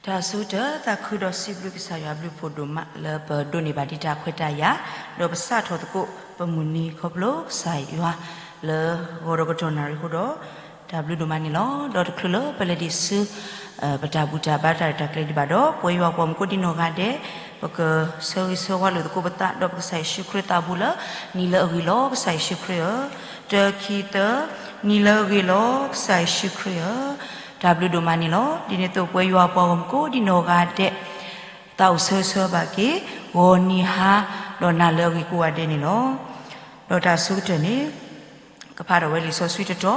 တၢ်ဆိကတၢၢ် သးခုဒီးစံးဘျုးကစၢ်ယွၤအဘျုးအဖှိၣ်ဒိၣ်မး လၢပဒိးန့ၢ်ဘၣ်ဒံးတၢ်ခွဲးတၢ်ယာ်, ဒီးပစးထီၣ်သကိးပမုၢ်နံၤခီဖျိကစၢ်ယွၤ လၢဂီၤဒီးကတီၢ်နၣ်ရံၣ်အဃိဒီး, တၢ်ဘျုးဒိၣ်မးန့ၣ်လီၤ. ဒီးတချုးလၢပလဲၤဒံးဆူ ပတၢ်ဘူၣ်တၢ်ဘါတၢ်ရဲၣ်တၢ်ကျဲၤဒံးဘၣ်ဒီး ပဝဲယွၤပှၤမူကိးဒံနီၢ်ဂၤဒဲး ပကဆၢဂ့ၤဆၢဝါလိာ်သကိးပသး ဒီးပကစၢ်ယ့ၣ်ၡူးခရံာ်သးဘူးလၢ နံၤလၢအဂ့ၤလီၤ ကစၢ်ယ့ၣ်ၡူးခရံာ်ဧၢ, တၢ ခံ သၢ, နံၤလၢအဂ့ၤလီၤ ကစၢ်ယ့ၣ်ၡူးခရံာ်ဧၢ, တၢ်ဘျုးဒိၣ်မးန့ၣ်လီၤ. ဒ်န့ၣ်အသိးပဝဲယွၤပှၤဂီၢ်မုၢ်ကိးဒံနီၢ်ဂၤဒဲး သးအိၣ်ဆၢဂ့ၤဆၢဝါဘၣ်က့ၤ ဂီၤနံၤဟါ ဒီးနၤလၢအဂ့ၤကိးဂၤဒဲးန့ၣ်လီၤ. ဒီးတၢ်ဆိကတၢၢ်န့ၣ် ကဖးထီၣ်ဝဲလံာ်စီဆှံတတီၤ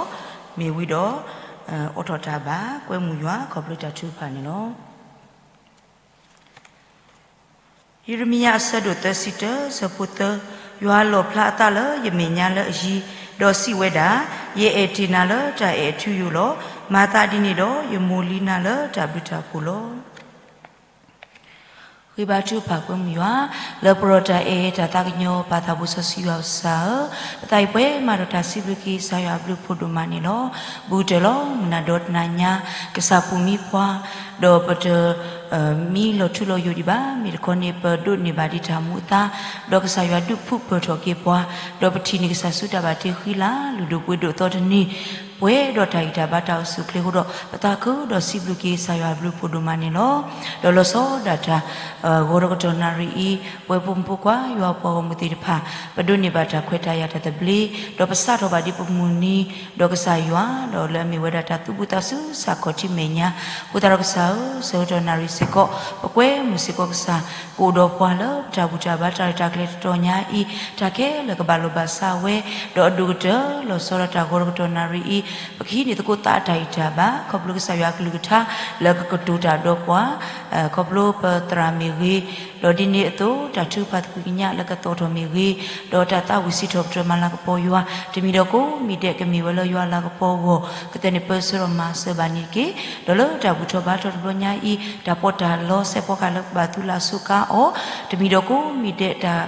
မ့ၢ်ဝံၤဒီး အိးထီၣ်တၢ်ဘၣ် ကွဲမုာ်ယွၤခီဖျိတၢ်ထုကဖၣ်န့ၣ်လီၤ. ယံးရမံယၤအဆၢဒိၣ်သၢဆံတၢ ဆၢဖိသၢ, ယွၤလီၣ်ဖျါအသးလၢယမဲာ်ညါလၢအယံၤ, ဒီးစံးဝဲဒၣ်, ယအဲၣ်တ့ၢ်နၤလၢတၢ်အဲၣ်အထူအယိာ်လီၤ. မၤသးဒ်န့ၣ်ဒီး ယမိၢ်လံနၤလၢတၢ်ဘျုးတၢ်ဖှိၣ်လီၤ. ဃ့ဘါထုကဖၣ်ကွဲမုာ်ယွၤ လၢပရီၣ်တၢ်အဲၣ်တၢ်သးကညီၤ ပၢ်သးဘိစီဆှံယွၤကစၢ်ဧၢ, ပသးအံၤပှဲၤမးဒီးတၢ်စံးဘျုးက့ၤကစၢ်ယွၤအဘျုးအဖှိၣ်ဒိၣ်မးန့ၣ်လီၤ. ဘူးတၢၢ်လီၤ မုၢ်နၤဒီတနၤညါ ကစၢ်ပူၤမံပှၤ ဒီးပတ မံလီၤထူလီၤယိာ်ဒံးဘၣ်, မ့ၢ်တခီန့ၣ် ပဒိးန့ၢ်ဘၣ်ဒံးတၢ်မူအသါ, ဒီးကစၢ်ယွၤဒုးဖုးပၢၢ်ထီၣ်က့ၤပှၤ, ဒီးပထံၣ်န့ၢ်ကစၢ်ဆူတၢ်ဘၣ်တ့ဃံလၤ လုၢ်ဒိၣ်ပှ့ၤဒိၣ်အသီတနံၤ, ပှဲၤဒီးတၢ်ဂံၢ်တၢ်ဘါတၢ်အိၣ်ဆူၣ်အိၣ်ချ့အဃိဒီး ပသးခုဒီးစံးဘျုးက့ၤကစၢ်ယွၤအဘျုးအဖှိၣ်ဒိၣ်မးန့ၣ်လီၤ. ဒီးလီၤဆီဒၣ်တၢ် ဂီၤဒီးကတီၢ်နၣ်ရံၣ်အံၤ ပဝဲဖိမုၣ်ဖိခွါ ယွၤပှၤဂီၢ်မုၢ်သ့ၣ်တဖၣ် ပဒိးန့ၢ်ဘၣ်တၢ်ခွဲးတၢ်ယာ်တၢ်သဘျ့, ဒီးပစးထီၣ်ဘၣ်ဒံးပမုၢ်နံၤ, ဒီးကစၢ်ယွၤ ဒီးလၢအမ့ၢ်ဝဲဒၣ်တၢ်သူၣ်ဘံၣ်သးစူၤစ့ၢ်ကီးထံမဲာ်ညါ, အဃိသတးဒီးကစၢ်ဧၢ, ဆၢကတီၢ်နၣ်ရံၣ်စ့ၢ်ကီး ပကွဲမုာ်စ့ၢ်ကီးကစၢ် ကအိၣ်ဒီးပှၤလၢပတၢ်ဘူၣ်တၢ်ဘါတၢ်ရဲၣ်တၢ်ကျဲၤတတီၤညါအံၤ, တၢ်ခဲလၢာ်ကဘၣ်လိာ်ဘၣ်စးဝဲ, ဒီးအဒိၣ်ကတၢၢ်လီၤဆီဒၣ်တၢ်ဂီၤဒီးကတီၢ်နၣ်ရံၣ်အံၤ, ပကဟံးန့ၢ်သကိးသးအတၢ်ဂံၢ်တၢ်ဘါ ခီဖျိကစၢ်ယွၤအကလုၢ်ကထါ လၢကကတိၤတၢ်ဒီးပှၤ ခီဖျိပသရၣ်မ့ၢ်ဂ့ၤ, ဒီးဒ်န့ၣ်အသိး တၢ်ထုကဖၣ်သကွံာ်ကညးလၢကသီၣ်ထီၣ်မ့ၢ်ဂ့ၤ, ဒီးတၢ်သးဝံၣ်စံးထီၣ်ပတြၢၤမၤလၤကပီၤယွၤ တမံၤဒီးကိးမံၤဒဲးကမ့ၢ်ဝဲလၢယွၤအလၤကပီၤအဂီၢ် ကတဲန့ၣ်ပၢဆှၢဒီးမၤစၢၤဘၣ်န့ၣ်တက့ၢ်. ဒီးလၢတၢ်ဘူၣ်ထီၣ်ဘါထီၣ်တဘျီညါအံၤ တၢ်ပီးတၢ်လီ စဲးဖီကဟၣ်လၢကဘၣ်သူလၢ်စူးကါအီၤ တမံၤဒီးကိးမံၤဒဲးတၢ်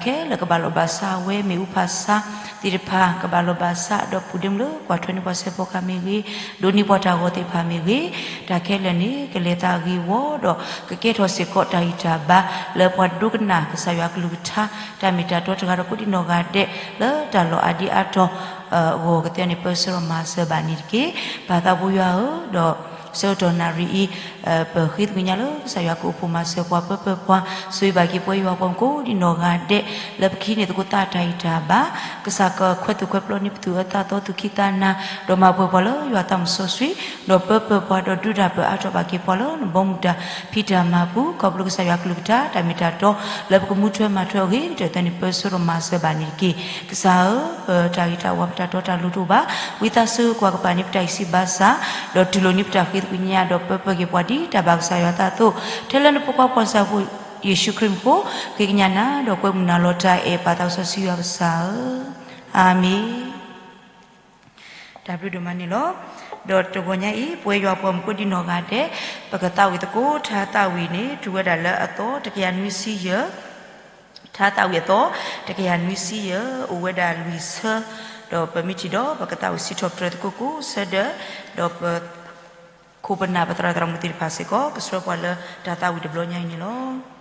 ခဲလၢာ်ကဘၣ်လိာ်ဘၣ်စးဝဲ မ့ၣ်အူဖးဆါသ့ၣ်တဖၣ် ကဘၣ်လိာ်ဘၣ်စး ဒီးပူၤဒ့မုၢ်လၢကွၢ်ထွဲန့ၢ်ပှၤစဲးဖီကဟၣ်မ့ၢ်ဂ့ၤ, ဒိးန့ၢ်ပှၤတၢ်ဂီၤသ့ၣ်တဖၣ်မ့ၢ်ဂ့ၤ, တၢ်ခဲလၢာ်န့ၣ် ကလဲၤသးဂ့ၤဝီဒီး ကကဲထီၣ်စ့ၢ်ကီးတၢ်ဂံၢ်တၢ်ဘါ လၢပှၤဒိကနၣ်ကစၢ်ယွၤကလုၢ်ကထါ တၢ်မ့ၢ်တၢ်တီတဂၤဒီးကိးဒံနီၢ်ဂၤဒဲး လၢတၢ်လီၢ်အါဒံအါတီၤ အဂီၢ်ကတဲန့ၣ်ပၢဆှၢဒီးမၤစၢၤဘၣ်န့ၣ်တက့ၢ်. ပၢ်သးဘိယွၤဧၢ, ဒီးဆၢကတီၢ်နၣ်ရံၣ်အံၤ ပဃ့သကွံာ်ကညးလၢကစၢ်ယွၤကအိၣ်ဖှိၣ်မၤစၢၤပှၤပၢပၢပှၤ ဆိၣ်ဂ့ၤဘၣ်က့ၤပဝဲယွၤပှၤမူကိးဒံနီၢ်ဂၤဒဲး လၢပကဟံးန့ၢ်သကိးသးတၢ်ဂံၢ်တၢ်ဘါ ကစၢ်ကခွဲးသူၣ်ခွဲးပျီန့ၢ်ပသူၣ်အသးသီသူၣ်ခံသးနၤ ဒီးမၤပှဲၤပှၤလၢယွၤသးစီဆှံ ဒီးပၢပၢပှၤဒီးဒုးတၢ်ပၢအါထီၣ်ဘၣ်က့ၤပှၤလၢနဘီမုၢ်တၢ်ဖံးတၢ်မၤပူၤ ခီဖျိကစၢ်ယွၤကလုၢ်ကထါ တၢ်မ့ၢ်တၢ်တီ လၢပကမူထွဲမၤထွဲအဂ့ၤကတၢၢ်သၢန့ၣ် ပၢဆှၢဒီးမၤစၢၤဘၣ်န့ၣ်တက့ၢ်. ကစၢ်ဧၢ, ပတၢ်ဂ့ၤတၢ်ဝါပတၢ်တီတၢ်လိၤတအိၣ်ဘၣ်. ဝံသးစူၤကွၢ်ကပၤန့ၢ်ပတၢ်အံးစံးဘါစၢ် ဒီးတူၢ်လိာ်န့ၢ်ပတၢ်ဃ့သကွံာ်ကညး ဒီးပၢပၢက့ၤပှၤဒ်တၢ်ဘၣ်ကစၢ်ယွၤအသးအသိး ထဲလၢနဖိခွါပှၤစၢ်ဖိ ယ့ၣ်ၡူးခရံာ်အမံၤအဃိ ဃ့ကညးနၤ ဒီးကွဲမုာ်နၤလီၤ. တၢ်အဲၣ်ပၢ်သးစီဆှံယွၤကစၢ်ဧၢ, အၤမ့ၣ်. တၢ်ဘျုးဒိၣ်မးန့ၣ်လီၤ. ဒီးတဂီၤညါအံၤ ပဝဲယွၤပှၤမူကိးဒံနီၢ်ဂၤဒဲး ပကသးဝံၣ်သကိးထါသးဝံၣ်န့ၣ် တုၤဝဲဒၣ်လၢအသီတကယၤနွံဆံယဲၢ်, ထါသးဝံၣ်အသီတကယၤနွံဆံယဲၢ် အိၣ်ဝဲဒၣ်လွံၢ်ဆၢ, ဒီးပမ့ၢ်ထံၣ်ဒီးပကသးဝံၣ်စံးထီၣ်ပတြၢၤသကိးကိးဆၢဒၢး, ဒီးပ ခိၣ်ပနၢ်ပသရၣ်သရၣ်မုၣ်သ့ၣ်တဖၣ်စ့ၢ်ကီး ကဆှၢပှၤလၢတၢ်သးဝံၣ်တဘျီညါအံၤန့ၣ်လီၤ.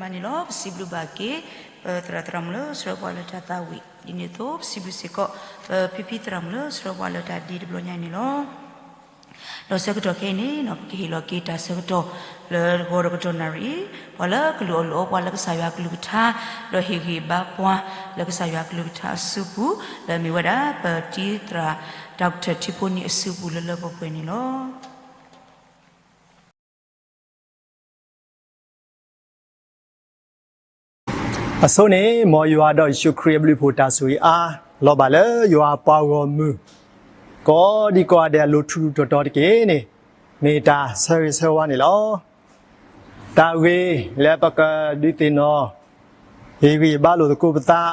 မၤန့ၣ်လီၤ. ပစံးဘျုးဘၣ်က့ၤ ပသရၣ်သရၣ်မုၣ်လၢဆှၢပှၤလၢတၢ်သးဝံၣ် ဒ်န့ၣ်အသိး ပစံးဘျုးစ့ၢ်ကီး ပဖံဖံသရၣ်မုၣ်လၢဆှၢပှၤလၢတၢ်ဒ့တဘျီညါအံၤန့ၣ်လီၤ. ဒီးဆၢကတီၢ်ခဲအံၤန့ၣ် ပကဟ့ၣ်လီၤက့ၤတၢ်ဆၢကတီၢ်လၢတဂီၤဒီးကတီၢ်နၣ်ရံၣ် ပှၤလၢကလုၢ်အီၣ်လုၢ်အီပှၤလၢကစၢ်ယွၤကလုၢ်ကထါ ဒီးဟ့ၣ်ဂံၢ်ဘါပှၤလၢကစၢ်ယွၤကလုၢ်ကထါအစုပူၤ လၢအမ့ၢ်ဝဲဒၣ် ပတံၤသရၣ် Doctor ထံဖိနံၣ်အစုပူၤလၢလၢပှဲၤပှဲၤန့ၣ်လီၤ. အဆိန့ၣ် မ်ယွၤဒီးယ့ၣ်ၡူးခရံာ်အဘျုးအဖှိၣ်တၢ်ဆိၣ်ဂ့ၤအါ လီၤဘၣ်လၢယွၤအပှၤဂီၢ်မုၢ် ကိးဒံကိးဂၤဒဲးအလိၤထူးထူးတီၤတီၤတက့ၢ်န့ၣ် မ့ၢ်တၢ်ဆၢဂ့ၤဆၢဝါန့ၣ်လီၤ. တၢ်ဂ့ၢ်လၢပကဒုးသ့ၣ်နီၣ် ဟ့ၣ်ဂံၢ်ဘါလိာ်သကိးပသး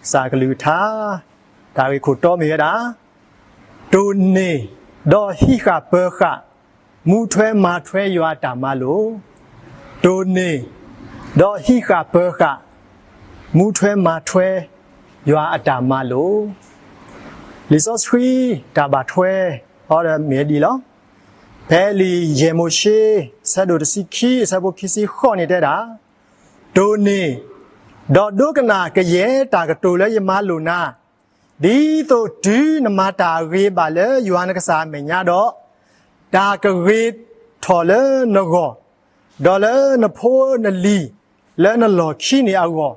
ကစၢ်ကလုၢ်ကထါ တၢ်ဂ့ၢ်ခိၣ်တီမ့ၢ်ဝဲဒၣ် တိၢ်န့ၢ် ဒီးဟံးဃာ်ပၢၤဃာ် မူထွဲမၤထွဲယွၤအတၢ်မၤလိာ်, တိၢ်န့ၢ် ဒီးဟံးဃာ်ပၢၤဃာ် မူထွဲမၤထွဲယွၤအတၢ်မၤလိာ်. လံာ်စီဆှံတၢ်ဘၣ်ထွဲအီၤဒီးမ့ၢ်ဒ်အံၤလီၤ. ဖဲလံာ်ယဲၢ်မိၤၡ့ အဆၢဒိၣ်တဆံခံ အဆၢဖိခံဆံဃိးန့ၣ်တဲဒၣ်, တိၢ်န့ၢ် ဒီးဒိကနၣ်ကယဲၢ်တၢ်ကတိၤလၢယမၤလိာ်နၤ, ဒ်သိးတုၤနမၤတၢ်အဂ့ၤဘၣ်လၢယွၤနကစၢ်အမဲာ်ညါဒီး, တၢ်ကဂ့ၤထီၣ်လၢနဂီၢ်, ဒီးလၢနဖိနလံၤ လၢနလီၢ်ခံန့ၣ်အဂီၢ်,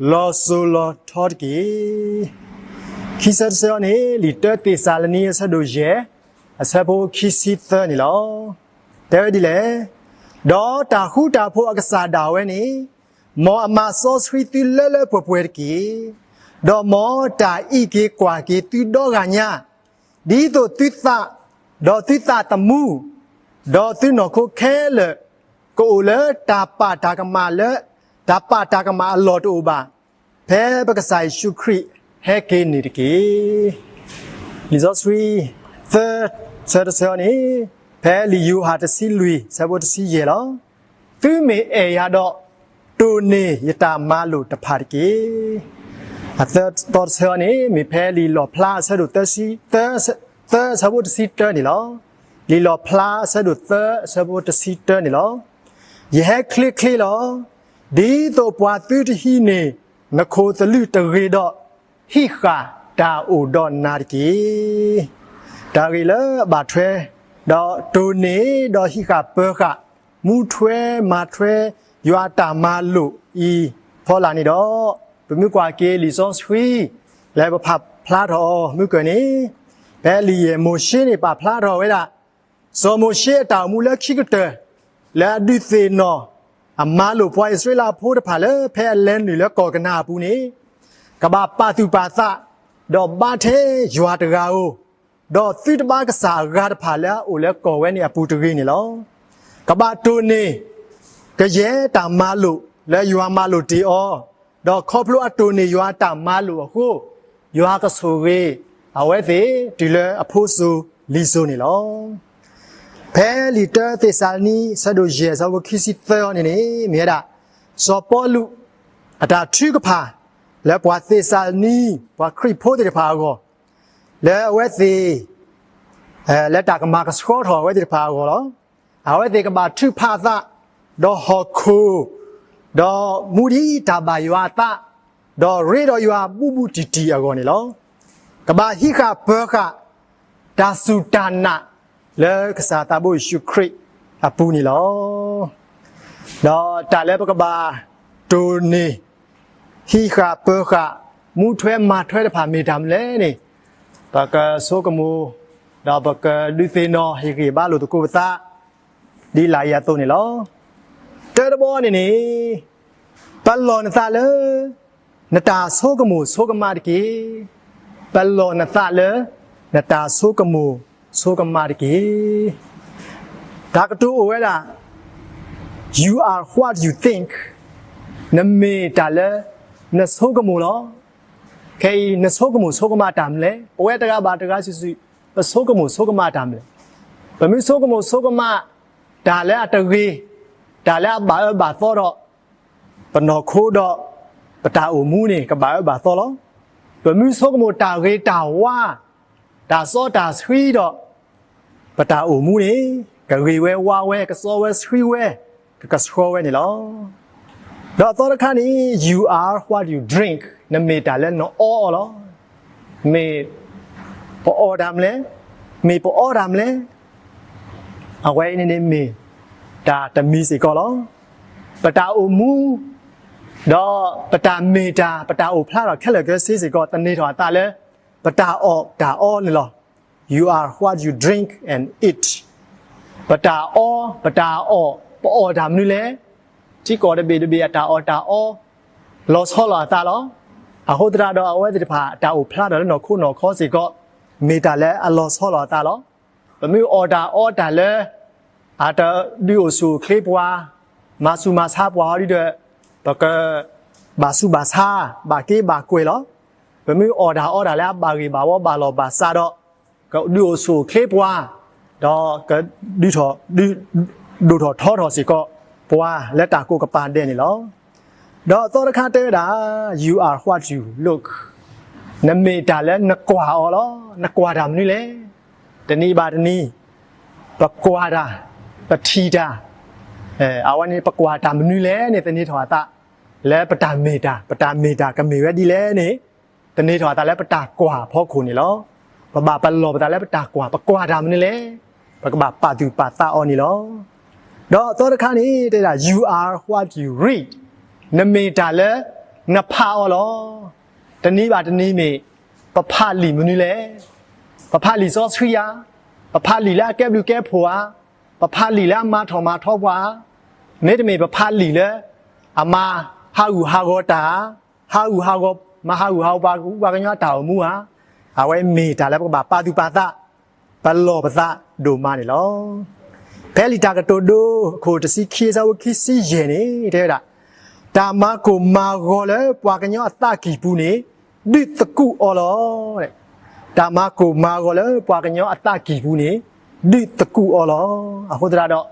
လီၤစိၤလီၤထီတက့ၢ်. ခံဆၢတဆၢအံၤန့ၣ် လံာ်တၢသ့းစၤလနံ အဆၢဒိၣ်ယဲၢ် အဆၢဖိခံဆံသၢန့ၣ်လီၤ. တဲဝဲဒ်လဲၣ်, ဒီးတၢ်ဃူတၢ်ဖိးအကစၢ်ဒၣ်ဝဲန့ၣ် မ်အမၤစီဆှံသုလၢလၢပှဲၤပှဲၤတက့ၢ်. ဒီးမ်တၢ်အံးက့ၤကွၢ်က့ၤသုဒီဂၤညါ, ဒ်သိးသုသး, ဒီးသုသးသမူ, ဒီးသုနီၢ်ခိခဲလၢာ် ကအိၣ်လၢတၢ်ပာ်တၢ်ကမၣ်လၢ, တၢ်ပာ်တၢ်ကမၣ်အလီၢ်တအိၣ်ဘၣ်, ဖဲပကစၢ်ယ့ၣ်ၡူးခရံာ်ဟဲက့ၤန့ၣ်တက့ၢ်. လံာ်စီဆှံ သၢ, ဆၢတဆၢအံၤန့ၣ် ဖဲလံာ်ယိၤဟၣ်တဆံလွံၢ် အဆၢဖိတဆံယဲၢ်လီၤ. သုမ့ၢ်အဲၣ်ယၤဒီး, တိၢ်န့ၢ်ယတၢ်မၤလိာ်တဖၣ်တက့ၢ်. အသၢသီတဆၢအံၤန့ၣ် မ့ၢ်ဖဲလံာ်လီၣ်ဖျါအဆၢဒိၣ်သၢဆံ, သၢ, သၢအဆၢဖိတဆံတၢန့ၣ်လီၤ. လံာ်လီၣ်ဖျါအဆၢဒိၣ်သၢအဆၢဖိတဆံတၢန့ၣ်လီၤ. ယဟဲချ့ချ့လီၤ. ဒ်သိးပှၤသုတဟံးန့ၢ်နခိၣ်သလုးတဂ့ၤဒီး, ဟံးဃာ်တၢ်အိၣ်ဒီးနၤတက့ၢ်. တၢ်ဂ့ၢ်လၢအဘၣ်ထွဲ, ဒီးတိၢ်န့ၢ်ဒီးဟံးဃာ်ပၢၤဃာ် မူထွဲမၤထွဲယွၤအတၢ်မၤလိာ်အံၤဖီလာ်န့ၣ်ဒီး, ပမ့ၢ်ကွၢ်က့ၤလံာ်စီဆှံ လၢပဖးဖျါထီၣ်အီၤမုၢ်ကၢၢ်န့ၣ်, ဖဲလံာ်ယဲၢ်မိၤၡ့န့ၣ် ပာ်ဖျါထီၣ်ဝဲဒၣ် စီၤမိၤၡ့အတၢ်အိၣ်မူလၢခံကတၢၢ် လၢအဒုးသ့ၣ်နီၣ် အမၤလိာ်ပှၤအံၣ်စရ့လးဖိတဖၣ်လၢဖဲအလဲၤနုာ်လၢကီၢ်ကနၤအပူၤန့ၣ်, ကဘၣ်ပာ်သူၣ်ပာ်သး, ဒီးဘါထဲယွၤတဂၤဧိၤ, ဒီးသုတဘၣ်ကစၢ်အဂၤတဖၣ်လၢအအိၣ်လၢကီၢ်ဝဲန့ၣ်အပူၤတဂ့ၤန့ၣ်လီၤ. ကဘၣ်တိၢ်န့ၢ် ကယဲၢ်တၢ်မၤလိာ်လၢယွၤမၤလိာ်တ့ၢ်အီၤ, ဒီးခီဖျိအတိၢ်န့ၢ်ယွၤအတၢ်မၤလိာ်အဃိ, ယွၤကဆိၣ်ဂ့ၤအဝဲသ့ၣ်တုၤလၢအဖိစိၤလံၤစိၤန့ၣ်လီၤ. ဖဲလံာ်တၢသ့းစၤလနံ အဆၢဒိၣ်ယဲၢ် အဆၢဖိခံဆံသၢအံၤန့ၣ်န့ၣ် မ့ၢ်ဝဲဒၣ် စီၤပီလူး အတၢ်ထုကဖၣ် လၢပှၤသ့းစၤလနံ ပှၤခရံာ်ဖိသ့ၣ်တဖၣ်အဂီၢ်, လၢအဝဲသ့ၣ် လၢတၢ်ကမၤကဆှီထီၣ်အဝဲသ့ၣ်တဖၣ်အဂီၢ်လီၤ. အဝဲသ့ၣ်ကဘၣ်ထုးဖးအသး, ဒီးဟီၣ်ခိၣ်, ဒီးမူဒံးတၢ်ဘၣ်ယွၤအသး, ဒီးရ့ဒီးယွၤဘူးဘူးတံၢ်တံၢ်အဂီၢ်န့ၣ်လီၤ. ကဘၣ်ဟံးဃာ်ပၢၤဃာ် တၢ်စူၢ်တၢ်နာ်လၢကစၢ်သးဘိယ့ၣ်ၡူးခရံာ်အပူၤန့ၣ်လီၤ. ဒီးတၢ်လၢပကဘၣ်တိၢ်န့ၢ် ဟံးဃာ်ပၢၤဃာ် မူထွဲမၤထွဲတဖၣ်မ့ၢ်တၢ်မနုၤလဲၣ်န့ၣ်, ပကဆိကမိၣ် ဒီးပကဒုးသ့ၣ်နီၣ်ဟ့ၣ်ဂံၢ်ဘါလိာ်သကိးပသး ဒ်လာ်အံၤအသိးန့ၣ်လီၤ. တၢတဘီန့ၣ်န့ၣ်, ပလီၢ်နသးလၢ နတၢ်ဆိကမိၣ်ဆိကမးတက့ၢ်. ပလီၢ်နသးလၢ နတၢ်ဆိကမိၣ်ဆိကမးတက့ၢ်. တၢ်ကတိၤအိၣ်ဝဲဒၣ် You are what you think. နမ့ၢ်တၢ်လၢ နဆိကမိၣ်လီၤ. ခဲအံၤ နဆိကမိၣ်ဆိကမးတၢ်မနုၤလဲၣ်. ပဝဲတဂၤဘၣ်တဂၤစုာ်စုာ် ပဆိကမိၣ်ဆိကမးတၢ်မနုၤလဲၣ်. ပမ့ၢ်ဆိကမိၣ်ဆိကမး တၢ်လၢအတဂ့ၤ, တၢ်လၢအဘၣ်အၢဘၣ်သီဒီး ပနီၢ်ခိဒီး ပတၢ်အိၣ်မူန့ၣ် ကဘၣ်အၢဘၣ်သီလီၤ. ပမ့ၢ်ဆိကမိၣ်တၢ်ဂ့ၤတၢ်ဝါ, တၢ်စီတၢ်ဆှံဒီး ပတၢ်အိၣ်မူန့ၣ် ကဂ့ၤဝဲဝါဝဲ ကစီဝဲဆှံဝဲ ကကဆှီဝဲန့ၣ်လီၤ. ဒီးအသီတခါန့ၣ် you are what you drink, နမ့ၢ်တၢ်လၢနအီအီၤလီၤ. မ့ၢ်ပအီၣ်တၢ်မနုၤလဲၣ်, မ့ၢ်ပအီတၢ်မနုၤလဲၣ်, အဝဲအံၤန့ၣ်မ့ၢ်တၢ်တမံၤစ့ၢ်ကီးလီၤ. ပတၢ်အိၣ်မူ ဒီးပတၢ်မ့ၢ်တၢ် ပတၢ်အိၣ်ဖျါထီၣ်ခဲလၢာ်ခဲဆ့စ့ၢ်ကီး သန့ၤထီၣ်အသးလၢ ပတၢ်အီၣ်တၢ်အီန့ၣ်လီၤ. You are what you drink and eat. ပတၢ်အီ ပတၢ်အီၣ် ပအီၣ်တၢ်မနုၤလဲၣ်. ထံကီၢ်တဘ့ၣ်တဘ့ၣ်အတၢ်အီၣ်တၢ်အီ လီၤဆီလီၤအသးလီၤ. အဃိသတးဒီး အဝဲသ့ၣ်တဖၣ်အတၢ်အိၣ်ဖျါထီၣ်လၢနီၢ်ခိနီၢ်ခီစ့ၢ်ကီး မ့ၢ်တၢ်လၢအလီၤဆီလီၤအသးလီၤ. ပမ့ၢ်အီၣ်တၢ်အီတၢ်လၢ အတဒုးအိၣ်ဆူၣ်အိၣ်ချ့ပှၤ, မၤဆူၣ်မၤဆါပှၤအီၤဒီး ပကဘၣ်ဆူးဘၣ်ဆါ, ဘၣ်က့ဘၣ်ကွဲၢ်လီၤ. ပမ့ၢ်အီၣ်တၢ်အီတၢ်လၢအဘၣ်ဂ့ၢ်ဘၣ်ဝီဘၣ်လီၢ်ဘၣ်စးဒီး ကဒုးအိၣ်ဆူၣ်အိၣ်ချ့ပှၤ, ဒီးကဒုးထီၣ် ဒုး ဒိၣ်ထီၣ်ထီထီၣ်စ့ၢ်ကီး ပှၤလၢတၢ်ကိးကပၤဒဲးန့ၣ်လီၤ. ဒီးအသီတခါတဲဝဲဒၣ် you are what you look. နမ့ၢ်တၢ်လၢနကွၢ်အီၤလီၤ. နကွၢ်တၢ်မနုၤလဲၣ်. တနံၤဘၣ်တနံၤ ပကွၢ်တၢ်, ပထံၣ်တၢ်, အဝဲန့ၣ် ပကွၢ်တၢ်မနုၤလဲၣ်န့ၣ် သန့ၤထီၣ်အသးလၢပတၢ်မ့ၢ်တၢ်, ပတၢ်မ့ၢ်တၢ်ကမ့ၢ်ဝဲဒ်လဲၣ်န့ၣ် သန့ၤထီၣ်အသးလၢပတၢ်ကွၢ်ဖီခိၣ်န့ၣ်လီၤ. ပဘၣ်ပလီၢ်ပသးလၢပတၢ်ကွၢ်, ပကွၢ်တၢ်မနုၤလဲၣ်, ပကဘၣ်ပာ်သူၣ်ပာ်သးအီၤန့ၣ်လီၤ. ဒီးအသီတခါန့ၣ် တဲဒၣ် you are what you read. နမ့ၢ်တၢ်လၢနဖးအီၤလီၤ. တနံၤဘၣ်တနံၤမ့ၢ် ပဖးလံာ်မနုၤလဲၣ်. ပဖးလံာ်စီဆှံဧါ, ပဖးလံာ်လၢအကဲဘျုးကဲဖှိၣ်ဧါ, ပဖးလံာ်လၢအမၤထီၣ်မၤထီပှၤဧါ, မ့တမ့ၢ်ပဖးလံာ်လၢအမၤဟးဂူာ်ဟးဂီၤတၢ်ဧါ, ဟးဂူာ်ဟးဂီၤ, မၤဟးဂူာ်ဟးဂီၤပှၤကညီတၢ်အိၣ်မူဧါ. အဝဲမ့ၢ်တၢ်လၢပကဘၣ်ပာ်သူၣ်ပာ်သး, ပလီၢ်ပသးဒိၣ်မးန့ၣ်လီၤ. ဖဲလံာ်တၢ်ကတိၤဒိ အခိၣ်တဆံခံ အဆၢဖိခံဆံယဲၢ်န့ၣ် တဲဝဲဒၣ်, တၢ်မၤကိၢ်မၤဂီၤလၢပှၤကညီအသးကံၢ်ပူၤန့ၣ် ဒုးသကူးအီၤလီၤ. တၢ်မၤကိၢ်မၤဂီၤလၢပှၤကညီအသးကံၢ်ပူၤန့ၣ် ဒုးသကူးအီၤလီၤ. အဃိသတးဒီး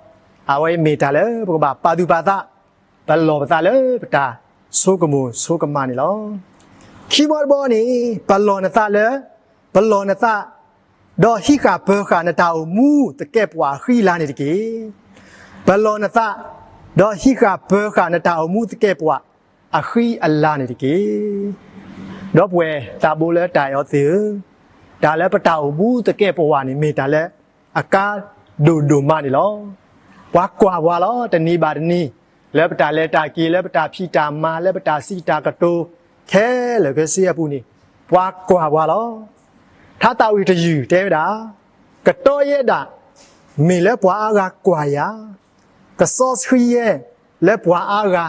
အဝဲမ့ၢ်တၢ်လၢပကဘၣ်ပာ်သူၣ်ပာ်သး, ပလီၢ်ပသးလၢပတၢ်ဆိကမိၣ်ဆိကမးန့ၣ်လီၤ. ခံဘီတဘီန့ၣ် ပလီၢ်နသးလၢ, ပလီၢ်နသး ဒီးဟံးဃာ်ပၢၤဃာ်နတၢ်အိၣ်မူသကဲးပဝးအဃံအလၤန့ၣ်တက့ၢ်. ပလီၢ်နသး, ဒီးဟံးဃာ်ပၢၤဃာ်နတၢ်အိၣ်မူသကဲးပဝးအဃံအလၤန့ၣ်တက့ၢ်. ဒီပုၢ်ဝဲၢ်သးဘိလၢတၢ်အဲၣ်အီၤသ့ၣ်ဧၢ, တၢ်လၢပတၢ်အိၣ်မူသကဲးပဝးန့ၣ် မ့ၢ်တၢ်လၢအကါဒိၣ်ဒိၣ်မးန့ၣ်လီၤ. ပှၤကွၢ်ပှၤလီၤ. တနံၤဘၣ်တနံၤ လၢပတၢ်လဲၤတၢ်က့ၤ, လၢပတၢ်ဖံးတၢ်မၤ, လၢပတၢ်စံးတၢ်ကတိၤ ခဲလၢာ်ခဲဆ့အပူၤန့ၣ် ပှၤကွၢ်ပှၤလီၤ. ထါသးဝံၣ်တယုၢ်တဲဝဲဒၣ်, ကတီယဲဒၣ် မ့ၢ်လၢပှၤအါဂၤကွၢ်ယၤ, ကစီဆှံယဲၢ်လၢပှၤအါဂၤ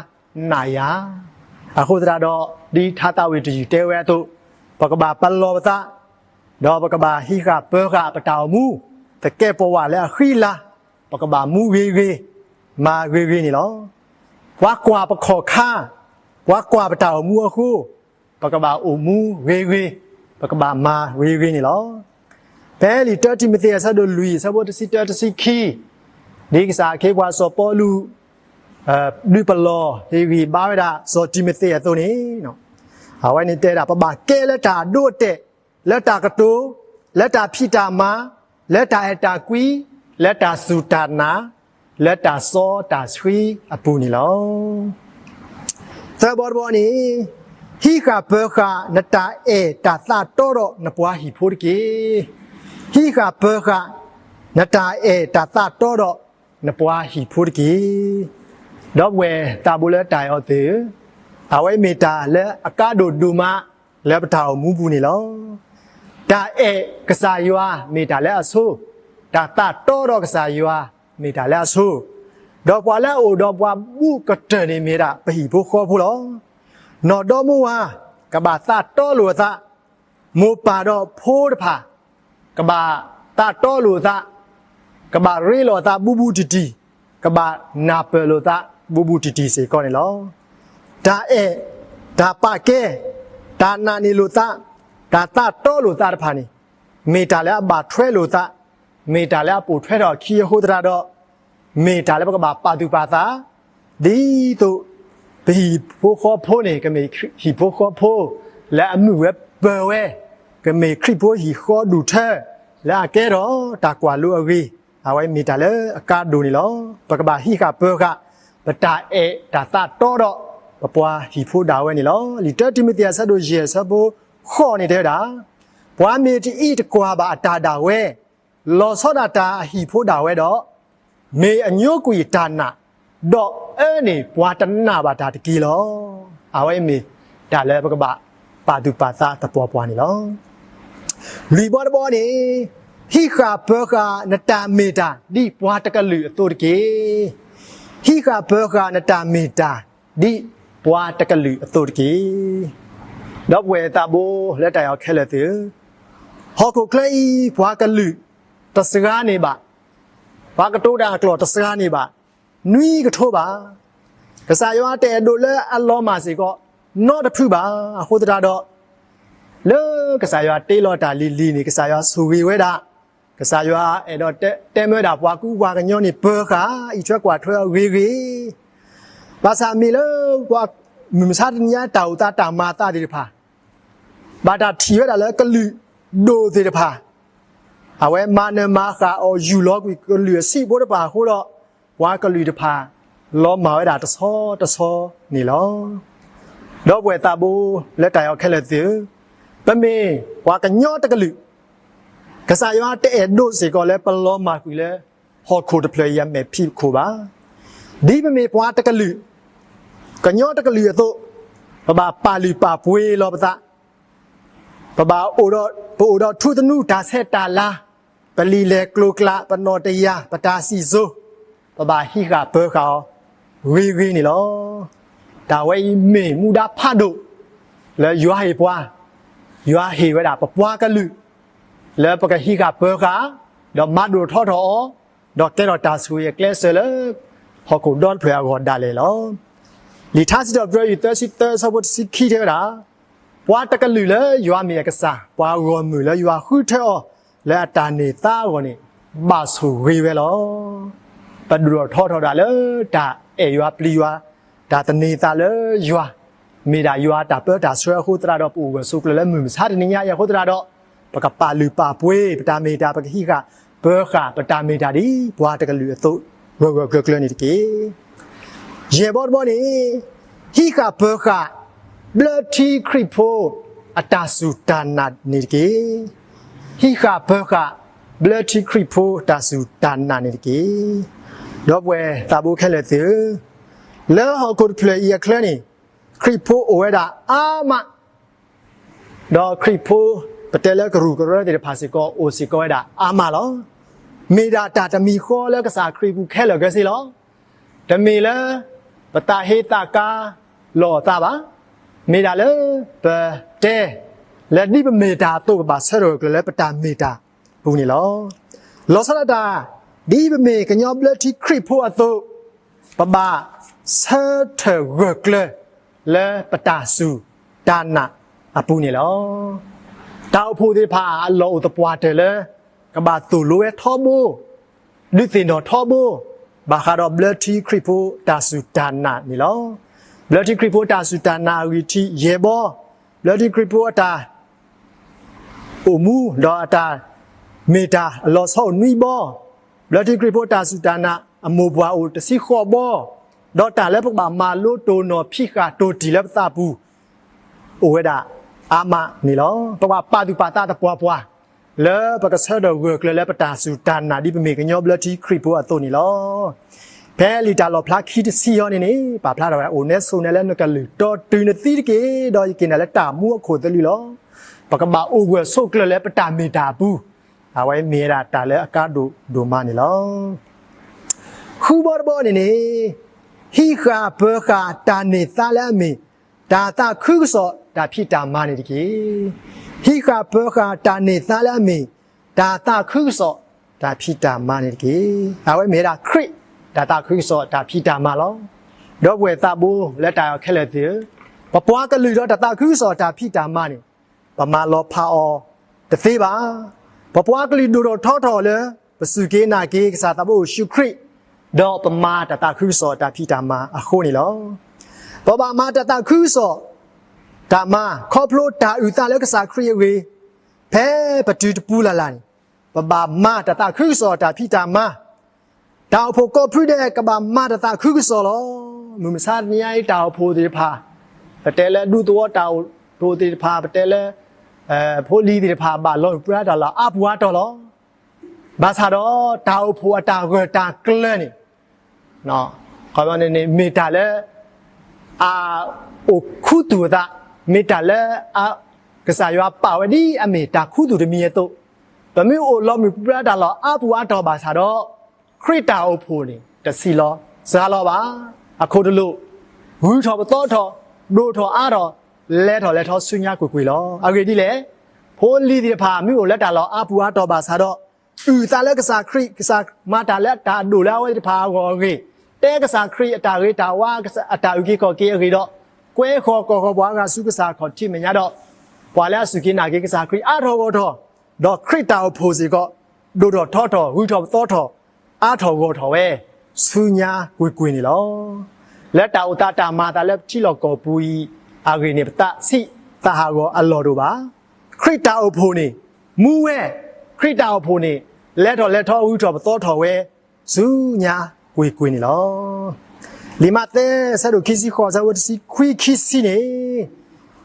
နာ်ယၤ. အဃိသတးဒီး ဒ်ထါသးဝံၣ်တယုၢ်တဲဝဲအသိး, ပကဘၣ်ပလီၢ်ပသး, ဒီးပကဘၣ်ဟံးဃာ်ပၢၤဃာ်ပတၢ်အိၣ်မူသကဲးပဝးလၢအဃံအလၤ, ပကဘၣ်မူဂ့ၤဂ့ၤ, မၤဂ့ၤဂ့ၤန့ၣ်လီၤ. ပှၤကွၢ်ပခီၣ်ခါ, ပှၤကွၢ်ပတၢ်အိၣ်မူအဃိ, ပကဘၣ်အိၣ်မူဂ့ၤဂ့ၤ, ပကဘၣ်မၤဂ့ၤဂ့ၤန့ၣ်လီၤ. ဖဲလံာ်တၢတံၤမသ့း အဆၢဒိၣ်လွံၢ် အဆၢဖိတဆံတၢ တဆံခံ, ဒ်ကစၢ်ခ့ပှၤစီၤပီလူး ဒုးပလီၢ်ဟ့ၣ်ဂံၢ်ဘါဝဲဒၣ် စီၤတံၤမသ့းအသိးန့ၣ်, အဝဲန့ၣ်တဲဒၣ် ပဘၣ်ကဲလၢတၢ်အဒိအတဲာ်, လၢတၢ်ကတိၤ, လၢတၢ်ဖံးတၢ်မၤ, လၢတၢ်အဲၣ်တၢ်ကွံ, လၢတၢ်စူၢ်တၢ်နာ်, လၢတၢ်စီတၢ်ဆှံအပူၤန့ၣ်လီၤ. သၢဘီတဘီန့ၣ်, ဟံးဃာ်ပၢၤဃာ်နတၢ်အဲၣ်တၢ်သးတီဒီးနပှၤဟံၣ်ဖိတက့ၢ်. ဟံးဃာ်ပၢၤဃာ်နတၢ်အဲၣ်တၢ်သးတီဒီးနပှၤဟံၣ်ဖိတက့ၢ်. ဒီပုၢ်ဝဲၢ်သးဘိလၢတၢ်အဲၣ်အီၤသ့ၣ်ဧၢ, အဝဲမ့ၢ်တၢ်လၢအကါဒိၣ်ဒိၣ်မး လၢပတၢ်အိၣ်မူပူၤန့ၣ်လီၤ. တၢ်အဲၣ်ကစၢ်ယွၤမ့ၢ်တၢ်လၢအဆိ, တၢ်သးတီဒီးကစၢ်ယွၤမ့ၢ်တၢ်လၢအဆိ, ဒီးပှၤလၢအအိၣ်ဒီးပှၤဘူးကတၢၢ်န့ၣ်မ့ၢ်ဒၣ်ပဟံၣ်ဖိဃီဖိလီၤ. နီၢ်ဒီမိၢ်ဝၤ ကဘၣ်သးတီလိာ်အသး, မိၢ်ပၢ်ဒီးဖိတဖၣ် ကဘၣ်သးတီလိာ်အသး, ကဘၣ်ရ့လိာ်အသးဘူးဘူးတံၢ်တံၢ်, ကဘၣ်နၢ်ပၢၢ်လိာ်သးဘူးဘူးတံၢ်တံၢ်စ့ၢ်ကီးန့ၣ်လီၤ. တၢ်အဲၣ်, တၢ်ပာ်ကဲ, တၢ်နာ်န့ၢ်လိာ်သး, တၢ်သးတီလိာ်သးတဖၣ်န့ၣ် မ့ၢ်တၢ်လၢအဘၣ်ထွဲလိာ်သး, မ့ၢ်တၢ်လၢအပိာ်ထွဲထီၣ်အခံအဃိသတးဒီး မ့ၢ်တၢ်လၢပကဘၣ်ပာ်သူၣ်ပာ်သး, ဒ်သိးပဟံၣ်ဖိဃီဖိန့ၣ် ကမ့ၢ်ဟံၣ်ဖိဃီဖိလၢအမုာ်ဝဲပၢၤဝဲ, ကမ့ၢ်ခရံာ်ဖိဟံၣ်ဃီဒူၣ်ထၢ လၢအကဲထီၣ်တၢ်ကွၢ်လိအဂ့ၤ, အဝဲမ့ၢ်တၢ်လၢအကါဒိၣ်န့ၣ်လီၤ. ပကဘၣ်ဟံးဃာ်ပၢၤဃာ် ပတၢ်အဲၣ်တၢ်သးတီဒီး ပပှၤဟံၣ်ဖိဒၣ်ဝဲန့ၣ်လီၤ. လံာ်တၢတံၤမသ့းအဆၢဒိၣ်ယဲၢ်အဆၢဖိဃိးန့ၣ်တဲဝဲဒၣ်, ပှၤမ့ၢ်တအံးတကွၢ်ဘၣ်အတၢ်ဒၣ်ဝဲ, လီၤဆီဒၣ်တၢ်အဟံၣ်ဖိဒၣ်ဝဲဒီး မ့ၢ်အညိကွံာ်တၢ်နာ်, ဒီးအၢန့ၢ်ပှၤတနာ်ဘၣ်တၢ်တက့ၢ်လီၤ. အဝဲမ့ၢ်တၢ်လၢပကဘၣ်ပာ်သူၣ်ပာ်သးသပှၢ်ပှၢ်န့ၣ်လီၤ. လွံၢ်ဘီတဘီန့ၣ်, ဟံးဃာ်ပၢၤဃာ်နတၢ်မ့ၢ်တၢ်ဒ်ပှၤတကလုာ်အသိးတက့ၢ်. ဟံးဃာ်ပၢၤဃာ်နတၢ်မ့ၢ်တၢ်ဒ်ပှၤတကလုာ်အသိးတက့ၢ်. ဒီပုၢ်ဝဲၢ်သးဘိလၢတၢ်အဲၣ်ခဲလၢာ်သ့ၣ်ဧၢ, ဟီၣ်ခိၣ်ချၢအံၤ ပှၤကလုာ်တစှၤန့ၢ်ဘၣ်, ပှၤကတိၤတၢ်အကျိာ်တစှၤန့ၢ်ဘၣ်, နွံကထိဘၣ်. ကစၢ်ယွၤတအဲၣ်ဒိးလၢအလီၤမၢ်စ့ၢ်ကီး နီတဖုဘၣ်. အဃိသတးဒီး လၢကစၢ်ယွၤတ့လီၤတၢ်လံၤလံၤန့ၣ် ကစၢ်ယွၤဆိၣ်ဂ့ၤဝဲဒၣ်, ကစၢ်ယွၤအဲၣ်ဒိးတဲမၢဒၣ်ပှၤကူပှၤကညီန့ၣ် ပၢၤဃာ်အံးထွဲကွၢ်ထွဲအဂ့ၤဂ့ၤ, ဘၣ်ဆၣ်မ့ၢ်လၢပှၤမုၢ်မဆါတနံၤညါတၢ်အိၣ်သးတၢ်မၤအသးသ့ၣ်တဖၣ် ဘၣ်တၢ်ထံၣ်ဝဲဒၣ်လၢကလုာ်ဒိၣ်သ့ၣ်တဖၣ် အဝဲမၤနၢၤမၤဃၣ်အီၤယူၢ်လီၤကွံာ်ကလုာ်အဆံးဖိတဖၣ်အဃိဒီး ပှၤကလုာ်တဖၣ် လီၤမၢ်ဝဲဒၣ်တဆီတဆီန့ၣ်လီၤ. ဒီပုၢ်ဝဲၢ်သးဘိလၢတၢ်အဲၣ်ခဲလၢာ်သ့ၣ်ဧၢ, ပမ့ၢ်ပှၤကညီတကလုာ်, ကစၢ်ယွၤတအဲၣ်ဒိးစ့ၢ်ကီးလၢပလီၤမၢ်ကွံာ်လၢ ဟီၣ်ခိၣ်တဖျၢၣ်အံၤအမဲာ်ဖံးခိၣ်ဘၣ်. ဒ်ပမ့ၢ်ပှၤတကလုာ်, ကညီတကလုာ်အသိး, ပဘၣ်ပာ်လုၢ်ပာ်ပှ့ၤလီၤပသး, ပဘၣ်အိၣ်ဒီး, ပအိၣ်ဒီးထူသနူတၢ်ဆဲးတၢ်လၤ, ပလံာ်လဲၢ်ကျိၤကျး, ပနီၣ်တယၢ်, ပတၢ်စံၣ်စိၤ, ပဘၣ်ဟံးဃာ်ပၢၤဃာ်အီၤဂ့ၤဂ့ၤန့ၣ်လီၤ. တၢ်ဝဲအံၤမ့ၢ်မူဒါဖးဒိၣ်လၢယွၤဟ့ၣ်ပှၤ, ယွၤဟ့ၣ်ဝဲဒၣ်ပပှၤကလုာ် လၢပကဟံးဃာ်ပၢၤဃာ်, ဒီးမၤဒိၣ်ထီထီၣ်အီၤ, ဒီးကဲထီၣ်တၢ်ဆိၣ်ဂ့ၤအကျဲစၢၤလၢ ဟီၣ်ခိၣ်ဒီတဖျၢၣ်အဂီၢ်ဒၣ်လဲာ်လီၤ. လံာ်ထါစံးထီၣ်ပတြၢၤ အဆၢဒိၣ်သၢဆံသၢ အဆၢဖိတဆံခံတဲဝဲဒၣ်, ပှၤတကလုာ်လၢယွၤမ့ၢ်အကစၢ်, ပှၤဂီၢ်မုၢ်လၢယွၤဃုထၢအီၤလၢအတၢ်န့ၢ်သါအဂီၢ်န့ၣ် ဘၣ်ဆိၣ်ဂ့ၤဝဲလီၤ. ပဒိၣ်ထီၣ်ထီထီၣ်ဒၣ်လၢတၢ်အဲၣ်ယွၤပျံၤယွၤ, တၢ်သန့ၤသးလၢယွၤ, မ့ၢ်ဒၣ်ယွၤတၢ်ပၢတၢ်ဆှၢအဃိသတးဒီး ပအိၣ်ဂၢၢ်ဆိးကျၢၤလၢမုၢ်မဆါတနံၤညါအံၤအဃိသတးဒီး ပကပာ်လုၢ်ပာ်ပှ့ၤပတၢ်မ့ၢ်တၢ်, ပကဟံးဃာ်ပၢၤဃာ်ပတၢ်မ့ၢ်တၢ်ဒ်ပှၤတကလုာ်အသိး ဂၢၢ်ဂၢၢ်ကျၢၤကျၢၤန့ၣ်တက့ၢ်. ယဲၢ်ဘီတဘီန့ၣ်, ဟံးဃာ်ပၢၤဃာ် ဘျၢထံခရံာ်ဖိအတၢ်စူၢ်တၢ်နာ်န့ၣ်တက့ၢ်. ဟံးဃာ်ပၢၤဃာ် ဘျၢထံခရံာ်ဖိတၢ်စူၢ်တၢ်နာ်န့ၣ်တက့ၢ်. ဒီပုၢ်ဝဲၢ်သးဘိခဲလၢာ်သ့ၣ်ဧၢ, လၢဟီၣ်ခိၣ်တဖျၢၣ်အံၤအချၢန့ၣ် ခရံာ်ဖိအိၣ်ဝဲဒၣ်အါမး ဒီးခရံာ်ဖိ ပတဲလၢကရူၢ်ကရၢသ့ၣ်တဖၣ်စ့ၢ်ကီး အိၣ်စ့ၢ်ကီးဝဲဒၣ်အါမးလီၤ. မ့ၢ်ဒၣ်တၢ်တမံၤဃီလၢကစၢ်ခရံာ်အပူၤခဲလၢာ်ခဲဆ့လီၤ. တမ့ၢ်လၢပသးဟ့သးကါလီၤအသးဘၣ်. မ့ၢ်ဒၣ်လၢပတဲ လၢဒ်ပမ့ၢ်တၢ်အသိး ပဘၣ်ဆၢထၢၣ်ဂၢၢ်ကျၢၤလၢပတၢ်မ့ၢ်တၢ်အပူၤန့ၣ်လီၤ. လီၤဆီဒၣ်တၢ် ဒ်ပမ့ၢ်ကညီဘျၢထံခရံာ်ဖိအသိး ပဘၣ်ဆၢထၢၣ်ဂၢၢ်ကျၢၤလၢပတၢ်စူၢ်တၢ်နာ်အပူၤန့ၣ်လီၤ. တၢ်အိၣ်ဖှိၣ်သ့ၣ်တဖၣ်အလီၢ်အိၣ်သပှၢ်တၢၢ်လၢ ကဘၣ်သိၣ်လိဝဲထီဘိ ဒုးသ့ၣ်နီၣ်ထီဘိ ဘၣ်ဃးဒီးဘျၢထံခရံာ်ဖိတၢ်စူၢ်တၢ်နာ်န့ၣ်လီၤ. ဘျၢထံခရံာ်ဖိတၢ်စူၢ်တၢ်နာ်အဂံၢ်ထံးယဲၢ်ဘီ, ဘျၢထံခရံာ်ဖိအတၢ် အိၣ်မူ ဒီးအတၢ်မ့ၢ်တၢ်အလီၤဆီအိၣ်နွံဘီ, ဘျၢထံခရံာ်ဖိတၢ်စူၢ်တၢ်နာ်အမိၢ်ပှၢ်အိၣ်တဆံဃိးဘီ, ဒီးတၢ်လၢပကဘၣ်မၤလိတိၢ်နီၣ်ဖံးဃာ်တိၢ်တံၢ်လၢပသးပူၤ အိၣ်ဝဲဒၣ်အါမးန့ၣ်လီၤ. ပကဘၣ်ပာ်သူၣ်ပာ်သးသပှၢ်ပှၢ် လၢပကဆၢထၢၣ်ဂၢၢ်ကျၢၤလၢပတၢ်စူၢ်တၢ်နာ်ဒ်ပမ့ၢ်ကညီဘျၢထံခရံာ်ဖိအသိးန့ၣ်လီၤ. ဖဲလံာ်တၢ်လီၣ်ဖျါခံတဆံအံၤန့ၣ်န့ၣ် ပာ်ဖျါထီၣ်ဝဲဒၣ် အိၣ်နဲဆိးနဲလၢနကလုၢ်တီတုၤနသံတက့ၢ်, ဒီးယက့ၤနၤလၢတၢ်မူအခိၣ်သလုးလီၤ. ပကဘၣ်အိၣ်ဂၢၢ်ဆိးကျၢၤလၢပတၢ်မ့ၢ်တၢ်အပူၤ, အဝဲမ့ၢ်ဝဲဒၣ်တၢ်လၢအကါဒိၣ်ဒိၣ်မးန့ၣ်လီၤ. ဃုဘီတဘီန့ၣ်န့ၣ်, ဟံးဃာ်ပၢၤဃာ်တၢ်န့ၢ်သါလၢအမ့ၢ် တၢ်သးခုကစီၣ်တၢ်ဖံးတၢ်မၤန့ၣ်တက့ၢ်. ဟံးဃာ်ပၢၤဃာ်တၢ်န့ၢ်သါလၢအမ့ၢ် တၢ်သးခုကစီၣ်တၢ်ဖံးတၢ်မၤန့ၣ်တက့ၢ်. အဝဲမ့ၢ်ဝဲဒၣ်ခရံာ်တၢ်သးခုကစီၣ်တၢ်ဖံးတၢ်မၤလီၤ. ဒီပုၢ်ဝဲၢ်သးဘိလၢတၢ်အဲၣ်ခဲလၢာ်သ့ၣ်ဧၢ, ပပှၤကလုာ်ဒီးတၢ်သးခုကစီၣ်တၢ်ဖံးတၢ်မၤန့ၣ် ပမၤလီၤဖးအီၤတသ့ဘၣ်. ပပှၤကလုာ်ဒိၣ်ထီၣ်ထီထီၣ်လၢ ပစူၢ်က့ၤနာ်က့ၤကစၢ်သးဘိယ့ၣ်ၡူးခရံာ်, ဒီးပမၤတၢ်သးခုကစီၣ်တၢ်ဖံးတၢ်မၤအဃိန့ၣ်လီၤ. ပဘၣ်မၤတၢ်သးခုကစီၣ်တၢ်မၤ ခီဖျိတၢ်အုၣ်သးလၢကစၢ်ခရံာ်အဂ့ၢ်, ဖဲပတုၤတပူၤလၢ်လၢ်န့ၣ် ပဘၣ်မၤတၢ်သးခုကစီၣ်တၢ်ဖံးတၢ်မၤ တၢ်အိၣ်ဖှိၣ်ကိးဖုဒဲး ကဘၣ်မၤတၢ်သးခုကစီၣ်လီၤ. မုၢ်မဆါတနံၤညါအံၤ တၢ်အိၣ်ဖှိၣ်သ့ၣ်တဖၣ်, ပတဲလၢဒူသဝီတၢ်အိၣ်ဖှိၣ်သ့ၣ်တဖၣ်, ပတဲလၢ ဖိလံၤသ့ၣ်တဖၣ် ဘၣ်လီၤမုၢ်ပြၢတၢ်လီၢ်အါပူၤအါတီၤလီၤ. ဘၣ်ဆၣ်ဒီး တၢ်အိၣ်ဖှိၣ်အတၢ်ဂၢၢ်တၢ်ကျၢၤန့ၣ် မ့ၢ်တၢ်လၢ အအိၣ်ခူသူၣ်အသး, မ့ၢ်တၢ်လၢ ကစၢ်ယွၤပာ်ဝဲဒ်အမ့ၢ်တၢ်ခူသူၣ်တမံၤအသိး, ပမ့ၢ်အိၣ်လီၤမုၢ်ပြၢတၢ်လီၢ်အါပူၤအါတီၤဘၣ်ဆၣ်ဒီး ခရံာ်တၢ်အိၣ်ဖှိၣ်န့ၣ် တဆံးလီၤစှၤလီၤဘၣ်. အခိၣ်တလိာ်, ဂုၤထီၣ်ပသီထီၣ်, ဒိၣ်ထီၣ်အါထီၣ်, လဲၤထီၣ်လဲၤထီၣ်ဆူညါကွ့ၢ်ကွ့ၢ်လီၤ. အဂ့ၢ်ဒ်လဲၣ်, ဖိလံၤသ့ၣ်တဖၣ် မ့ၢ်အိၣ်လၢတၢ်လီၢ်အါပူၤအါတီၤဘၣ်ဆၣ်ဒီး အုၣ်သးလၢကစၢ်ခရံာ်, ကစၢ်မၤတၢ်လၢတၢ်အဒိၣ်လၢအဝဲသ့ၣ်တဖၣ်အဂီၢ်အဂ့ၢ်, တဲကစၢ်ခရံာ်အတၢ်ဂ့ၤတၢ်ဝါ, အတၢ်အုၣ်က့ၤခီၣ်က့ၤအဂ့ၢ်ဒီး, ကွဲဃီၤကိးဃီၤပှၤအဂၤဆူကစၢ်ခီၣ်ထံးမဲာ်ညါဒီး, ပှၤလၢအစူၢ်က့ၤနာ်က့ၤကစၢ်ခရံာ်အါထီၣ်ဂီၢ်ထီၣ်, ဒီးခရံာ်တၢ်အိၣ်ဖှိၣ်စ့ၢ်ကီး ဒိၣ်ထီၣ်ထီထီၣ် ဂုၤထီၣ်ပသီထီၣ် အါထီၣ်ဂီၢ်ထီၣ်ဝဲ ဆူညါကွ့ၢ်ကွ့ၢ်န့ၣ်လီၤ. လၢတၢ်အိၣ်သးတၢ်မၤအသးလၢပထံလီၢ်ကီၢ်ပူၤအံၤအဂ့ၢ်န့ၣ် ပသးဆံးသးဟးဂီၤအလီၢ်တအိၣ်ဘၣ်. ခရံာ်တၢ်အိၣ်ဖှိၣ်န့ၣ် မူဝဲ, ခရံာ်တၢ်အိၣ်ဖှိၣ်န့ၣ် လဲၤထီၣ်လဲၤထီ ဂုၤထီၣ်ပသီထီၣ်ဝဲ ဆူညါကွ့ၢ်ကွ့ၢ်န့ၣ်လီၤ. လံာ်မးသဲ ဆၢဒိၣ်ခံဆံဃိး ဆၢဖိတဆံခွံ ခံဆံန့ၣ်,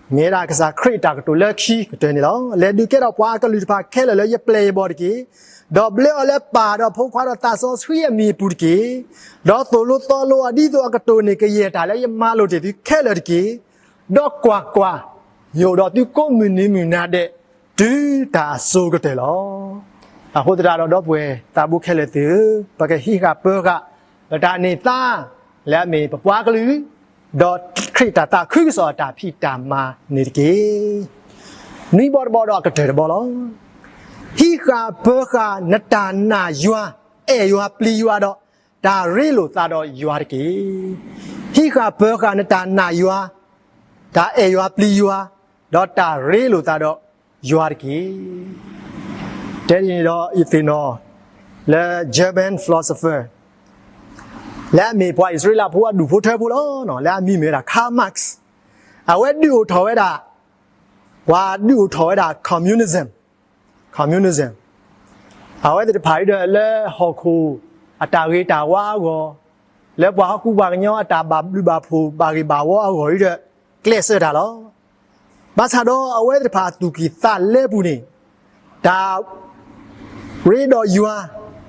မ့ၢ်ဝဲဒၣ်ကစၢ်ခရံာ်အတၢ်ကတိၤလၢခံကတၢၢ်န့ၣ်လီၤ. လဲၤဒုးကဲထီၣ်ပှၤအကလုာ်တဖၣ်ခဲလၢာ်လၢယပျဲၢ်ယဘီၣ်တက့ၢ်. ဒီးဘျၢအီၤလၢပၢ်ဒီးဖိခွါဒီးသးစီဆှံအမံၤအပူၤတက့ၢ်. ဒီးသိၣ်လိသီလိအီၤဒ်သိးအကတိၤန့ၢ်ကယဲၢ်တၢ်လၢယမၤလိာ်တ့ၢ်သုခဲလၢာ်တက့ၢ်. ဒီးကွၢ်ကွၢ်, ယအိၣ်ဒီးသုကိးမုၢ်နံၤမုၢ်နၤဒဲး တုၤတၢ်အစိၤကတၢၢ်လီၤ. အဃိသတးဒီး ဒီပုၢ်ဝဲၢ်သးဘိခဲလၢာ်သ့ၣ်ဧၢ, ပကဟံးဃာ်ပၢဃာ် ပတၢ်န့ၢ်သါ လၢအမ့ၢ်ပပှၤကလုာ်, ဒီးခရံာ်တၢ်သးခုကစီၣ်အတၢ်ဖံးတၢ်မၤန့ၣ်တက့ၢ်. နွံဘီတဘီဒီးအကတၢၢ်တဘီလီၤ. ဟံးဃာ်ပၢဃာ်နတၢ်နာ်ယွၤ, အဲၣ်ယွၤပျံၤယွၤဒီး တၢ်ရ့လိာ်သးဒီးယွၤတက့ၢ်. ဟံးဃာ်ပၢဃာ်နတၢ်နာ်ယွၤ, တၢ်အဲၣ်ယွၤပျံၤယွၤ, ဒီးတၢ်ရ့လိာ်သးဒီးယွၤတက့ၢ်. တဲဒ်န့ၣ်ဒီး ယသ့ၣ်နီၣ်လၢ German philosopher လၢအမ့ၢ်ပှၤအံၣ်စရ့လးဖိအဒူၣ်ဖိထၢဖိလီၤ. လၢအမံၤမ့ၢ်ဝဲဒၣ် Karl Marx, အဝဲဒုးအိၣ်ထီၣ်ဝဲဒၣ်, ပှၤဒုးအိၣ်ထီၣ်ဝဲဒၣ် communism, communism, အဝဲသ့ၣ်တဖၣ်အံၤဒီးလၢဟီၣ်ခိၣ်အတၢ်ဂ့ၤတၢ်ဝါအဂီၢ်, လၢပှၤဟီၣ်ခိၣ်ပှၤကညီအတၢ်ဘၣ်ဘျုးဘၣ်ဖှိၣ်ဘၣ်ဂ့ၢ်ဘၣ်ဝီအဂီၢ်အံၤဒီး ကျဲးစၢးတၢ်လီၤ. ဘၣ်ဆၣ်ဒီးအဝဲသ့ၣ်တဖၣ်အသူၣ်ကံၢ်သးလဲပူၤန့ၣ်, တၢ်ရ့ဒီးယွၤ,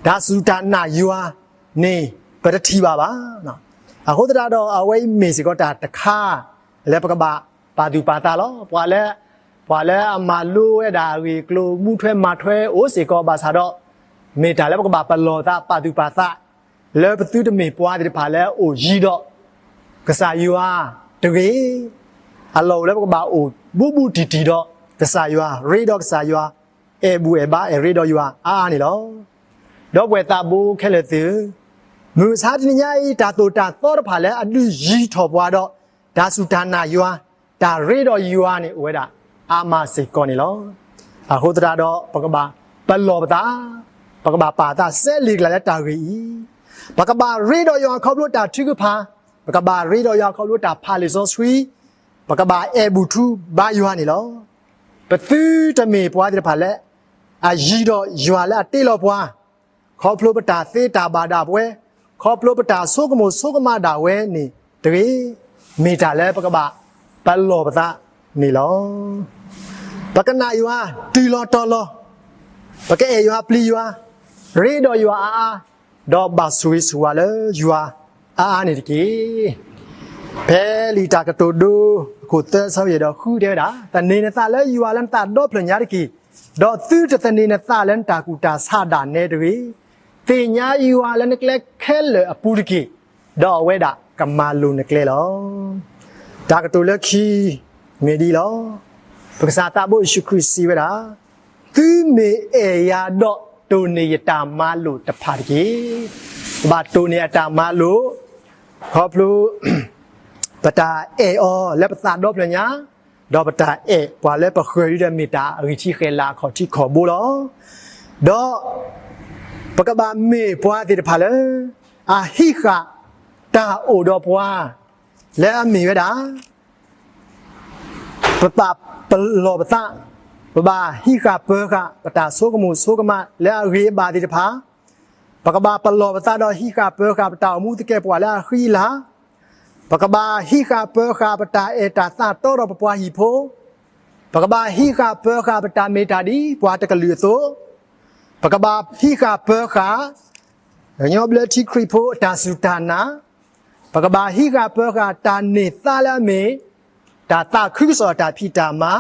တၢ်စူၢ်တၢ်နာ်ယွၤန့ၣ် ပတထံၣ်ဘၣ်ဘၣ်. အဃိသတးဒီး အဝဲအံၤမ့ၢ်စ့ၢ်ကီးတၢ်တခါ လၢပကဘၣ်ပာ်သူၣ်ပာ်သးလီၤ. ပှၤလၢ, ပှၤလၢအမၤလိဝဲဒၣ်အဂ့ၢ်အကျိၤ မူထွဲမၤထွဲအိၣ်စ့ၢ်ကီးဘၣ်ဆၣ်ဒီး, မ့ၢ်တၢ်လၢပကဘၣ်ပလီၢ်သးပာ်သူၣ်ပာ်သး လၢပသုတမ့ၢ်ပှၤသ့ၣ်တဖၣ်လၢအအိၣ်ယံၤဒီးကစၢ်ယွၤတဂ့ၤ. အလီၢ်အိၣ်လၢပကဘၣ်အိၣ်ဘူးဘူးတံၢ်တံၢ်ဒီးကစၢ်ယွၤ, ရ့ဒီးကစၢ်ယွၤ, အဲၣ်ဘူၣ်အဲၣ်ဘါအဲၣ်ရ့ဒီးယွၤအါအါန့ၣ်လီၤ. ဒီပုၢ်ဝဲၢ်သးဘိခဲလၢာ်သ့ၣ်ဧၢ, မုၢ်မဆါတနံၤညါအံၤ တၢ်သိၣ်တၢ်သီတဖၣ်လၢအဒုးယံၤထီၣ်ပှၤဒီး တၢ်စူၢ်တၢ်နာ်ယွၤ, တၢ်ရ့ဒီးယွၤန့ၣ်အိၣ်ဝဲဒၣ်အါမးစ့ၢ်ကီးန့ၣ်လီၤ. အဃိသတးဒီး ပကဘၣ်ပလီၢ်ပသး, ပကဘၣ်ပာ်သးစဲလ့ၣ်ကလၤလၢတၢ်ဂ့ၢ်အံၤ, ပကဘၣ်ရ့ဒီးယွၤခီဖျိတၢ်ထုကဖၣ်, ပကဘၣ်ရ့ဒီးယွၤခီဖျိတၢ်ဖးလံာ်စီဆှံ, ပကဘၣ်အဲၣ်ဘူၣ်ထူဘါယွၤန့ၣ်လီၤ. ပသုတမ့ၢ်ပှၤသ့ၣ်တဖၣ်လၢ အယံၤဒီးယွၤလၢအတ့လီၤပှၤ, ခီဖျိပတၢ်သ့တၢ်ဘၣ်ဒၣ်ဝဲ, ခီဖျိပတၢ်ဆိကမိၣ်ဆိကမးဒၣ်ဝဲန့ၣ်တဂ့ၤ, မ့ၢ်တၢ်လၢပကဘၣ်ပလီၢ်ပသးန့ၣ်လီၤ. ပကနာ်ယွၤတုၤလီၤတီၤလီၤ, ပကအဲၣ်ယွၤပျံၤယွၤ, ရ့ဒီးယွၤအါအါ, ဒီးဘၣ်ဆိၣ်ဂ့ၤဆိၣ်ဝါလၢယွၤအါအါန့ၣ်တက့ၢ်. ဖဲလံာ်တၢ်ကတိၤဒိ အခိၣ်သၢ ဆၢဖိယဲၢ်ဒီးဃုတဲဝဲဒၣ်, သန့ၤနသးလၢယွၤလၢနသးဒီဖျၢၣ်ညါတက့ၢ်, ဒီးသုတသန့ၤနသးလၢနတၢ်ကူၣ်တၢ်ဆးဒၣ်နဲတဂ့ၤ. သ့ၣ်ညါယွၤလၢနကျဲခဲလၢာ်အပူၤတက့ၢ်, ဒီးအဝဲဒၣ်ကမၤလိၤနကျဲလီၤ. တၢ်ကတိၤလၢခံ မ့ၢ်ဒ်အံၤလီၤ. ပကစၢ်သးဘိယ့ၣ်ၡူးခရံာ်စံးဝဲဒၣ်, သုမ့ၢ်အဲၣ်ယၤဒီးတိၢ်န့ၢ်ယတၢ်မၤလိာ်တဖၣ်တက့ၢ်. ပဘၣ်တိၢ်န့ၢ်အတၢ်မၤလိာ် ခီဖျိ ပတၢ်အဲၣ်အီၤလၢပသးဒီဖျၢၣ်ညါ, ဒီးပတၢ်အဲၣ်ပှၤလၢပဃၢၤအံၤဒီး မ့ၢ်တၢ်အဂံၢ်ထံးဃဲၤလၤအခီၣ်ထံးခီၣ်ဘိလီၤ. ဒီးပကဘၣ်မ့ၢ်ပှၤသ့ၣ်တဖၣ်လၢ အဟံးဃာ်တၢ်အိၣ်ဒီးပှၤ လၢအမ့ၢ်ဝဲဒၣ် ပဘၣ်ပလီၢ်ပသး, ပဘၣ်ဟံးဃာ်ပၢဃာ် ပတၢ်ဆိကမိၣ်ဆိကမးလၢအဂ့ၤအဘၣ်သ့ၣ်တဖၣ်, ပ ပကဘၣ်ပလီၢ်ပသးဒီးဟံးဃာ်ပၢၤဃာ်ပတၢ်အိၣ်မူသကဲာ်ပဝးလၢအဃံအလၤ, ပကဘၣ်ဟံးဃာ်ပၢၤဃာ်ပတၢ်အဲၣ်တၢ်သးတီဒီးပပှၤဟံၣ်ဖိ, ပကဘၣ်ဟံးဃာ်ပၢၤဃာ်ပတၢ်မ့ၢ်တၢ်ဒ်ပှၤတကလုာ်အသိး, ပကဘၣ်ဟံးဃာ်ပၢၤဃာ် ကညီဘျၢထံခရံာ်ဖိအတၢ်စူၢ်တၢ်နာ်, ပကဘၣ်ဟံးဃာ်ပၢၤဃာ်တၢ်န့ၢ်သါလၢအမ့ၢ် တၢ်သးခုကစီၣ်တၢ်ဖံးတၢ်မၤ,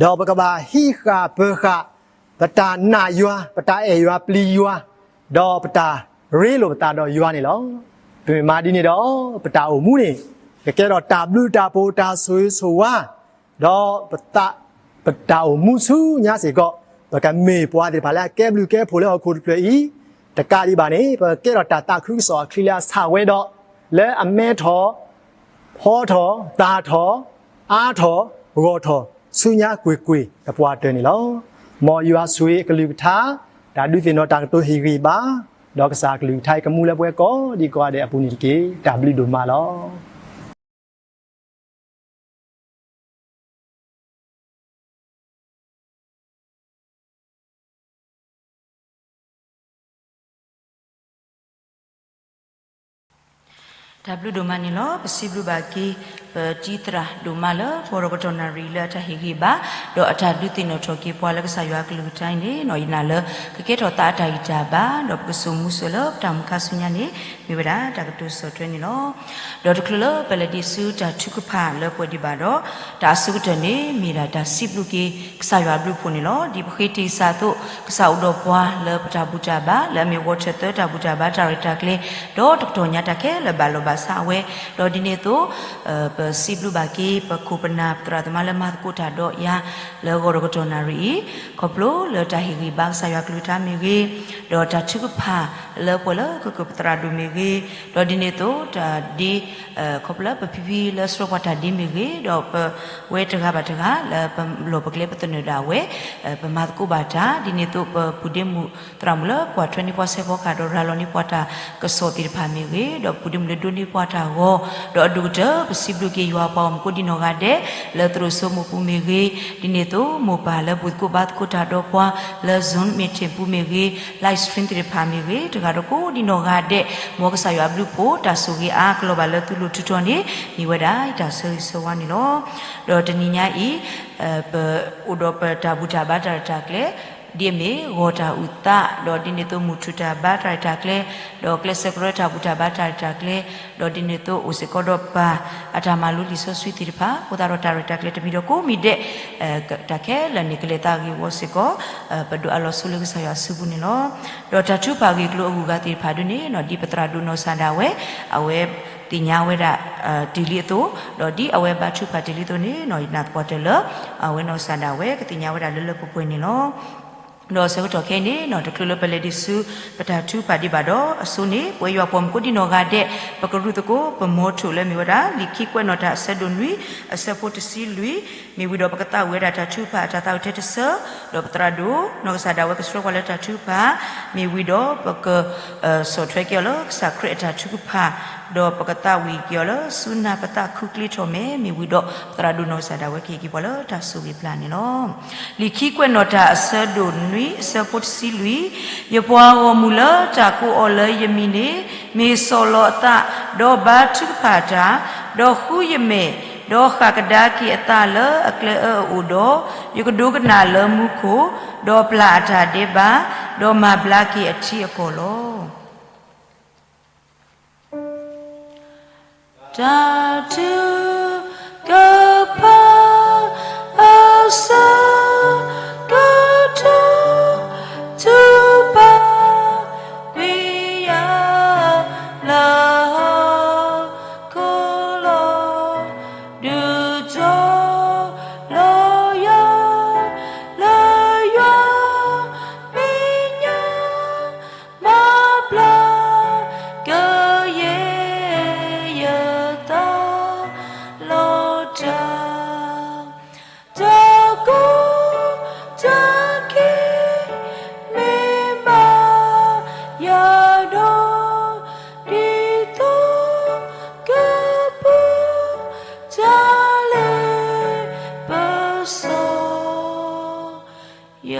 ဒီးပကဘၣ်ဟံးဃာ်ပၢၤဃာ် ပတၢ်နာ်ယွၤ ပတၢ်အဲၣ်ယွၤပျံၤယွၤ, ဒီးပတၢ်ရ့လိာ်ပသးဒီးယွၤန့ၣ်လီၤ. ပမ့ၢ်မၤဒ်န့ၣ်ဒီး ပတၢ်အိၣ်မူန့ၣ် ကကဲထီၣ်တၢ်ဘျုးတၢ်ဖှိၣ်တၢ်ဆိၣ်ဂ့ၤဆိၣ်ဝါ, ဒီးပသး ပတၢ်အိၣ်မူဆူညါစ့ၢ်ကီး ပကမ့ၢ်ပှၤသ့ၣ်တဖၣ်လၢအကဲဘျုးကဲဖှိၣ်လၢဟီၣ်ခိၣ်တဖျၢၣ်အံၤ, တကးဒံးဘၣ်န့ၣ် ပကကဲထီၣ်တၢ်သးခုကစီၣ်အချံလၢအဆၣ်ဝဲဒီး လၢအမဲထီၣ် ဖီထီၣ် သၣ်ထီၣ် အါထီၣ် ဂီၢ်ထီၣ် ဆူညါကွ့ၢ်ကွ့ၢ်သပှၢ်တၢၢ်န့ၣ်လီၤ. မ်ယွၤဆိၣ်ဂ့ၤအကလုၢ်ကထါ တၢ်ဒုးသ့ၣ်နီၣ်တၢ်ကတိၤဟ့ၣ်ဂံၢ်ဘါ, ဒီးကစၢ်အကလုၢ်ကထါအံၤကမူလၢပဝဲကိးဒံကိးဂၤဒဲးအပူၤန့ၣ်တက့ၢ်. တၢ်ဘျုးဒိၣ်မးလီၤ. တၢ်ဘျုးဒိၣ်မးန့ၣ်လီၤ. ပစံးဘျုးဘၣ်က့ၤ ပတံၤသရၣ်ဒိၣ်မးလၢ ဂီၤဒီးကတီၢ်နၣ်ရံၣ်လၢအတၢ်ဟ့ၣ်ဂံၢ်ဘါ, ဒီးအတၢ်ဒုးသ့ၣ်နီၣ်ထီၣ်က့ၤပှၤလၢကစၢ်ယွၤအကလုၢ်ကထါအံၤန့ၣ် ယနာ်လၢ ကကဲထီၣ်သးအတၢ်ဂံၢ်တၢ်ဘါ, ဒီးပကစိာ်မူစိာ်လၢပတၢ်မူခါဆူညါန့ၣ် မ့ၢ်ဝဲဒၣ်တၢ်ကတိၤဆီၣ်ထွဲန့ၣ်လီၤ. ဒီးတချုးလၢပလဲၤဒံးဆူတၢ်ထုကဖၣ်လၢပှဲၤဒံးဘၣ်ဒီး တၢ်အဆိကတၢၢ်န့ၣ် မ့ၢ်ဒၣ်တၢ်စံးဘျုးက့ၤ ကစၢ်ယွၤအဘျုးအဖှိၣ်န့ၣ်လီၤ. ဒ်ပဃ့တ့ၢ်စၢ်အသိး ကစၢ်အိၣ်ဒီးပှၤလၢပတၢ်ဘူၣ်တၢ်ဘါ လၢအမ့ၢ်ဝီထၢၣ်သၢတၢ်ဘူၣ်တၢ်ဘါတၢ်ရဲၣ်တၢ်ကျဲၤ ဒီးတကတီၢ်ညါတၢ်ခဲလၢာ်ဘၣ်လီၢ်ဘၣ်စးဝဲ, ဒီးဒ်န့ၣ်အသိး ပစံးဘျုးဘၣ်က့ၤ ပခိၣ်ပနၢ်ပသရၣ်သမါလၢမၤသကိးတၢ်ဒီးယၤ လၢဂီၤဒီးကတီၢ်နၣ်ရံၣ်အံၤ, ခီဖျိလၢတၢ်ဟ့ၣ်ဂံၢ်ဘါကစၢ်ယွၤကလုၢ်ကထါမ့ၢ်ဂ့ၤ, ဒီးတၢ်ထုကဖၣ်လၢပှဲၤလၢကကပသရၣ်ဒိၣ်မ့ၢ်ဂ့ၤ, ဒီးဒ်န့ၣ်အသိးတၢ်ဒ့ ခီဖျိလၢပဖံဖံလၢဆှၢပှၤတၢ်ဒ့မ့ၢ်ဂ့ၤ, ဒီးပဝဲတဂၤဘၣ်တဂၤ လၢပလီၢ်ပကျဲပသနၢၣ်ဒၣ်ဝဲ, ပမၤသကိးဘၣ်တၢ်, ဒ်န့ၣ်အသိးပပုၢ်ဒ့မုၣ်သရၣ်မုၣ်လၢပှၤထွဲန့ၢ်ပှၤဆဲးဖီကဟၣ်ဒီးရၤလီၤန့ၢ်ပှၤတၢ်ကစီၣ်သ့ၣ်တဖၣ်မ့ၢ်ဂ့ၤ, ဒီးပပုၢ်ဒ့မုၣ်လၢဒိးန့ၢ်ပှၤတၢ်ဂီၤ, ဒီးအဒိၣ်ကတၢၢ် ပစံးဘျုးက့ၤယွၤပှၤဂီၢ်မုၢ်ကိးဒံနီၢ်ဂၤဒဲး လၢသရိာ်စိမိၢ်ပူၤမ့ၢ်ဂ့ၤ, ဒ်န့ၣ်အသိးမိၢ်ပၢ်လၢဘူၣ်သကိးဘါသကိးတၢ်ဒီးပှၤ လၢ Zoom meeting ပူၤမ့ၢ်ဂ့ၤ, live stream သ့ၣ်တဖၣ်မ့ၢ်ဂ့ၤ, တဂၤဒီးကိးဒံနီၢ်ဂၤဒဲး မ်ကစၢ်ယွၤအဘျုးအဖှိၣ် တၢ်ဆိၣ်ဂ့ၤအါကလီၤဘၣ်လၢသုလိၤထုးထီၣ်န့ၣ် မ့ၢ်ဝဲဒၣ်တၢ်ဆၢဂ့ၤဆၢဝါန့ၣ်လီၤ. ဒီးတနံၤညါအံၤ ပအိၣ်ဒီးပတၢ်ဘူၣ်တၢ်ဘါတၢ်ရဲၣ်တၢ်ကျဲၤ ဒ်အမ့ၢ်ဂီၤတၢ်အုၣ်သး, ဒီးဒ်န့ၣ်အသိးမုၢ်ထူၣ်တၢ်ဘါတၢ်ရဲၣ်တၢ်ကျဲၤ, ဒီးကျဲးစၢးကရၢတၢ်ဘူၣ်တၢ်ဘါတၢ်ရဲၣ်တၢ်ကျဲၤ, ဒီးဒ်န့ၣ်အသိးအိၣ်စ့ၢ်ကီးဒီးပၢ်အတၢ်မၤလိလံာ်စီဆှံသ့ၣ်တဖၣ်, အဃိသတးဒီးတၢ်ရဲၣ်တၢ်ကျဲၤတမံၤဒီးကိးမံၤဒဲး တၢ်ခဲလၢာ်န့ၣ် ကလဲၤသးဂ့ၤဝီစ့ၢ်ကီး ပဒိးအးလီၤဆိလၢကစၢ်ယွၤအစုပူၤန့ၣ်လီၤ. ဒီးတၢ်ထုကဖၣ်ဂ့ၢ်ကျိၤအဂုၤအဂၤသ့ၣ်တဖၣ်ဒ်န့ၣ် ဒ်ပသရၣ်ဒိၣ်နီၢ်ကစၢ်ဒၣ်ဝဲ အဝဲသ့ၣ်ညါဝဲဒၣ် တ့ၢ်လံအသိး, ဒီးဒ်အဝဲဘါထုကဖၣ်တ့ၢ်လံအသိးန့ၣ် ယနာ်သပှၢ်တၢၢ်လၢ အဝဲနီၢ်ကစၢ်ဒၣ်ဝဲကသ့ၣ်ညါဝဲဒၣ်လၢလၢပှဲၤပှဲၤန့ၣ်လီၤ. ဒီးဆၢကတီၢ်ခဲအံၤန့ၣ် တချုးလၢပလဲၤဒံးဆူ ပတၢ်ထုကဖၣ်ဒံးဘၣ်ဒီး အဆိန့ၣ် ပဝဲယွၤပှၤမုၣ်ကိးဒံနီၢ်ဂၤဒဲး ပကရူၢ်သကိး ပမီထိၣ်လၢအမ့ၢ်ဝဲဒၣ် လံာ်ခံကွဲးနီၣ်တၢ်အဆၢဒိၣ်နွံ အဆၢဖိတဆံလွံၢ်, မ့ၢ်ဝံၤဒီးပကသးဝံၣ်ဝဲဒၣ်တၢ်ထုကဖၣ်အတၢ်သးဝံၣ်ထဲတဆၢ, ဒီးပသရၣ်ဒိၣ်နီၢ်ကစၢ်ဒၣ်ဝဲကဆှၢပှၤလၢတၢ်ထုကဖၣ်, မ့ၢ်ဝံၤဒီးပက ဆီၣ်ထွဲက့ၤအီၤလၢကစၢ်ခရံာ်အတၢ်ထုကဖၣ်, ဒီးပကသးဝံၣ်က့ၤအီၤလၢစူနၢ်ပသးခုကျ့ထီၣ်မဲာ်, မ့ၢ်ဝံၤဒီးပသရၣ်ဒိၣ်နီၢ်ကစၢ်ဒၣ်ဝဲကဟ့ၣ်က့ၤပှၤလၢတၢ်ဆိၣ်ဂ့ၤပျၢ်န့ၣ်လီၤ. လံာ်ခံကွဲးနီၣ်တၢ်အဆၢဒိၣ်နွံအဆၢဖိတဆံလွံၢ်, ယပှၤဂီၢ်မုၢ်လၢတၢ်ကိးအီၤလၢယမံၤန့ၣ် မ့ၢ်ဆီၣ်လီၤအသး, ဒီးဘါထုကဖၣ်တၢ်, ဒီးဃုယမဲာ်, ဒီးဃၣ်ကဒါက့ၤအသးလၢအကျဲအၢအအိၣ်ဒီး, ယကဒိကနၣ်လၢမူခိၣ်, ဒီးပျၢ်အတၢ်ဒဲးဘး, ဒီးမၤဘျါက့ၤအထံအကီၢ်လီၤ. တၢ်ထုကဖၣ်အဆၢ ကတိၤထုကဖၣ်ကွံာ်ယၤ လၢဟီၣ်ခိၣ်လီၤ, ဒုးတီၤလီၤယၤ လၢယွၤမဲာ်ညါ မၤဘျါကယဲၢ်ယသးလီၤတၢ်, တၢ်ကူၣ်တၢ်က့ၤမ့ၢ်ဘၣ်ယၤဒီး, ဒ်သိးကပူၤတၢ်လ့ပစီ ယ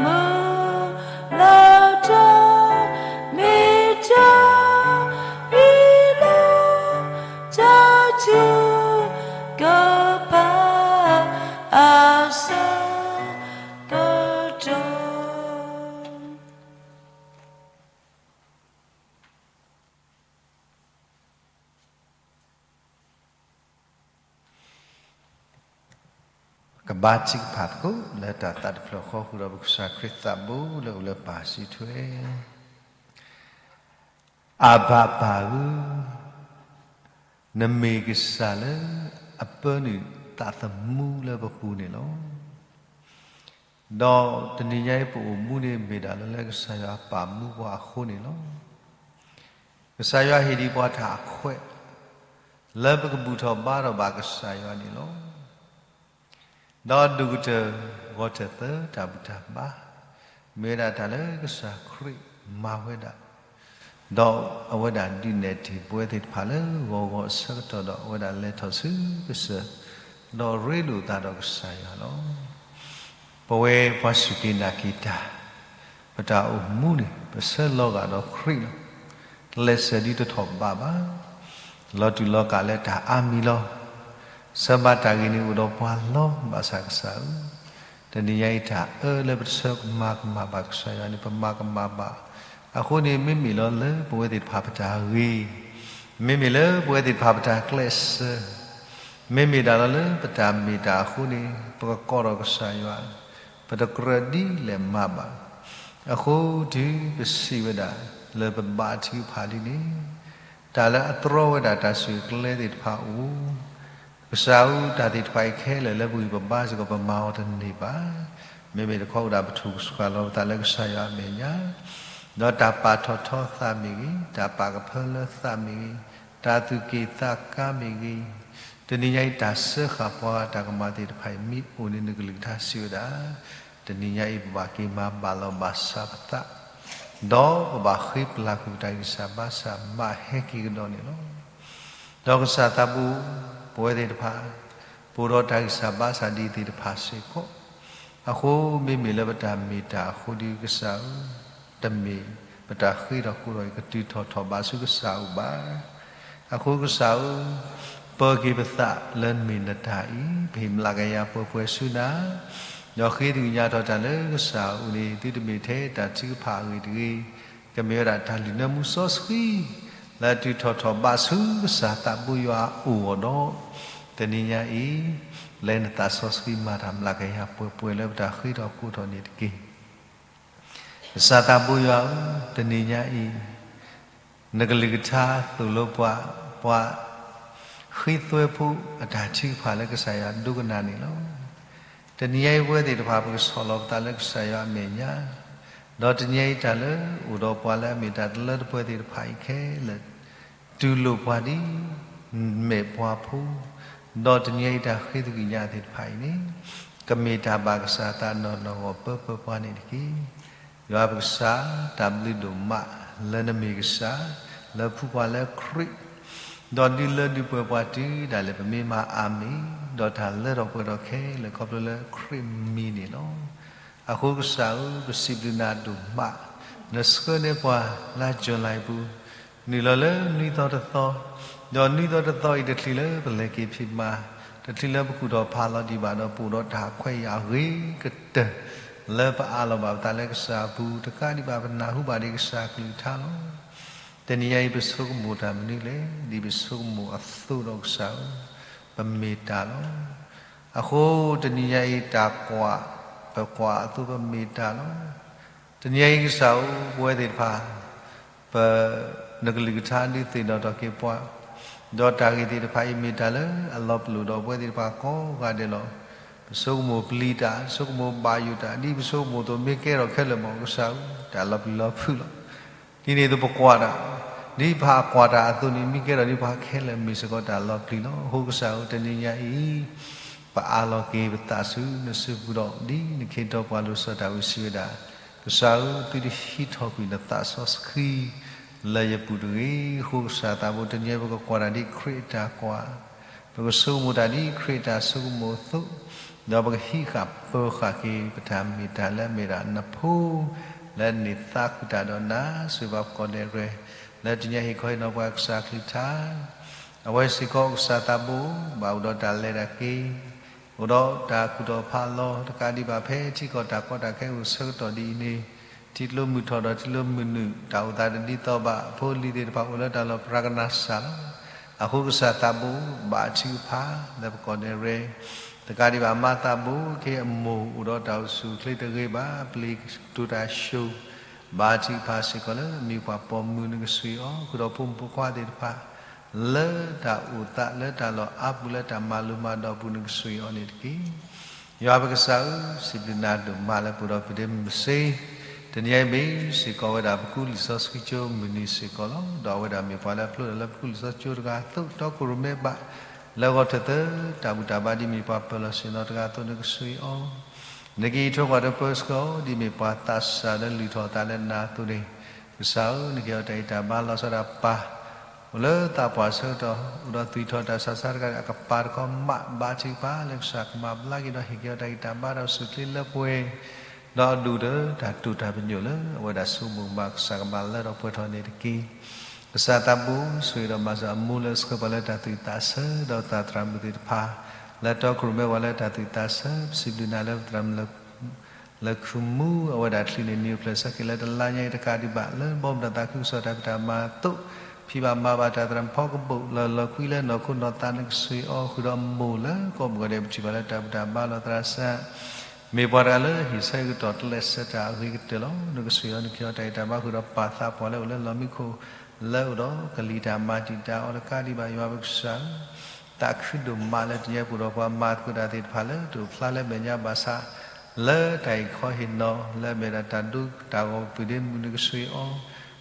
မုၢ်လၢ်တၢ် ဆၢပတီၢ် ကဘါထုကဖၣ်သကိး လၢတၢ်သးတဖျၢၣ်ဃီဃုာ်ဒီး ပကစၢ်ခရံာ်သးဘိလၢအိၣ်လၢပၢ်စုထွဲ, အၤဘၤပၢ်ဧၢ, နမ့ၢ်ကစၢ်လၢအပၢနုာ်သးသမူလၢပပူၤန့ၣ်လီၤ. ဒီးတနံၤညါအံၤပအိၣ်မူန့ၣ် မ့ၢ်ဒၣ်လၢ လၢကစၢ်ယွၤပာ်မူပှၤအဃိန့ၣ်လီၤ. ကစၢ်ယွၤဟ့ၣ်ဒံးပှၤတၢ်အခွဲး လၢပကဘူၣ်ထီၣ်ဘါထီၣ်ဘၣ်ကစၢ်ယွၤန့ၣ်လီၤ. ဒီးဒိၣ်ကတၢၢ်ဂီၤထၢၣ်သၢတၢ်ဘူၣ်တၢ်ဘါ မ့ၢ်ဝဲဒၣ်တၢ်လၢကစၢ်ခရံာ်မၤဝဲဒၣ်, ဒီးအဝဲဒၣ်ဒုးနဲၣ်တ့ၢ်ပဝဲသ့ၣ်တဖၣ်လၢဂီၤဂီၤအဆၢကတီၢ်ဒီး အဝဲဒၣ်လဲၤထီၣ်ဆူကစၢၢ်, ဒီးရ့လိာ်သးဒီးကစၢ်ယွၤလီၤ. ပဝဲပှၤစူၢ်က့ၤနာ်က့ၤတၢ် ပတၢ်အိၣ်မူန့ၣ် ပဆၢလီၤဂာ်ဒီးခရံာ်လီၤ. ကျဲးစၢးဒ်တထီၣ်ဘးဘၣ်. လီၤတူာ်လီၤကာ်လၢတၢ်အါမံၤလီၤ. ဆၢဘၣ်တၢ်ဂ့ၤန့ၣ်အိၣ်ဒီးပှၤလီၤ. ဘၣ်ဆၣ်ကစၢ်ဧၢ, တနံၤညါအံၤတၢ်အၢလၢပတဆၢကမၤကမၣ်ဘၣ်ကစၢ်ယွၤန့ၣ် ပမၤကမၣ်ဘၣ်. အဃိန့ၣ် မ့မ့ၢ်လီၤလၢပဝဲသ့ၣ်တဖၣ်ပတၢ်ဂ့ၤ, မ့မ့ၢ်လၢပဝဲသ့ၣ်တဖၣ်ပတၢ်ကျဲးစၢး, မ့မ့ၢ်ဒၣ်လီၤလၢပတၢ်မ့ၢ်တၢ်အဃိန့ၣ် ပကကိးထီၣ်ကစၢ်ယွၤ, ပတကြၢးဒ်လဲၣ်မၤဘၣ်. အဃိတုၤပစံးဝဲဒၣ် လၢပဘါထုကဖၣ်ဒ်န့ၣ်, တၢ်လၢအတြီဝဲဒၣ်တၢ်ဆိၣ်ဂ့ၤကျဲသ့ၣ်တဖၣ်အိၣ်, ကစၢ်ဧၢ, တၢ်သ့ၣ်တဖၣ်အံၤခဲလၢာ်လၢပဂံၢ်ပဘါစ့ၢ်ကီး ပမၤအီၤတန့ၢ်ဘၣ်. မ့မ့ၢ်တခီအိၣ်ဒၣ် ပထိၣ်ကဆှၣ်လီၤပသးလၢကစၢ်ယွၤအမဲာ်ညါ, ဒီးတၢ်ပာ်ထီၣ်ထီသးမ့ၢ်ဂ့ၤ, တၢ်ပာ်ကဖၢလၢသးမ့ၢ်ဂ့ၤ, တၢ်သူၣ်က့ၣ်သးကါမ့ၢ်ဂ့ၤ, တနံၤညါအံၤတၢ်စၢဃာ်ပှၤတၢ်ကမၤသ့ၣ်တဖၣ်အံၤ မ့ၢ်အိၣ်န့ၣ် နကလုၢ်ကထါစံးဝဲဒၣ်, တနံၤညါအံၤပဘၣ်က့ၤမၤဘၣ်လီၤဘၣ်စးပသး, ဒီးပဘၣ်ဃ့ပျၢ်ကွံာ်ပတၢ်ဂံၢ်စၢ်ဘါစၢ်မးဟဲက့ၤကဒီးန့ၣ်လီၤ. ဒီးကစၢ်သးဘိ, ပဝဲသ့ၣ်တဖၣ် ပအိၣ်ဒီးတၢ်ဂံၢ်စၢ်ဘါစၢ်ဒ်သ့ၣ်တဖၣ်စ့ၢ်ကီး, အဃိမ့မ့ၢ်လၢပတၢ်မ့ၢ်တၢ်အဃိဒီးကစၢ်ဧၢ, တမ့ၢ်ပတၢ်ဃ့ထီၣ်ဃိထီၣ်အံၤ ကတုၤထီၣ်ထီၣ်ဘးဆူကစၢ်အအိၣ်ဘၣ်. အဃိကစၢ်ဧၢ, ပၢၤက့ၤပသးလၢမ့ၢ်နတၢ်အံၤ, ပဟ့ၣ်မျးကယၤပှဲၤပှဲၤဆူနၤ, ဒီးဃ့သ့ၣ်ညါထီၣ်တၢ်လၢကစၢ်အအိၣ်န့ၣ် သုတမ့ၢ်ထဲတၢ်ထုကဖၣ်အဂ့ၢ်တဂ့ၤ, ကမ့ၢ်ဝဲဒၣ်တၢ်လုၢ်နၢမူစီဆှံ လၢအတုၤထီၣ်ထီၣ်ဘးဆူကစၢ်သးဘိယွၤအအိၣ်အီၤဒီး, တနံၤညါအံၤ လၢနသးစီဆှံမၤတၢ်မျးကယၤပှဲၤပှဲၤလၢပတၢ်ဃ့ထီၣ်ဃိထီၣ်န့ၣ်တက့ၢ်. ကစၢ်သးဘိယွၤဧၢ, တနံၤညါအံၤ နကလုၢ်ကထါသိၣ်လိပှၤ, ပှၤဃ့သွဲဖိအတၢ်ထုကဖၣ်လၢကစၢ်ယွၤဒိကနၣ်န့ၣ်လီၤ. တနံၤညါအံၤပဝဲသ့ၣ်တဖၣ် ပကဆီၣ်လီၤပသးလၢကစၢ်ယွၤအမဲာ်ညါ, ဒီးတနံၤညါအံၤတၢ်လၢအိၣ်ဒီးပှၤလၢအမ့ၢ်တၢ်တလၢတပှဲၤသ့ၣ်တဖၣ်အံၤခဲလၢာ် တူၢ်လိာ်ပှၤဒ် မဲာ်ပှၤဖိ, ဒီးတနံၤညါအံၤတၢ်ဃ့သကွံာ်ညါသ့ၣ်တဖၣ်အံၤန့ၣ် ကမ့ၢ်တၢ်ဘၣ်ကစၢ်သးနီၢ်နီၢ်ဂီၢ်ပၢပၢပှၤန့ၣ်တက့ၢ်. ယွၤပကစၢ်, တၢ်ဘျုးဒိၣ်မး လၢနမ့ၢ်ကစၢ်, လၢဖှူပှၤလၢခရံာ်, ဒီးဒုးလၢဒုးပှဲၤပှၤတုၤဒၣ်လဲာ် ပမ့ၢ်မၤအၤမ့ၣ်, ဒီးတၢ်လၢထီၣ်ပှဲၤထီၣ်ခဲလၢာ် ခီဖျိလၢခရံာ်မံၤန့ၣ်လီၤ. အဃိကစၢ်ဧၢ, ပစံးဘျုးနၤဒိၣ်မး, နဆှၢန့ၢ်ပှၤလၢ July ပူၤ, နုာ်လီၤလၢနွံသီတသီ, ဒီးနွံသီတသီအံၤ တချုးလၢပလဲၤက့ၤဖံးမၤ, တချုးလၢပကူၣ်ထီၣ်ဖးလီၤဒံးဘၣ်ဒီး ပအိၣ်ဒီးတၢ်ခွဲးယာ်အဂ့ၤကတၢၢ် လၢပအးလီၤဘၣ်ပသးလၢကစၢ်အပူၤ, တကးဒံးဘၣ် ပနၢ်ဟူဘၣ်ဒံးကစၢ်အကလုၢ်ကထါလီၤ. တနံၤညါအံၤ ပဆိကမိၣ်တၢ်မနုၤလဲၣ်, ဒ်ပဆိကမိၣ်အသိးဒီးကစၢ်ဧၢ, ပမ့ၢ်တၢ်လီၤ. အဃိတနံၤညါအံၤ တၢ်ကွၢ်, ပကွၢ်အသိးပမ့ၢ်တၢ်လီၤ. တနံၤညါအံၤကစၢ်ဧၢ, ပဝဲသ့ၣ်တဖၣ် ပ, နကလုၢ်ကထါဒုးသ့ၣ်နီၣ်ထီၣ်က့ၤပှၤ, ဒီးတၢ်ဂ့ၢ်သ့ၣ်တဖၣ်အံၤမ့ၢ်တၢ်လၢအလီၤပလိာ်ဒီးပဝဲသ့ၣ်တဖၣ်ကိးဂၤဒဲးလီၤ. ပဆိကမိၣ်ပျံၤတၢ်, ဆိကမိၣ်ဘၣ်ယိၣ်တၢ်, ဒ်ပဆိကမိၣ်အသိးမ့ၢ်ကဲထီၣ်ခဲလၢာ်မး ကစၢ်ဧၢ, တၢ်လီၤပျံၤလီၤဖုးလီၤ. ဒ်န့ၣ်အသိးပကွၢ်တၢ်, ဒ်ပှၤကွၢ်တၢ်အသိးန့ၣ် မ့ၢ်ကဲထီၣ်ဒ်ပှၤခဲလၢာ် မ့ၢ်စ့ၢ်ကီးတၢ်လီၤပျံၤလီၤ. အဃိကစၢ်ဧၢ, တနံၤညါအံၤ ပအးလီၤက့ၤပသးဆူနစုပူၤဒီး ဒ်နခ့တီပှၤလၢစီၤဒၤဝံးစံးဝဲဒၣ်, ကစၢ်ဧၢ, သုတဟံးထီၣ်ကွံာ်နသးစီဆှံလၢယပူၤတဂ့ၤ. အဃိကစၢ်သးဘိ တနံၤအံၤပကကွၢ်တၢ်ဒ်ခရံာ်အတၢ်ကွၢ်, ပကဆိကမိၣ်တၢ်ဒ်ခရံာ်အတၢ်ဆိကမိၣ်အသိး, ဒီးပကဟံးဃာ်ပၢၤဃာ်က့ၤ ပတၢ်မ့ၢ်တၢ်လၢအမ့ၢ်ဒၣ်နဖိ လၢနသးခုတၢ်ဒီးနၤ ဆိၣ်ဂ့ၤဘၣ်ပကိးဂၤဒဲး, လၢတနံၤအံၤဟ့ၣ်ခီဟ့ၣ်နီၤပှၤကစၢ်အကလုၢ်ကထါ, အဝဲစ့ၢ်ကီးကစၢ်သးဘိ ဘၣ်အိၣ်ဒီးတၢ်လဲၤတၢ်က့ၤ အိၣ်ဒီးတၢ်ကူၣ်ထီၣ်ဖးလီၤ တကးဒံးဘၣ်ဖဲထံကီၢ်တၢ်ကီတၢ်ခဲအိၣ်ဆၢကတီၢ်ဒ်အံၤန့ၣ်, ထံကျိမုၢ်ထီၣ်ဒီးထံကျိမုၢ်နုာ် တၢ်အိၣ်သးတဒ်သိးဘၣ် အဖိအလံၤသ့ၣ်တဖၣ်အိၣ်လၢတၢ်လီၢ်ပြၤကနၣ်စၢ်လီၤ. အဃိကစၢ်သးဘိဘၣ်ထုကဖၣ်လၢပကီၢ်နဲၣ်ရဲၣ် တကးဒံးဘၣ် မၤသးဘိက့ၤအမိၢ်အိၣ်ဒီးတၢ်အိၣ်ဆူၣ်အိၣ်ချ့တဂ့ၤဘၣ် ပျံၤတူၢ်တၢ်ၡိၣ် ဘၣ်ထုကဖၣ်စ့ၢ်ကီးလၢအမံၤပှၢ်ပိာ်မုၣ်နကဆှံအီၤ ဃုာ်ဒီးဖိမုၣ်ဖိခွါသ့ၣ်တဖၣ် လၢတၢ်အိၣ်သးလၢတၢ်လီၢ်အါပူၤလၢတၢ်မၤလိမၤဒိးအပူၤ နကဆှံအီၤန့ၣ်တက့ၢ်. ယွၤပကစၢ်ဧၢ, စံးဘျုးနၤဒိၣ်မးလၢပအိၣ်ဒီးပဒ့မုၣ်စ့, တနံၤအံၤမ့ၢ်စ့ၢ်ကီးဝဲဒၣ်ပကူလံာ်စီဆှံကၠိမုၢ်နံၤစ့ၢ်ကီးလီၤ. ဒီးအဝဲဒၣ်မ့ၢ်ပှၤလၢအဖျိတၢ်လၢပကူလံာ်စီဆှံကၠိတဂၤအသိး တီခိၣ်ရိၣ်မဲဘၣ် လၢအဂီၢ်ထၢၣ်သၢ တၢ်ဘူၣ်တၢ်ဘါဒ်မ့ၢ်ပှၤပၢၤလီၢ်ဆ့ၣ်နီၤတဂၤအသိး နကဆှံအီၤ နကအံးထွဲကွၢ်ထွဲပၢဆှၢအီၤ ဒ်မ့ၢ်ပှၤသးစၢ်လၢလုၢ်ထီၣ်အသးလၢနၤအသိးန့ၣ်, ကစၢ်ဧၢ, နကဟ့ၣ်အီၤတၢ်ဂံၢ်တၢ်ဘါလီၤဆီဒၣ်ပၢ် အိၣ်လၢသးပှၢ်ဆၢကတီၢ် အိၣ်ဒီးသွံၣ်ထီၣ်တၢ်ဆးဆါတဂၤန့ၣ် အကပၤတခီမး ဘါထုကဖၣ်လၢကစၢ်ကမၤဘျါက့ၤဒီးဟ့ၣ်က့ၤအီၤတၢ်ဂံၢ်တၢ်ဘါဒီးစူၢ်ချ့လၢပှဲၤ ဒီးအဒိၣ်ကတၢၢ်တၢ်တိာ်တၢ်ပညိၣ်လၢအဝဲဒၣ်ဆိကမိၣ်ဘၣ် ကစၢ်ကမၤလၢထီၣ်ပှဲၤထီၣ်န့ၣ်တက့ၢ်. ကစၢ်သးဘိဆိၣ်ဂ့ၤဒီးမၤစၢၤအမိၢ်လၢအဆှၢပှၤလၢတၢ်သူၣ်သးဆၢ ဒီးသးသရၣ်မုၣ်သ့ၣ်တဖၣ် လၢတီခိၣ်ရိၣ်မဲပှၤလၢတၢ်သူၣ်သးဆၢ ပစံးဘျုးနၤလၢပသရၣ်မုၣ် လၢခုမူ အဝဲဒၣ်ချံးန့ၢ်နံၤအိၣ်ဖျဲၣ်ဆၢက့ၤလၢတလါညါအံၤတကးဒံးဘၣ် လၢဘီမုၢ်တၢ်သးခုကစီၣ်တၢ်ဖံးတၢ်မၤအသိး ဖံးဘၣ်မၤဘၣ်တၢ်သရၣ်မုၣ်ဖီကပိာ် လၢလီၤကွံလၢနီၢ်ခိနီၢ်သး နကဆှံအီၤ ဃုာ်ဒီးမိၢ်လၢကိးမုၢ်ဂီၤဒဲး ပထံၣ်ဘၣ်လၢတၢ်ဘူၣ်တၢ်ဘါလီၤသရၣ်စၢ် မ့ၢ်ပှၤတဂၤလၢဟ့ၣ်ဆၢကတီၢ်တလဲၤဆၢတၢ်အဂ့ၤကတၢၢ်လီၤ. နကဆှံအီၤ နကဟ့ၣ်အီၤတၢ်ဂံၢ်တၢ်ဘါ ဃုာ်ဒီးပၢ်သးပှၢ်လၢအိၣ်လၢလီၢ်မံခိၣ် လၢအိၣ်ဒီးကလံၤတၢ်မၤတံာ်တာ်အီၤတကးဒံးဘၣ် ယွၤပကစၢ်ဧၢ, သးခုဒိၣ်မးလၢတနံၤအံၤပအိၣ်ဒီးပှၤမၤသကိးတၢ်သ့ၣ်တဖၣ်လၢတအိၣ်ဖျါလၢမဲာ်ညါဘၣ်ဆၣ် လၢတၢ်ဟ့ၣ်ခီဟ့ၣ်နီၤ လၢအမ့ၢ်ဒၣ်တၢ်ဒိတၢ်ဂီၤပူၤဒ့မုၣ် နကဆှံအီၤ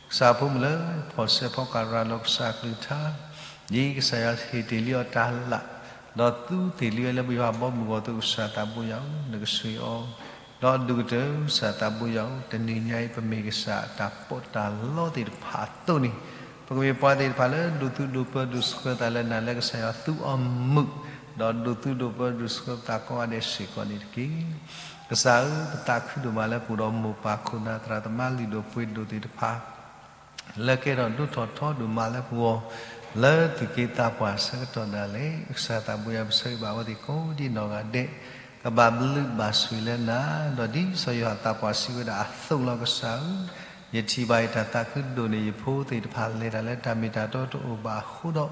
ကစၢ်ဖိမုၣ်လၢဖီၣ်ဆဲးဖီကၤရၤလီၤကစၢ်ကလုၢ်ကထါ ဒ်ကစၢ်ယွၤဟ့ၣ်တ့ၢ်လံအီၤတၢ်လၢ် ဒီးသူသ့ၣ်လံဝဲလၢပယွၤဘီမုၢ်ဂီၢ်သိး ကစၢ်သးဘိယွၤဧၢ, နကဆှံအီၤ ဒီးဒိၣ်ကတၢၢ် ကစၢ်သးဘိယွၤဧၢ, တနံၤညါအံၤ ပမ့ၢ်ကစၢ်တၢ်ပီးတၢ်လီသ့ၣ်တဖၣ်အသိးန့ၣ် ပကမ့ၢ်ပှၤသ့ၣ်တဖၣ်လၢဒိးသူဒိးပၢဒိးဆှၢသးလၢနၤလၢကစၢ်ယွၤသူအီၤမုာ်, ဒီးဒိးသူဒိးပၢဒိးဆှၢပသးကိးဂၤဒဲးစ့ၢ်ကီးန့ၣ်တက့ၢ်. ကစၢ်ဧၢ, ပသးခုဒိၣ်မးလၢပအိၣ်ဒီးမိၢ်ပၢ်ခိၣ်နၢ်သရၣ်သမါလုၢ်ဒိၣ်ပှ့ၤဒိၣ်သ့ၣ်တဖၣ် လၢကဲထီၣ်ဒိၣ်ထီၣ်ထီဒိၣ်မးလၢပဂီၢ် လၢသူၣ်က့သးပှၢ်ဆၢကတီၢ်ဒၣ်လဲာ် ကစၢ်သးဘိယွၤပဆၢဂ့ၤဘၣ်အဝဲသ့ၣ်ကိးဒ်နီၢ်ဂၤဒဲး ကဘၣ်ဘျုးဘၣ်ဆိၣ်ဂ့ၤလၢနၤ, ဒီးဒ်စီၤယိၤဟၣ်သးပှၢ်စံးဝဲဒၣ်အသိးလီၤ. ကစၢ်ဧၢ, ယထံၣ်ဘၣ်အံၤတၢ်သးခုဒိၣ်န့ၣ် ယဖိသ့ၣ်တဖၣ်လဲၤတၢ်လၢတၢ်မ့ၢ်တၢ်တီတအိၣ်ဘၣ်အဃိဒီး,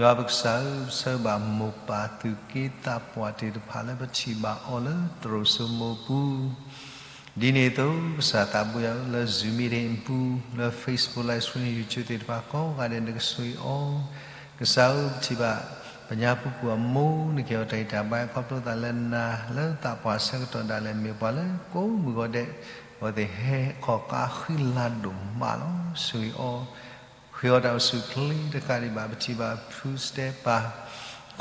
ယွၤပကစၢ်ဧၢ, ပဆၢဂ့ၤဘၣ်မိၢ်ပၢ်သူၣ်က့သးပှၢ်သ့ၣ်တဖၣ်လၢပထံၣ်ဘၣ်အီၤလၢသရိာ်စိမိးပူၤ ဒ်န့ၣ်အသိး ကစၢ်သးဘိယွၤဧၢ, လၢ Zoom meeting အပူၤ, လၢ Facebook Live Stream, YouTube သ့ၣ်တဖၣ်ကိးဂၤဒဲး နကဆှံအီၤ, ကစၢ်ဧၢ, ပထံၣ်ဘၣ်ပညါပူၤကွံာ်အမိၢ် နကဟ့ၣ်အီၤတၢ်ဂံၢ်တၢ်ဘါ ခီဖျိသးလၢနၤ လၢသးပှၢ်ဆၢကတီၢ်ဒၣ်လဲာ် မ့ၢ်ပှၤလၢကိးမုၢ်ဂီၤဒဲး အဝဲသ့ၣ်ဟဲခီၣ်ကါဃံလၤဒိၣ်မးလီၤ. ဆှံအီၤ ဃ့အီၤတၢ်အိၣ်ဆူၣ်အိၣ်ချ့တကးဒံးဘၣ် ပထံၣ်ဘၣ်ဖုစတဲပၤ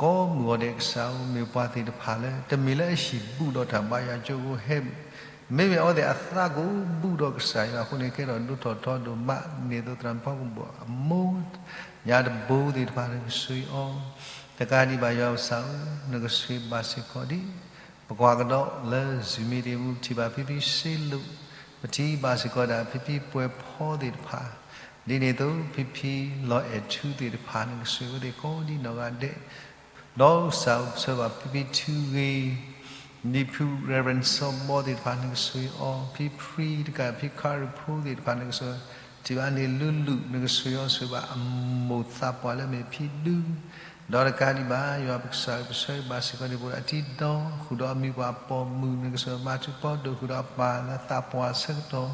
ကိးမုၢ်ဂီၤဒဲး ကစၢ်ဧၢ, မ့ၢ်ပှၤသ့ၣ်တဖၣ်လၢ တမ့ၢ်လၢအဟံၣ်ဘူးဒီးတၢ်ဘါယွၤကၠိဖိဟဲ မ့မ့ၢ်အဝဲသ့ၣ်အသးကအိၣ်ဘူးဒီးကစၢ်ယွၤအဃိန့ၣ် ကဲထီၣ်ဒိၣ်ထီၣ်ထီဒိၣ်မးန့ၣ်အသိး သရၣ်မုၣ်ဖီကပိာ်အမိၢ် ညါတဘိသ့ၣ်တဖၣ် နကဆှံအီၤ တကးဒံးဘၣ် ယွၤပကစၢ်ဧၢ, နကဆှံဘၣ်စ့ၢ်ကီးဒ် ပကွၢ်ကဒီးလၢ Zoom meeting ပူၤ ပထံၣ်ဘၣ်ဖံဖံစ့လိာ်, ပထံၣ်ဘၣ်စ့ၢ်ကီးဒၣ်ဖံဖံပှဲၤဖီသ့ၣ်တဖၣ်, ဒ်န့ၣ်အသိး ဖံဖံလီၤအဲၣ်ထူသ့ၣ်တဖၣ် နကဆှံဝဲသ့ၣ်ကိးဒ်နီၢ်ဂၤဒဲး, ဒီးကစၢ်ဧၢ ပဆၢဘၣ်ဖံဖံထူဂ့ၤ ဒ်ဖု Reverend စီၤဘီသ့ၣ်တဖၣ် နကဆှံအီၤ, ဖံဖံတကး ဖံခါရံၣ်ဖိသ့ၣ်တဖၣ် နကဆှံ ထံၣ်ဘၣ်န့ၣ်လုၢ်လုၢ် နကဆှံအီၤဆှံဘၣ်အမိၢ်သးပှၢ်လၢအမ့ၢ်ဖံဒူ ဒီးတကးဒံးဘၣ် ယွၤပကစၢ်ဧၢ ပဆၢဂ့ၤဘၣ်စ့ၢ်ကီးန့ၣ် ပအိၣ်ဒီးအတံဒီ ဃုာ်ဒီးအမံၤပှၢ်ပိာ်မုၣ် နကဆှံဘၣ်ထူပီဒိၣ် ဃုာ်ဒီးအပၢ်လၢသးပှၢ်ဆၢကတီၢ်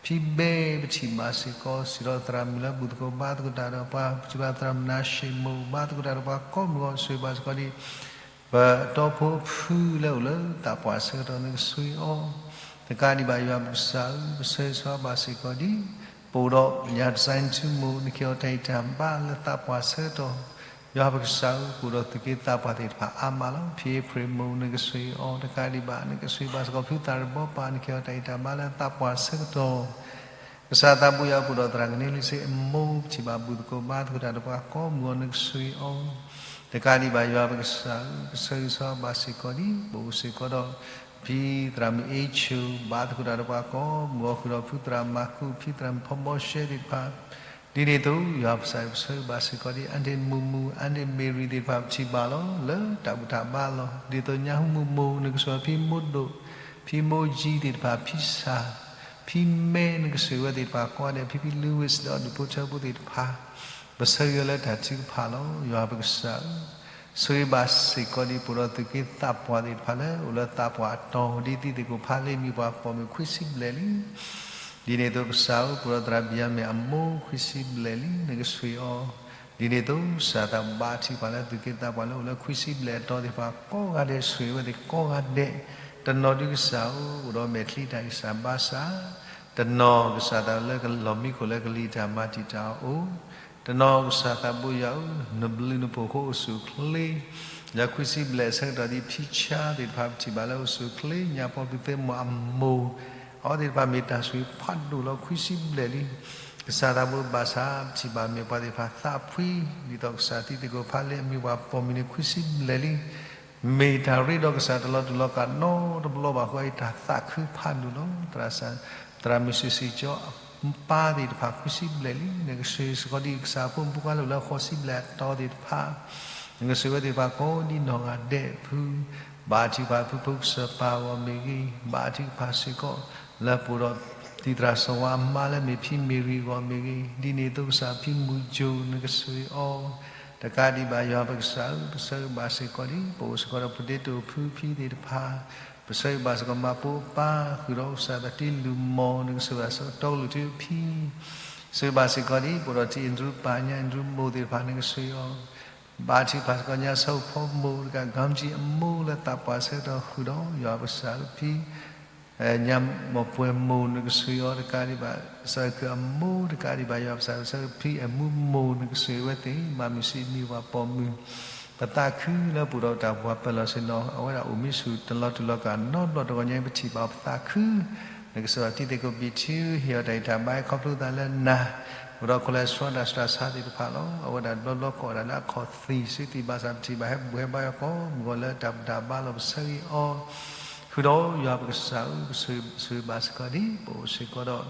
ဖံဘဲ ပထံၣ်ဘၣ်စ့ၢ်ကီး စံးထီၣ်သရၣ်မုၣ်လၢဘူၣ်သကိးဘါသကိးတၢ်ဒီးပှၤ ပထံၣ်ဘၣ်သရၣ်မုၣ်နါၡ့ၣ်မိၣ် ဘါသကိးတၢ်ဒီးပှၤကိးမုၢ်ဂီၤ ဆှံဘၣ်စ့ၢ်ကီးဒ် ပတီဖိအဖုလၢအိၣ်လၢသးပှၢ်ဆၢကတီၢ် နကဆှံအီၤ တကးဒံးဘၣ် ယွၤပကစၢ်ဧၢ ပဆၢဂ့ၤဆၢဝါဘၣ်စ့ၢ်ကီးဒ် ပအိၣ်ဒီးညၣ်တစဲထူမိၢ် နကဟ့ၣ်အီၤတၢ်ဂံၢ်တၢ်ဘါလၢသးပှၢ်ဆၢကတီၢ် ယွၤပကစၢ်ဧၢ ပအိၣ်ဒီးသူၣ်က့သးပှၢ်သ့ၣ်တဖၣ်အါမးလီၤ. ဖံအ့ဖြ့ၣ်မိၢ် နကဆှံအီၤ တကးဒံးဘၣ် နကဆှံဘၣ်စ့ၢ်ကီးဖုသးရဘီပၢ် နကဟ့ၣ်အီၤတၢ်ဂံၢ်တၢ်ဘါလၢသးပှၢ်ဆၢကတီၢ် ကစၢ်သးဘိယွၤ ပအိၣ်ဒီးသရၣ်ကန့လံစ့အမိၢ် ပထံၣ်ဘၣ်ဘူၣ်သကိးဘါသကိးတၢ်ဒီးပှၤကိးမုၢ်ဂီၤ နကဆှံအီၤ တကးဒံးဘၣ် ယွၤပကစၢ်ဧၢ ပဆၢဂ့ၤဆၢဝါဘၣ်စ့ၢ်ကီးဒ် ပအိၣ်စ့ၢ်ကီးဒီး ဖံသရၣ်မုၣ်အ့ဆူၣ် ဘါသကိးတၢ်ဒီးပှၤကိးမုၢ်ဂီၤ ဃုာ်ဒီးဖုသရၣ်မၤကူ ဖံသရၣ်မုၣ်ဖီဘီရှဲသ့ၣ်တဖၣ် ဒ်န့ၣ်အသိး ယွၤပကစၢ် ပဆၢဂ့ၤဘၣ်စ့ၢ်ကီးဒ် အၣ်ဒ့ၣ်မူးမူး အၣ်ဒ့ၣ်မ့ၤရံသ့ၣ်တဖၣ် ပထံၣ်ဘၣ်လီၤ လၢတၢ်ဘူၣ်တၢ်ဘါလီၤ. ဒ်သိးညါဟူမူးမူး နကဆိၣ်အီၤဖံမိၢ်ဒိၣ် ဖံမိၢ်ယံသ့ၣ်တဖၣ် ဖံစၢ် ဖံမဲ နကဆိၣ်ဂ့ၤဝဲသ့ၣ်တဖၣ်ကိးဂၤဒဲး ဖံဖံ Louis ဒီးဒူၣ်ဖိထၢဖိသ့ၣ်တဖၣ် ပဆၢဂ့ၤအီၤလၢတၢ်ထုကဖၣ်လီၤ. ယွၤပကစၢ်ဧၢ ဆိၣ်ဂ့ၤဘၣ်စ့ၢ်ကီးဒ် ပအိၣ်ဒီးသုးက့သးပှၢ်သ့ၣ်တဖၣ်လၢ အိၣ်လၢသးပှၢ်အတီၤ ဒ်တံၤသကိးဖးလ့ မံၤပှၢ်ပိာ်မုၣ်ခွံဆံဘျဲၣ်လံ. ဒ်န့ၣ်အသိးကစၢ်ဧၢ ပအိၣ်ဒီးသရၣ်ဘံၣ်ယၤမ့ၢ်အမိၢ်ခွံဆံဘျဲၣ်လံ နကဆိၣ်ဂ့ၤအီၤ. ဒ်န့ၣ်အသိးကစၢ်သးဘါထုကဖၣ်လၢသုးက့သးပှၢ်လၢအိၣ်လၢခွံဆံဘျဲၣ်အတီၤသ့ၣ်တဖၣ်ကိးဂၤဒဲး ဆိၣ်ဂ့ၤဝဲသ့ၣ်ကိးဂၤဒဲး. တနီၤဒုကစၢ်ဧၢ အိၣ်ဒီးမဲာ်ချံတၢ်ဂံၢ်စၢ်ဘါစၢ်, တနီၤကစၢ်သးလၢကလီၢ်မံခိၣ်လၢကလံၤတၢ်မၤတံာ်တာ်အအိၣ် တနီၤကစၢ်သးဘိယွၤဧၢ နဘျုးနဖှိၣ်ဃိအိၣ်ဆူၣ်အိၣ်ချ့ လၢခွံဆံဘျဲၣ်အဆၢကတီၢ်ဒ်ဖံဆါသ့ၣ်တဖၣ် ပထံၣ်ဘၣ်လၢအိၣ်ဆူၣ်အိၣ်ချ့ ညါပီၣ်ဖုသ့ၣ်မီၢ်အမိၢ် အဝဲသ့ၣ်တဖၣ်မ့ၢ်တၢ်ဆိၣ်ဂ့ၤဖးဒိၣ်လီၤ ခွံဆံဘျဲၣ်လံ. ကစၢ်သးဘိဘၣ်ဆၣ် ပထံၣ်ဘၣ်မ့ၢ်ပှၤသ့ၣ်တဖၣ်သးဖှံ ဒ်သိးကစၢ်တံၤသကိးဖးလ့ အမံၤပှၢ်ပိာ်မုၣ်န့ၣ် ခွံဆံဘျဲၣ်လံ မ့ၢ်တၢ်ရ့ဒီးကစၢ်တလီၤတူာ်လီၤကာ်နီတဘျီဘၣ်အဃိ အတၢ်သးခုဖးဒိၣ်လီၤ. သရၣ်မုၣ်စံးစံးကၠီအပၢ်သ့ၣ်တဖၣ် ခွံဆံဘျဲၣ်လံ နကဆိၣ်ဂ့ၤစ့ၢ်ကီးဒ်ကစၢ်ဖိမုၣ်ဖိခွါလၢအိၣ်လၢဃိးဆံဘျဲၣ်အတီၤသ့ၣ်တဖၣ် နကဆိၣ်ဂ့ၤဝဲသ့ၣ်တဖၣ်ကိးဒ်နီၢ်ဂၤဒဲးအဖု ဘါထုကဖၣ်ဖုဖိကစၢ်ပၢ်အဂီၢ်မ့ၢ်ဂ့ၤ, ဘါထုကဖၣ်စ့ၢ်ကီး လၢပအိၣ်ဒီးတံၤသရၣ်စီၤဝါအမါလၢမ့ၢ်ဖံမ့ၢ်ရံအဂီၢ်မ့ၢ်ဂ့ၤ, ဒ်န့ၣ်အသိးကစၢ်ဖံမုၢ်ကၠိ နကဆိၣ်ဂ့ၤအီၤ, တကးဒံးဘၣ်ယွၤပကစၢ်ဧၢ, ပဆၢဂ့ၤဘၣ်စ့ၢ်ကီးဒ် ပအိၣ်စ့ၢ်ကီးဒီး potato ဖုဖံသ့ၣ်တဖၣ်, ပဆၢဂ့ၤဘၣ်စ့ၢ်ကီးမၤပိာ်အပၢ်, ဃုာ်ဒီးကစၢ်သးတံလူၢ်မီၢ် နကဆိၣ်ဂ့ၤဘၣ်စ့ၢ်ကီးတီကလုာ်ထူဖံ ဆိၣ်ဂ့ၤဘၣ်စ့ၢ်ကီးဒ် ပအိၣ်ဒီးတံၤအ့ဒရူပၢ်ညါ အ့ဒရူမိၢ်သ့ၣ်တဖၣ် နကဆိၣ်ဂ့ၤအီၤ, ဘါထုကဖၣ်စ့ၢ်ကီးညါဆၢဖိမိၢ်တကး ကီမကၠံအမိၢ်လၢသးပှၢ်ဆၢကတီၢ်ဃုာ်ဒီး ယွၤပကစၢ်ဖံ ညါမိၢ်ပှဲၤမိၢ် နကဆိၣ်ဂ့ၤအီၤတကးဒံးဘၣ် ကစၢ်ခရံာ်အမိၢ်တကးဒံးဘၣ် ယွၤပကစၢ်ဖံအမူမိၢ် နကဆိၣ်ဂ့ၤဝဲသ့ၣ် ဘၣ်မုၢ်စံးမံၤပှၤပိာ်မုၣ် ပသးခုလၢပအိၣ်ဒီးတၢ်ပှၤပၢၤလီၢ်ဆ့ၣ်နီၤ အဝဲဒၣ်အိၣ်မံဆူၣ်တလီၤတူာ်လီၤကာ်နီတဘျီတဂီၢ်ညါ ပထံၣ်ဘၣ်ပသးခု နကဆိၣ်ဂ့ၤတံၤသကိးဘံၣ်ထံ ဟ့ၣ်အီၤတၢ်ဂံၢ်တၢ်ဘါ ခီဖျိသးလၢနၤ အိၣ်ဒီး cholesterol တၢ်ဆူးတၢ်ဆါသ့ၣ်တဖၣ်လီၤ. အဝဲဒၣ်တဘျီဘျီကိးဒၣ်လၢအခီၣ်သံၣ် စ့သံၣ်ဘၣ်ဆၣ်ပထံၣ်ဘၣ်ဟဲဘူၣ်ဟဲဘါအီၤကိးမုၢ်ဂီၤလၢတၢ်ဘူၣ်တၢ်ဘါလီၤ ပဆၢဂ့ၤအီၤ ဃုာ်ဒီးယွၤပကစၢ်ဧၢ, ပဆိၣ်ဂ့ၤဘၣ်စ့ၢ်ကီးဒ် ပအိၣ်စ့ၢ်ကီးဒီး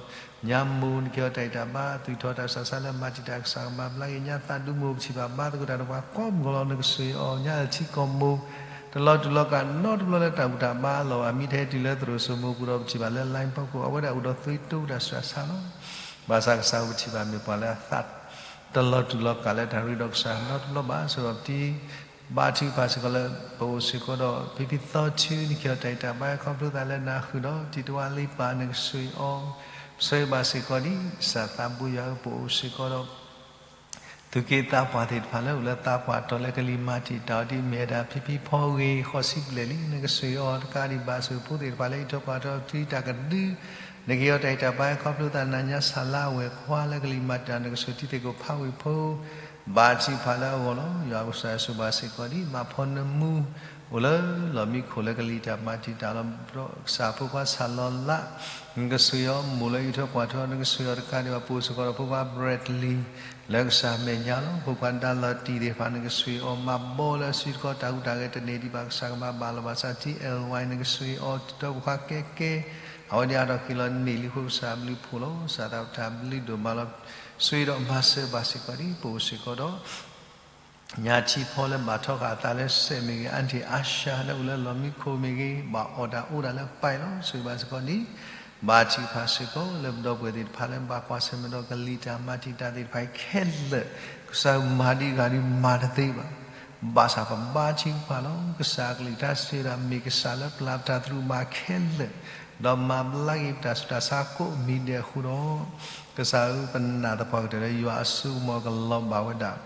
ညါမိၢ်နကဟ့ၣ်အီၤတၢ်ဂံၢ်တၢ်ဘါ သူၣ်ထီၣ်တၢ်ဆူးတၢ်ဆါလၢမၤတံာ်တာ် ကစၢ်ကမၤဘျါက့ၤ ညါသးဒူမိၢ် ပထံၣ်ဘၣ်ဘါသကိးတၢ်ဒီးပှၤကိးမုၢ်ဂီၤလီၤ နကဆိၣ်ဂ့ၤအီၤ, ညါအထံကီၢ်မိၢ် တလီၤတူာ်လီၤကာ်နီတဘျီလၢတၢ်ဘူၣ်တၢ်ဘါလီၤ အမံၤတဟဲတုၤလၢသရိာ်စိမိၢ်ပူၤဒီး ပထံၣ်ဘၣ်လၢ line ဖီခိၣ် အဝဲဒၣ်အိၣ်ဒီးသွံၣ်တိတၢ်ဆူးတၢ်ဆါလီၤ. ဘၣ်ဆၣ်ကစၢ်ဧၢ ပထံၣ်ဘၣ်မ့ၢ်ပှၤလၢအသး တလီၤတူာ်လီၤကာ်လၢတၢ်ရ့ဒီးကစၢ်နီတဘျီဘၣ် ဆိၣ်ဂ့ၤအီၤတံၤ ဘါထုကဖၣ်စ့ၢ်ကီးလၢ ပအိၣ်စ့ၢ်ကီးဒီး ဖံဖံသီထူ နကဟ့ၣ်အီၤတၢ်ဂံၢ်တၢ်ဘါ ခီဖျိသးလၢနၤ ဃုာ်ဒီးတံၤတဝါလံပၢ် နကဆိၣ်ဂ့ၤအီၤ, ပဆၢဂ့ၤဘၣ်စ့ၢ်ကီးဒ် ကစၢ်သးဘိယွၤဧၢ ပအိၣ်စ့ၢ်ကီးဒီး သူၣ်က့သးပှၢ်သ့ၣ်တဖၣ်လၢအိၣ်လၢသးပှၢ်တီၤလၢကလံၤမၤတံာ်တာ်အီၤဒ် မ့ၢ်ဝဲဒၣ်ဖံဖံဖီဂ့ၤ ဃိးဆံဘျဲၣ်လံ နကဆိၣ်ဂ့ၤအီၤတကးဒံးဘၣ် ဆိၣ်ဖိသ့ၣ်တဖၣ်လၢဟံၣ်ထိၣ်ကွၢ်ထိၣ်ထံတၢ်ကဒု နကဟ့ၣ်အီၤတၢ်ဂံၢ်တၢ်ဘါ ခီဖျိသးနၤ ညါဆၣ်လါအဝဲၢ်ခွါလၢကလံၤမၤတံာ်တာ် နကဆိၣ်တံၤသကိးဖးဝ့ၢ်ဖိ ဘါထုကဖၣ်လၢအဂီၢ်လီၤ. ယွၤပကစၢ်ဆိၣ်ဂ့ၤဘၣ်စ့ၢ်ကီးဒ် မၤဖီနမူ အိၣ်လၢလီၢ်မံခိၣ်လၢကလံၤတၢ်မၤတံာ်တာ်လီၤ ဒီးကစၢ်ဖိခွါဆၣ်လီၤလး နကဆိၣ်ဂ့ၤအီၤ မိၢ်လၢဟံၣ်ထိၣ်ကွၢ်ထိၣ် နကဆိၣ်ဂ့ၤအီၤတကးဒံးဘၣ် ပအိၣ်စ့ၢ်ကီးဒီးဖိခွါ Bradley လၢကစၢ်မဲာ်ညါလီၤ. ဖိခွါဒါလီၤတံၢ်သ့ၣ်တဖၣ် နကဆိၣ်ဂ့ၤအီၤ မၤဘီလၢအစုတခီ တၢ်ဟူးတၢ်ဂဲၤတန့ၢ်ဒံးဘၣ် ကစၢ်ကမၤဘၣ်လီၤဘၣ်ဆၣ် ထံ L Y နကဆိၣ်ဂ့ၤအီၤ တံၤသကိးဖိခွါကဲကဲ အဝဲန့ၣ်အါထီၣ်ဃ့ၢ်လီၤန့ၢ်လံအဃိ ကစၢ်အဘျုးဖှိၣ်လီၤ. ကစၢ်သးပတၢ်ဘျုးဒိၣ်မးလီၤ. ဆိၣ်ဂ့ၤဒီးမၤစၢၤဘၣ်စ့ၢ်ကီးဒ် ပအိၣ်စ့ၢ်ကီးဒီး ညါထံဖီလၢဘၣ်ထီဃာ်အသးလၢစဲးမ့ၢ်ဂ့ၤ, အါတံၢ်အါရှါလၢအိၣ်လၢလီၢ်မံခိၣ်မ့ၢ်ဂ့ၤ, ဘၣ်အီၣ်တၢ်အီတၢ်လၢပၢ်အံၤလီၤ. ဆိၣ်ဂ့ၤဘၣ်စ့ၢ်ကီးန့ၣ် ဘါထုကဖၣ်စ့ၢ်ကီးလၢပဒီပုၢ်ဝဲၢ်သ့ၣ်တဖၣ်လၢ ဘၣ်ကွၢ်ဆၢၣ်မဲာ်ဒီးကလံၤတၢ်မၤတံာ်တာ်သ့ၣ်တဖၣ်ခဲလၢာ်, ကစၢ်မၤဒံးဂၤဒံးမၤတသ့ဘၣ်. ဘၣ်ဆၣ်ပဘါထုကဖၣ်လီၤ. ကစၢ်အကလုၢ်ကထါစံးဝဲဒၣ် မ့ၢ်ကစၢ်လၢပျၢ်ပတၢ်သရူးမၤခဲလၢာ်, ဒီးမၤဘျါက့ၤပတၢ်ဆူးတၢ်ဆါကိးမံၤဒဲးအဃိဒီး, ကစၢ်ဧၢ ပနာ်သပှၢ်ကတၢၢ်လၢယွၤအစိကမီၤကလီၤဘၣ်ဝဲဒၣ်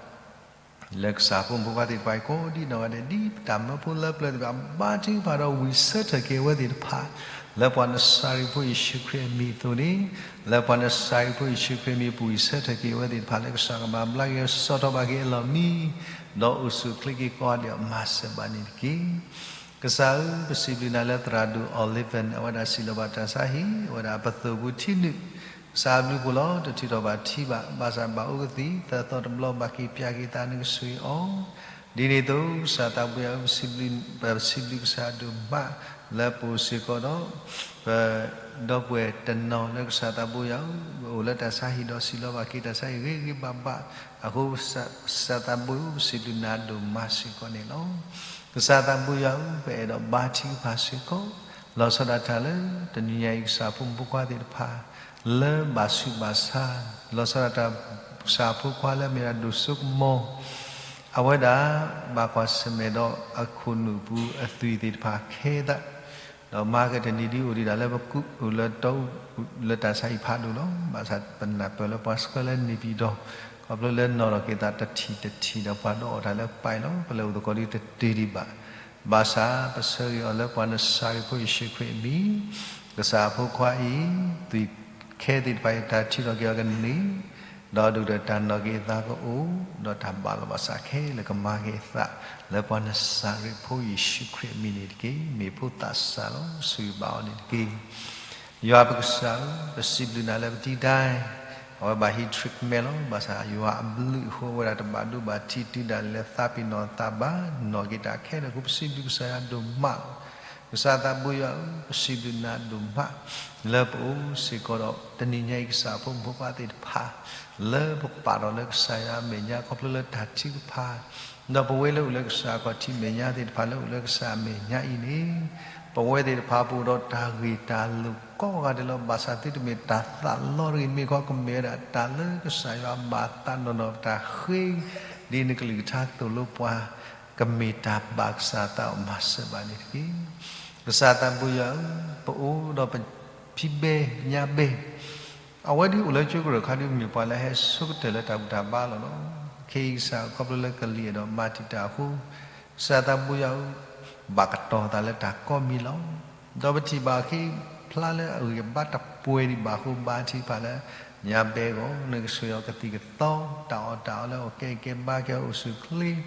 လၢကစၢ်ဖိမုၣ်ဖိခွါသ့ၣ်တဖၣ်အံၤကိးဒ်နီၢ်ဂၤဒဲး ဒ်တၢ်မၢဖိလၢပျၢၤသ့ၣ်တဖၣ် ဘါထုကဖၣ်ဒီးဝံၣ်ဆၢထၢၣ်က့ၤအဝဲသ့ၣ်တဖၣ် လၢပှၤနစၤရ့းဖိယ့ၣ်ၡူးခရံာ်အမံၤအသိးန့ၣ်, လၢပှၤနစၤရ့းဖိယ့ၣ်ၡူးခရံာ်အမံၤ ပဝံၣ်ဆၢထၢၣ်က့ၤအဝဲသ့ၣ်တဖၣ်လၢကစၢ်ကမၤဘျါက့ၤ ဆီၣ်ထီၣ်ဘၣ်က့ၤအလီၢ်မံ, ဒီးအိၣ်ဆူၣ်အိၣ်ချ့က့ၤကိးဂၤဒဲး မၤစၢၤဘၣ်န့ၣ်တက့ၢ်. ကစၢ်ဧၢ, ပစံးဘျုးနၤလၢသရၣ်ဒိၣ် Oliven အဝဲဒၣ်စံးလီၤဘၣ်တၢ်ဆါဟံၣ် အဝဲဒၣ်ပသိၣ်ပူၤထံနုာ်, ကစၢ်အဘျုးဖှိၣ်လီၤ. တထုးထီၣ်ဘၣ်ထံဘၣ်, ဘၣ်ဆၣ်ဘၣ်အိၣ်ကသံၣ် သၢသီတဘျီ ဘၣ်က့ၤပျၢ်က့ၤသး နကဆိၣ်ဂ့ၤအီၤ. ဒ်န့ၣ်အသိး ကစၢ်သးပှၢ်ဧၢ, ပစံးဘျုးကစၢ်ဒိၣ်မး လၢပအိၣ်စ့ၢ်ကီးဒီး ပဒီပုၢ်ဝဲၢ်တနီၤလၢကစၢ်သးဘိယွၤဧၢ, ပအိၣ်လၢတၢ်ဆါဟံၣ်ဒီးစံးလီၤဘၣ်က့ၤတၢ်ဆါဟံၣ်ဂ့ၤဂ့ၤဘၣ်ဘၣ်အဃိ, ကစၢ်သးဘိယွၤဧၢ, ပစံးဘျုးနၤဒိၣ်မးစ့ၢ်ကီးန့ၣ်လီၤ. ကစၢ်သးဘိယွၤဧၢ, ပအဲၣ်ဒိးဘါထုကဖၣ်စ့ၢ်ကီး လီၤဆီဒၣ်တၢ်လၢ တနံၤညါအံၤကစၢ်ဖိမုၣ်ဖိခွါသ့ၣ်တဖၣ် လၢဘၣ်ဆူးဘၣ်ဆါ, လီၤဆီဒၣ်တၢ်ကစၢ်ဖိခွါလၢအမ့ၢ်ဒၣ်ဒိၣ်စိကမီၤ အဝဲဒၣ် ဘၣ်ကွၢ်ဆၢၣ်မဲာ်ဒီးအခိၣ်နူာ်ပူၤအသွံၣ်သ့ၣ်တဖၣ်ခဲသး, ဒီးမၤကတနံၤဒ်အိၣ်ဒံးဒၣ်လၢပကူးအိၣ်လၢတၢ်ဆါဟံၣ်ဖးဒိၣ်လီၤ. ဘၣ်ဆၣ်ပနၢ်ပၢၢ်လၢပှၤဆှၢလၢန့ၣ်ပံၤဒီး ခီဖျိလၢနီၣ်ထီၣ်က့ၤသးတထံၣ်တထံၣ်ဒီးပှၤဒီးအီၣ်တၢ်လၢပၢ်အံၤလီၤ. ပလဲၤအိၣ်သကိးဒ်တတုၤဒံးဘၣ် ဘၣ်ဆၣ်ပဆၢဂ့ၤအီၤလၢပှၤနစၤရ့းဖိယ့ၣ်ၡူးခရံာ်အမံၤ, ကစၢ်အဖိခွါအံၤ သွံၣ်ခဲသ့ၣ်တဖၣ်အံၤ တၢ်ထုးထီၣ်က့ၤအီၤကန့ၢ်, ဒီးဒိၣ်ကတၢၢ်တၢ်နီၣ်က့ၤအသးကအိၣ်, ဒီးတၢ်ဘၣ်လီၤဘၣ်စးခဲလၢာ်ကမၤက့ၤအသး, လၢပှၤနစၤရ့းဖိယ့ၣ်ၡူးခရံာ်အမံၤန့ၣ်တက့ၢ်. မ့ၢ်ဖိသးစၢ်လီၤ. ဆိၣ်ဂ့ၤဘၣ်အီၤန့ၣ်တက့ၢ်. ယွၤပကစၢ်ဧၢ, ပစံးဘျုးနၤလၢပတံၤဒၣ်, အဝဲဘၣ်ဟံး treatment လီၤ. ဘၣ်ဆၣ်ယွၤအဘျုးအဃိ အဝဲဒၣ်တဘၣ်ဒိဘၣ်ထံးတုၤဒၣ်လဲာ်လၢသးပ့ၤနီၣ်သးဘၣ်, နီၣ်က့ၤတၢ်ခဲလၢာ်အဃိ ပစံးဘျုးကစၢ်ယွၤဒိၣ်မးလီၤ. ကစၢ်သးဘိယွၤဧၢ, ပစံးဘျုးနၤဒိၣ်မး လၢပအိၣ်စ့ၢ်ကီးဒီး တနံၤညါအံၤကစၢ်ဖိမုၣ်ဖိခွါသ့ၣ်တဖၣ် လၢပပာ်ထီၣ်လၢကစၢ်ယွၤအမဲာ်ညါခီဖျိလၢတၢ်ထုကဖၣ် ဒီးပဝဲလၢအိၣ်လၢကစၢ်အခီၣ်ထံးမဲာ်ညါသ့ၣ်တဖၣ်လၢအိၣ်လၢကစၢ်အမဲာ်ညါအံၤန့ၣ်, ပဝဲသ့ၣ်တဖၣ်ပအိၣ်ဒီးတၢ်ဂ့ၢ်တၢ်လိာ်ကိးဂၤဒဲးလီၤ. ဘၣ်ဆၣ်သုတမ့ၢ်တၢ်သးလီတဂ့ၤ, မ့ၢ်ခီကမ့ၢ်ဝဲဒၣ်တၢ်လၢကစၢ်ယွၤဘၣ်သးနီၢ်နီၢ်ပတၢ်ဃ့ ဒ်နကလုၢ်ကထါသိၣ်လိပှၤ, ကမ့ၢ်တၢ်ဘၣ်ကစၢ်သးအမၤစၢၤဘၣ်န့ၣ်တက့ၢ်. ကစၢ်သးဘိယွၤဧၢ, ပအိၣ်ဒီးပဖံဘဲညါဘဲ အဝဲဒ်အိၣ်လၢကၠိကရၢၢ်ခါဒ်မ့ၢ်ပှၤလၢဟဲဆိကတၢၢ်လၢတၢ်ဘူၣ်တၢ်ဘါလီၤလီၤ. ခဲအံၤကစၢ်ခီဖျိလၢကလံၤအဲၣ်ဒိးမၤတံာ်တာ်အဃိ, ကစၢ်သးဘိယွၤဧၢ, ဘၣ်ကတီၤသးလၢတၢ်ကိးမံၤလီၤ. ဒီးပထံၣ်ဘၣ်အခံဖျါလၢအဂံၢ်အဘါတပှဲၤဒံးဘၣ်အဃိ ဘါထုကဖၣ်လၢ ညါဘဲအဂီၢ် နကဆိၣ်ဂ့ၤအီၤကသံၣ်ကသီ တၢ်အီၣ်တၢ်အီလၢအကဲကဲဘါကဲအိၣ်ဆူၣ်ချ့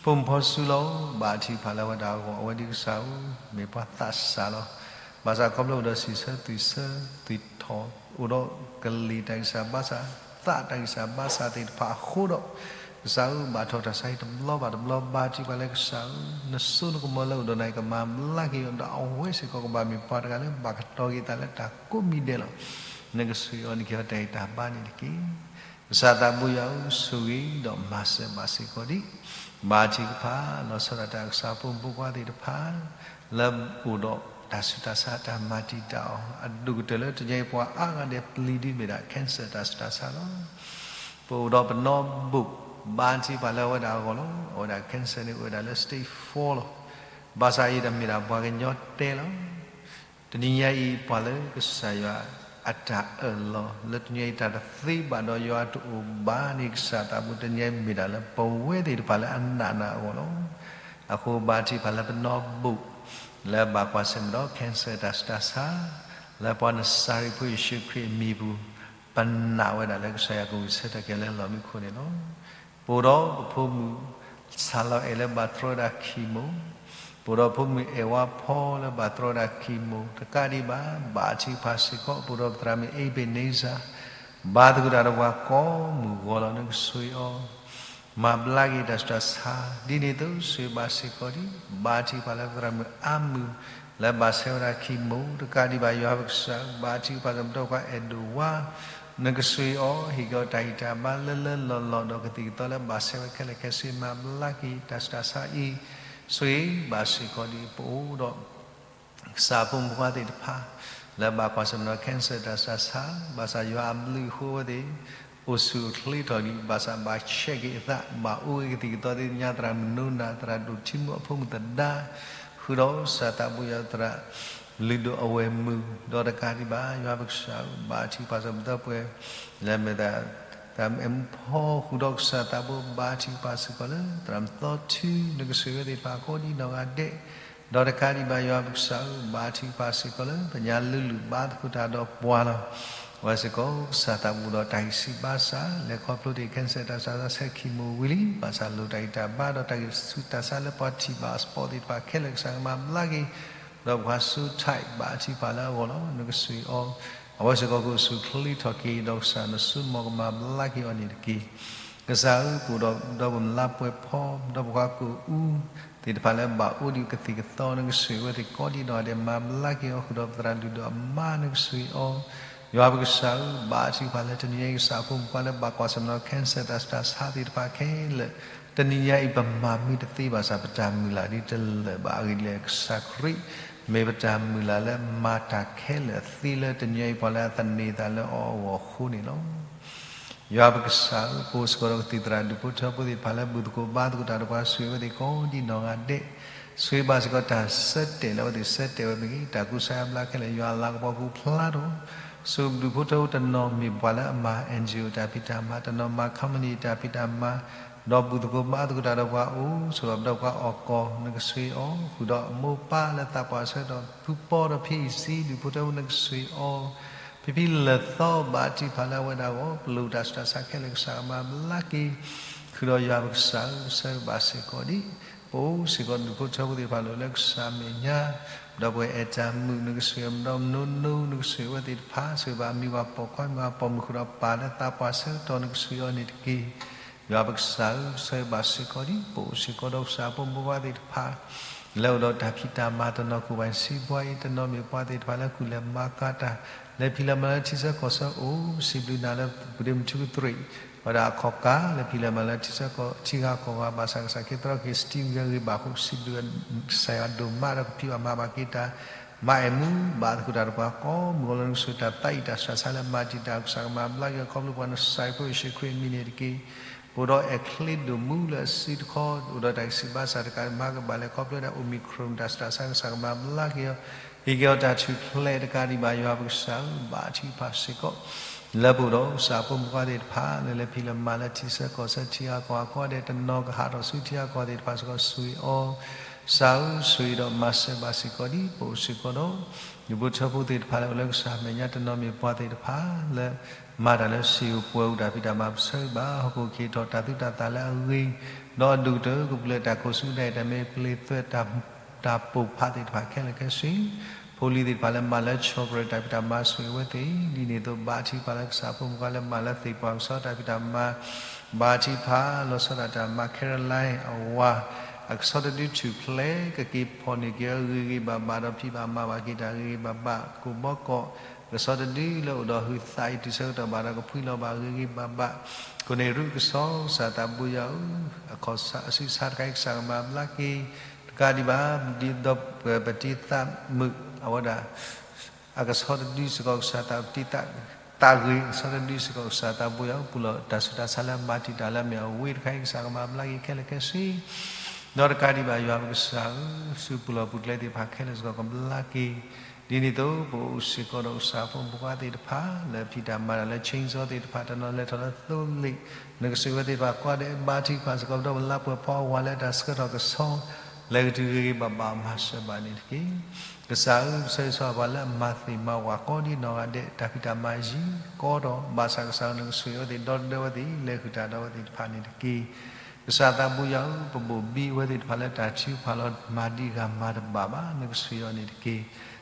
ဖိမုၣ်ဖိစုလီၤ. ဘါထုကဖၣ်လၢအဝဲဒၣ်အဂီၢ် အဝဲဒ်ကစၢ်ဧၢ, မ့ၢ်ပှၤသးစၢ်လီၤ. ဘၣ်ဆၣ်ခီဖျိအိၣ်ဒီးစံးဆၢသွံၣ်ဆၢသွံၣ်ထီၣ် အိၣ်ဒီးကလံၤတၢ်ဂံၢ်စၢ်ဘါစၢ် သးတၢ်ဂံၢ်စၢ်ဘါစၢ်သ့ၣ်တဖၣ်အဃိဒီး, ကစၢ်ဧၢ, ဘၣ်ထီၣ်တၢ်ဆါဟံၣ်တဘျီဘၣ်တဘျီ ဘါထုကဖၣ်လၢကစၢ်ဧၢ, နစိနကမီၤလၢအိၣ်ဒီးနၤအံၤ ကမၤဘျါက့ၤအီၤ ဒီးအဝဲစ့ၢ်ကီးကဘၣ်မ့ၢ်ပှၤတဂၤလၢဘၣ်ကတီၤက့ၤသးလၢတၢ်ကိးမံၤဒဲးလီၤ. နကဆိၣ်ဂ့ၤအီၤ နကဟ့ၣ်အီၤတၢ်ဂံၢ်တၢ်ဘါန့ၣ်တက့ၢ်. ကစၢ်သးဘိယွၤဧၢ, ဆိၣ်ဂ့ၤဒီးမၤစၢၤဘၣ်စ့ၢ်ကီးဒံး ဘါထုကဖၣ် လီၤဆီဒၣ်တၢ်ကစၢ်ဖိမုၣ်ဖိခွါသ့ၣ်တဖၣ် လၢအိၣ်ဒီးတၢ်ဆူးတၢ်ဆါတၢ်မၤတံာ်တာ်အီၤ အဒိၣ်ကတၢၢ်လၢတနံၤအံၤပှၤအါဂၤဒဲးပျံၤဒ်မ့ၢ်ဒၣ် cancer တၢ်ဆူးတၢ်ဆါလီၤ. ပအိၣ်ဒီးပနီၢ်ဘူၣ် ဘါထုကဖၣ်လၢအဝဲဒၣ်အဂီၢ်လီၤ. အဝဲဒၣ် cancer န့ၣ် အိၣ်ဝဲဒၣ်လၢ stage four လီၤ. ဘၣ်ဆၣ်အံၤတမ့ၢ်ဒၣ်ပှၤကညီတဲလီၤ. တနံၤညါအံၤ ပှၤလၢကစၢ်ယွၤအတၢ်အၢၣ်လီၤ လၢတနံၤညါအံၤတၢ်တသ့ဘၣ်ဒီးယွၤတအိၣ်ဘၣ်န့ၣ် ကစၢ်သးဘိ တနံၤညါအံၤမ့ၢ်ဒၣ်လၢပဝဲသ့ၣ်တဖၣ်လၢအနာ်နၤအဂီၢ်လီၤ. အဃိဘါထုကဖၣ်လၢပနီၢ်ဘူၣ် လၢဘၣ်ကွၢ်ဆၢၣ်မဲာ်ဒီး cancer တၢ်ဆူးတၢ်ဆါ လၢပှၤနစၤရ့းဖိယ့ၣ်ၡူးခရံာ်အမံၤပူၤ ပနာ်ဝဲဒၣ်လၢကစၢ်ယွၤကဂုာ်ဆၢထၢၣ်က့ၤလၢလီၢ်မံခိၣ်န့ၣ်လီၤ. ပအိၣ်ဒီးပဖိမုၣ် ဆၣ်လီၤအဲၣ်လၢဘၣ်တြီဝဲဒၣ် chemo, ပအိၣ်ဒီးဖိမုၣ်အဲၣ်ဝါဖီလၢဘၣ်တြီဝဲဒၣ် chemo တကးဒံးဘၣ် ဘါထုကဖၣ်စ့ၢ်ကီး ပအိၣ်ဒီးပသရၣ်မုၣ် Ebenezer ဘါသဂၢၢ်တၢ်ဒီးပှၤကိးမုၢ်ဂီၤလီၤ. နကဆိၣ်ဂ့ၤအီၤ မၤဘျါက့ၤတၢ်ဆူးတၢ်ဆါ ဒ်န့ၣ်အသိး ဆိၣ်ဂ့ၤဘၣ်စ့ၢ်ကီးဒံး ဘါထုကဖၣ်လၢပသရၣ်မုၣ်အါမုၢ် လၢဘၣ်ဆဲးဝဲဒၣ် chemo တကးဒံးဘၣ် ယွၤပကစၢ် ဘါထုကဖၣ်ကမၤတၢ်ပှၤအဲၣ်ဒိးဝါ နကဆိၣ်ဂ့ၤအီၤ ဟ့ၣ်က့ၤအီၤတၢ်ဂံၢ်တၢ်ဘါလၢလၢလီၢ်လီၢ် ဒီးကသံၣ်ကသီလၢဘၣ်ဆဲးဝဲခဲလၢာ်ခဲဆ့ မၤဘျါက့ၤတၢ်ဆူးတၢ်ဆါအံၤ ဆိၣ်ဂ့ၤဘၣ်စ့ၢ်ကီးဒံး ပအိၣ်ဒီး ကစၢ်ဖိမုၣ်ဖိခွါသ့ၣ်တဖၣ် လၢဘၣ်ကွၢ်ဆၢၣ်မဲာ်ဒီး cancer တၢ်ဆူးတၢ်ဆါ ဘၣ်ဆၣ်ယွၤအဘျုးအဃိဝဲသ့ၣ် အိၣ်ဆူၣ်အိၣ်ချ့ထီၣ်ဒံး ဘၣ်ဆၣ်ဘၣ်ဆဲးက့ၤအသး ဘၣ်အိၣ်ဂ့ၤကသံၣ်ကသီသ့ၣ်ညါ သရၣ်မုၣ်နိနၤ သရၣ်ဒိၣ်ထံမူအဖိမုၣ်သဒါ ဃုာ်ဒီးကစၢ်သးဘိယွၤသရၣ် လုၢ်ဒိၣ်အဝဲၢ်မုၢ် ဒီးတကးဒံးဘၣ် ယွၤပကစၢ် ဘါထုကဖၣ်စ့ၢ်ကီးပသီပှဲၤ လၢမ့ၢ်သရၣ်မုၣ်အၢမုၢ်ဖီ ဃုာ်ဒီးကစၢ်သးဘိ ဘါထုကဖၣ်စ့ၢ်ကီးလၢ သရၣ်မုၣ်သီထု နကဆိၣ်ဂ့ၤဝဲသ့ၣ်တဖၣ်ကိးဒံးနီၢ်ဂၤဒဲး ဒီးတကးဒံးဘၣ် ယွၤပကစၢ်ဧၢ ဘါထုကဖၣ်စ့ၢ်ကီးလၢ ပညါလုၢ်လုၢ်ဘါသကိးတၢ်ဒီးပှၤလီၤ. အဝဲစ့ၢ်ကီး ကစၢ်သးဘိဒီးတၢ်ဂံၢ်ဆူၣ်ဘါစၢ် လဲၤခီဖျိတ့ၢ် cancer တၢ်ဆူးတၢ်ဆါ ဆဲး chemo ဝံၤလံ ဘၣ်ဆၣ်လိၣ်တၢ်ဂံၢ်တၢ်ဘါဒီးတၢ်ဂံၢ်ဆူၣ်တၢ်ဆါလၢပှၤထံၣ်ဘၣ်အ spot သ့ၣ်တဖၣ်ခဲလၢာ် ကစၢ်ကမၤဘျါက့ၤ ဒီးပှၤဆူးထး ဘါထုကဖၣ်လၢအဂီၢ်လီၤ. နကဆိၣ်ဂ့ၤအီၤ အဝဲစ့ၢ်ကီးကအိၣ်ဆူၣ်အိၣ်ချ့ထီၣ်က့ၤ ဒီးကစၢ်နစိနမီၤကမၤဘျါက့ၤအီၤန့ၣ်တက့ၢ်. ကစၢ်ဧၢ, ပအိၣ်ဒီး ဒီပုၢ်ဝဲၢ်လါပှဲၤဖီ ဒီးပှၤကိးအူ သ့ၣ်တဖၣ်လၢဘၣ်အိၣ်ဒံးကသံၣ်ကသီ နကဆိၣ်ဂ့ၤဝဲသ့ၣ်ကိးဒံးနီၢ်ဂၤဒဲး, မၤဘျါက့ၤအီၤ ဃုာ်ဒီးပသရၣ်ဒုၣ်ဒီးအမါ နကဆိၣ်ဂ့ၤအီၤ. ယွၤပကစၢ်ဧၢ, ဘါထုကဖၣ်လၢတနံၤညါအံၤ ကစၢ်အဖိမုၣ်ဖိခွါလၢဘၣ်ကွၢ်ဆၢၣ်မဲာ်ဒီး cancer တၢ်ဆူးတၢ်ဆါသ့ၣ်တဖၣ်ခဲလၢာ်, တနံၤညါအံၤ ပမၤမ့ၢ်တသ့ဘၣ်ဆၣ် ပတၢ်မုၢ်လၢ်ဒ်တလၢာ်ဘၣ်အဂ့ၢ်ဒ်လဲၣ်, ကစၢ်ခရံာ် မ့ၢ်ပတၢ်မုၢ်လၢ်လၢမၤတၢ်ခဲလၢာ်သ့လၢတနံၤညါအံၤ ပှၤလၢအသန့ၤသးလၢအီၤအဂီၢ်အဃိန့ၣ်လီၤ. ယွၤပကစၢ်ဧၢ, ပအိၣ်စ့ၢ်ကီးဒီးကသံၣ်သရၣ်ဒူၣ်ဖိထၢဖိသ့ၣ်တဖၣ်လၢ ဘူၣ်သကိးဘါသကိးတၢ်ဒီးပှၤ ဆိၣ်ဂ့ၤဝဲသ့ၣ်ကိးဒံးနီၢ်ဂၤဒဲး, ဆိၣ်ဂ့ၤဘၣ်စ့ၢ်ကီးတၢ်ဆၢတဲာ်လၢအဝဲသ့ၣ်ဆၢတဲာ်ဝဲမ့ၢ်ဂ့ၤ, တၢ်ကူစါယါဘျါခဲလၢာ် ယွၤအလၤကပီၤပူၤဖျါထီၣ်, ဆိၣ်ဂ့ၤဘူၣ်သကိးတနီၤမ့ၢ်ပှၤလၢအမၤ NGO တၢ်ဖံးတၢ်မၤ, တနီၤမၤ company တၢ်ဖံးတၢ်မၤ, ဒီးဘူၣ်သကိးဘါသကိးတၢ်ဒီးပှၤအိၣ်ဆိးဒီးပဒီပုၢ်ဝဲၢ်အီၤကီၢ်, နကဆိၣ်ဂ့ၤအီၤ, ဃုာ်ဒီးအမိၢ်ပၢ်လၢသးပှၢ်ဆၢကတီၢ် ဖုပီဒီးဖံအံၤစံ ဒူၣ်ဖိထၢဖိ နကဆိၣ်ဂ့ၤအီၤ, ဖံဖံလၢာ်သီဘါထုကဖၣ်လၢအဝဲဒၣ်အဂီၢ်, ပလိၣ်တၢ်ဆူးတၢ်ဆါခဲလၢာ် ကစၢ်ကမၤဘျါက့ၤ, ဃုာ်ဒီးယွၤပကစၢ်ဧၢ, ဆၢဂ့ၤဘၣ်စ့ၢ်ကီးဒံး, ပအိၣ်စ့ၢ်ကီးဒူၣ်ဖိထၢဖိသ့ၣ်တဖၣ်လၢအိၣ်လၢကစၢ်မဲာ်ညါ, ဒီပုၢ်ဝဲၢ်အဲၣ်တၢ်မုာ် နကဆိၣ်ဂ့ၤအီၤ, ဒီးမနိနိ နကဆိၣ်ဂ့ၤဝဲသ့ၣ်တဖၣ်, ဆိၣ်ဂ့ၤဘၣ်အမံၤပှၢ်ပိာ်ခွါ မံၤပှၢ်ပိာ်မုၣ် ဃုာ်ဒီးပၢ်လၢသးပှၢ်ဆၢကတီၢ် နကဆိၣ်ဂ့ၤအီၤန့ၣ်တက့ၢ်. ယွၤပကစၢ်ဧၢ, ဆၢဂ့ၤဘၣ်စ့ၢ်ကီးဒံး, ပအိၣ်စ့ၢ်ကီးဒီးကစၢ်အဖိမုၣ်ဖိခွါသ့ၣ်တဖၣ် လၢအိၣ်ဒီးတၢ်ဖံးတၢ်မၤတနီၤ ကူၣ်ဘၣ်စံးဘှါအံၤ, တနီၤမ့ၢ်ပှၤသ့ၣ်တဖၣ်လၢကူၣ်လဲၤမၤကၤတၢ်, လဲၤဖံးလဲၤမၤလၢထံဆၢကီၢ်ဆၢအိၣ်, စံးဘျုးနၤလၢပဒ့မုၢ်ထူကတြ့ၣ်, ဝဲဒၣ်အခီၣ်ကး လဲၤဖံးလဲၤမၤလၢထံဆၢကီၢ် ထံဂၤကီၢ်ဂၤ ဘၣ်ဆၣ်ကစၢ်ခ့သရီက့ၤ စတံဂၤဂ့ၤဘၣ်အဃိ စံးဘျုးကစၢ်ယွၤဒိၣ်မးဒီးကဖံးဘၣ်မၤဘၣ်က့ၤတၢ်, မၤအဲၣ်မူ ဘၣ်သကိးတၢ်ဒီးပှၤကိးမုၢ်ဂီၤလၢနကဆိၣ်တၢ်သးအံၤ တၢ်ဆူးတၢ်ဆါလၢမၤတံာ်တာ် ကစၢ်ကမၤဘျါက့ၤအီၤ ခီဖျိပှၤနကစၢ်ယ့ၣ်ၡူးခရံာ်အမံၤန့ၣ်တက့ၢ်. ပအိၣ်ဒီးအဲၣ်ချ့ဒိၣ်မူလၢအစုတခီ, အိၣ်ဒီးတၢ်ဂံၢ်စၢ်ဘါစၢ်တကးဒံး မၤကဘၣ်လဲၤခီဖျိဝဲဒၣ် Omicron တၢ်ဆူးတၢ်ဆါ ကစၢ်ကမၤဘျါက့ၤအီၤ, ဟ့ၣ်က့ၤအီၤတၢ်ထူၣ်ဖျဲးတကးဒံးဘၣ် ယွၤပကစၢ်ဧၢ, ဘါထုကဖၣ်စ့ၢ်ကီး လၢပအိၣ်ဒီးကစၢ်အဖိမုၣ်ဖိခွါသ့ၣ်တဖၣ် လၢလဲၤဖံးလဲၤမၤလၢထံဆၢကီၢ်ဆၢ ထံဂၤကီၢ်ဂၤကိးဂၤဒဲး တနီၤကဟးထီၣ်ဆူထံဂၤကီၢ်သ့ၣ်တဖၣ်စ့ၢ်ကီး ဆိၣ်ဂ့ၤအီၤ, ကစၢ်ဧၢ, ဆိၣ်ဂ့ၤဒီးမၤစၢၤဘၣ်စ့ၢ်ကီးဒံး, ပအိၣ်စ့ၢ်ကီးဒီး ဒူၣ်ဖိထၢဖိသ့ၣ်တဖၣ်လၢ အိၣ်လၢကစၢ်မဲာ်ညါ တနီၤမ့ၢ်ပှၤသ့ၣ်တဖၣ်လၢ မၤတၢ်လၢစံာ်အိၣ်ပှဲၤအိၣ်တၢ်ဖံးတၢ်မၤ ပဆၢဂ့ၤဘၣ် ဟီၣ်ခိၣ်က့ၤထီၣ်တၢ်သုးတၢ်သၣ်လၢအဂ့ၤ, ဒီးအဒိၣ်ကတၢၢ်ကပူၤလၢတၢ်ခိၣ်ဆူကနၣ်အံၤ တၢ်မ့ၢ်ပျ့ၤသွဲၣ် တၢ်ပိာ်ဖးသ့ၣ်တဖၣ်ခဲလၢာ်ခဲဆ့, ဖိလံၤသ့ၣ်တဖၣ်လၢမၤလၢဆီၣ်ပြၢၤတၢ်ဖံးတၢ်မၤ ဆိၣ်ဂ့ၤဝဲသ့ၣ်, ဒ်န့ၣ်အသိး ဘါထုကဖၣ်လၢကစၢ်အဖိမုၣ်ဖိခွါလၢမၤလၢသ့ၣ်ပှၢ်ကစီဒီတၢ်ဖံးတၢ်မၤ ဘါထုကဖၣ် လီၤဆီဒၣ်တၢ်မၤ Caroline အဝၤ အကဆီတဒုထူၣ်ဖျဲး ကက့ၤဖီၣ်န့ၢ်က့ၤအီၤဂ့ၤဂ့ၤဘၣ်ဘၣ် ဒီးဖံးဘၣ်မၤဘၣ်က့ၤတၢ်ဂ့ၤဂ့ၤဘၣ်ဘၣ် ကိးဘီကီး ကဆီတဒုလၢအိၣ်ဒီးဟုးသးအံၤ တုၤဆၢကတီၢ်ဘၣ်ဒီးကဖှံလီၤဘၣ်ဂ့ၤဂ့ၤဘၣ်ဘၣ်, ကိးန့ၢ်ရူၢ်ကဆီ ကစၢ်သးဘိယွၤဧၢ, အခီၣ်ဆၢအစုဆါတခါအံၤ ကစၢ်ကမၤဘျါက့ၤ တကးဒံးဘၣ် ဒ်သိးပတံၤသးမုာ်အဝဲဒၣ် အကဆီတဒုစ့ၢ်ကီး ကစၢ်သးတံၤသး သးဂ့ၤ အကဆီတဒုစ့ၢ်ကီး ကစၢ်သးဘိယွၤဧၢ, ပူၤလီၢ်တၢ်ဆူးတၢ်ဆါလၢမၤတံာ်တာ်လၢအမ့ၢ်အဝ့ၢ်တခါအံၤ ကစၢ်ကမၤဘျါက့ၤခဲလၢာ်ခဲဆ့, ဒီးတကးဒံးဘၣ် ယွၤပကစၢ်ဧၢ, ဆူပူၤလီၢ်ပူၤကျဲသ့ၣ်တဖၣ်ခဲလၢာ်စ့ၢ်ကီး ကဘျါက့ၤ, ဒ်န့ၣ်အသိး ပအိၣ်စ့ၢ်ကီးဒီးကစၢ်ဖိမုၣ်ဖိခွါသ့ၣ်တဖၣ် လၢဖံးတၢ်မၤတၢ်လၢ chainsaw သ့ၣ်တဖၣ် တနီၤလဲၤထီၣ်လၢသိလ့ၣ် နကဆိၣ်ဂ့ၤဝဲသ့ၣ်တဖၣ်ကိးဂၤဒဲး ဘါထုကဖၣ်စ့ၢ်ကီး ဒီးပလါပှဲၤဖီအဝၤလၢတၢ်ဆှၢထီၣ်ကဆီ လဲၤကတုၤဂ့ၤဂ့ၤဘၣ်ဘၣ် မၤစၢၤဘၣ်န့ၣ်တက့ၢ်. ကစၢ်ဧၢ, ပဆၢဂ့ၤဆၢဝါပှၤလၢအမၤသ့ၣ်မၤဝၣ်ကိးဒံးနီၢ်ဂၤဒဲး တၢ်ဖံးတၢ်မၤယံၤကီထီၣ်, ဘၣ်ဆၣ်ကစၢ်ဧၢ နကဆိၣ်ဂ့ၤဝဲသ့ၣ် ဒီသဒၢဝဲသ့ၣ် လဲၤဃုာ်တၢ်ဒီးအဝဲသ့ၣ်တဖၣ်န့ၣ်တက့ၢ်. ကစၢ်သးဘိယွၤဧၢ, ပဘိၣ်ဘံအဝဲသ့ၣ်တဖၣ်လၢတၢ်ထုကဖၣ်လီၤ မၤဒံးဂၤမၤတဘၣ်ဘၣ် နကဆိၣ်ဂ့ၤအီၤန့ၣ်တက့ၢ်.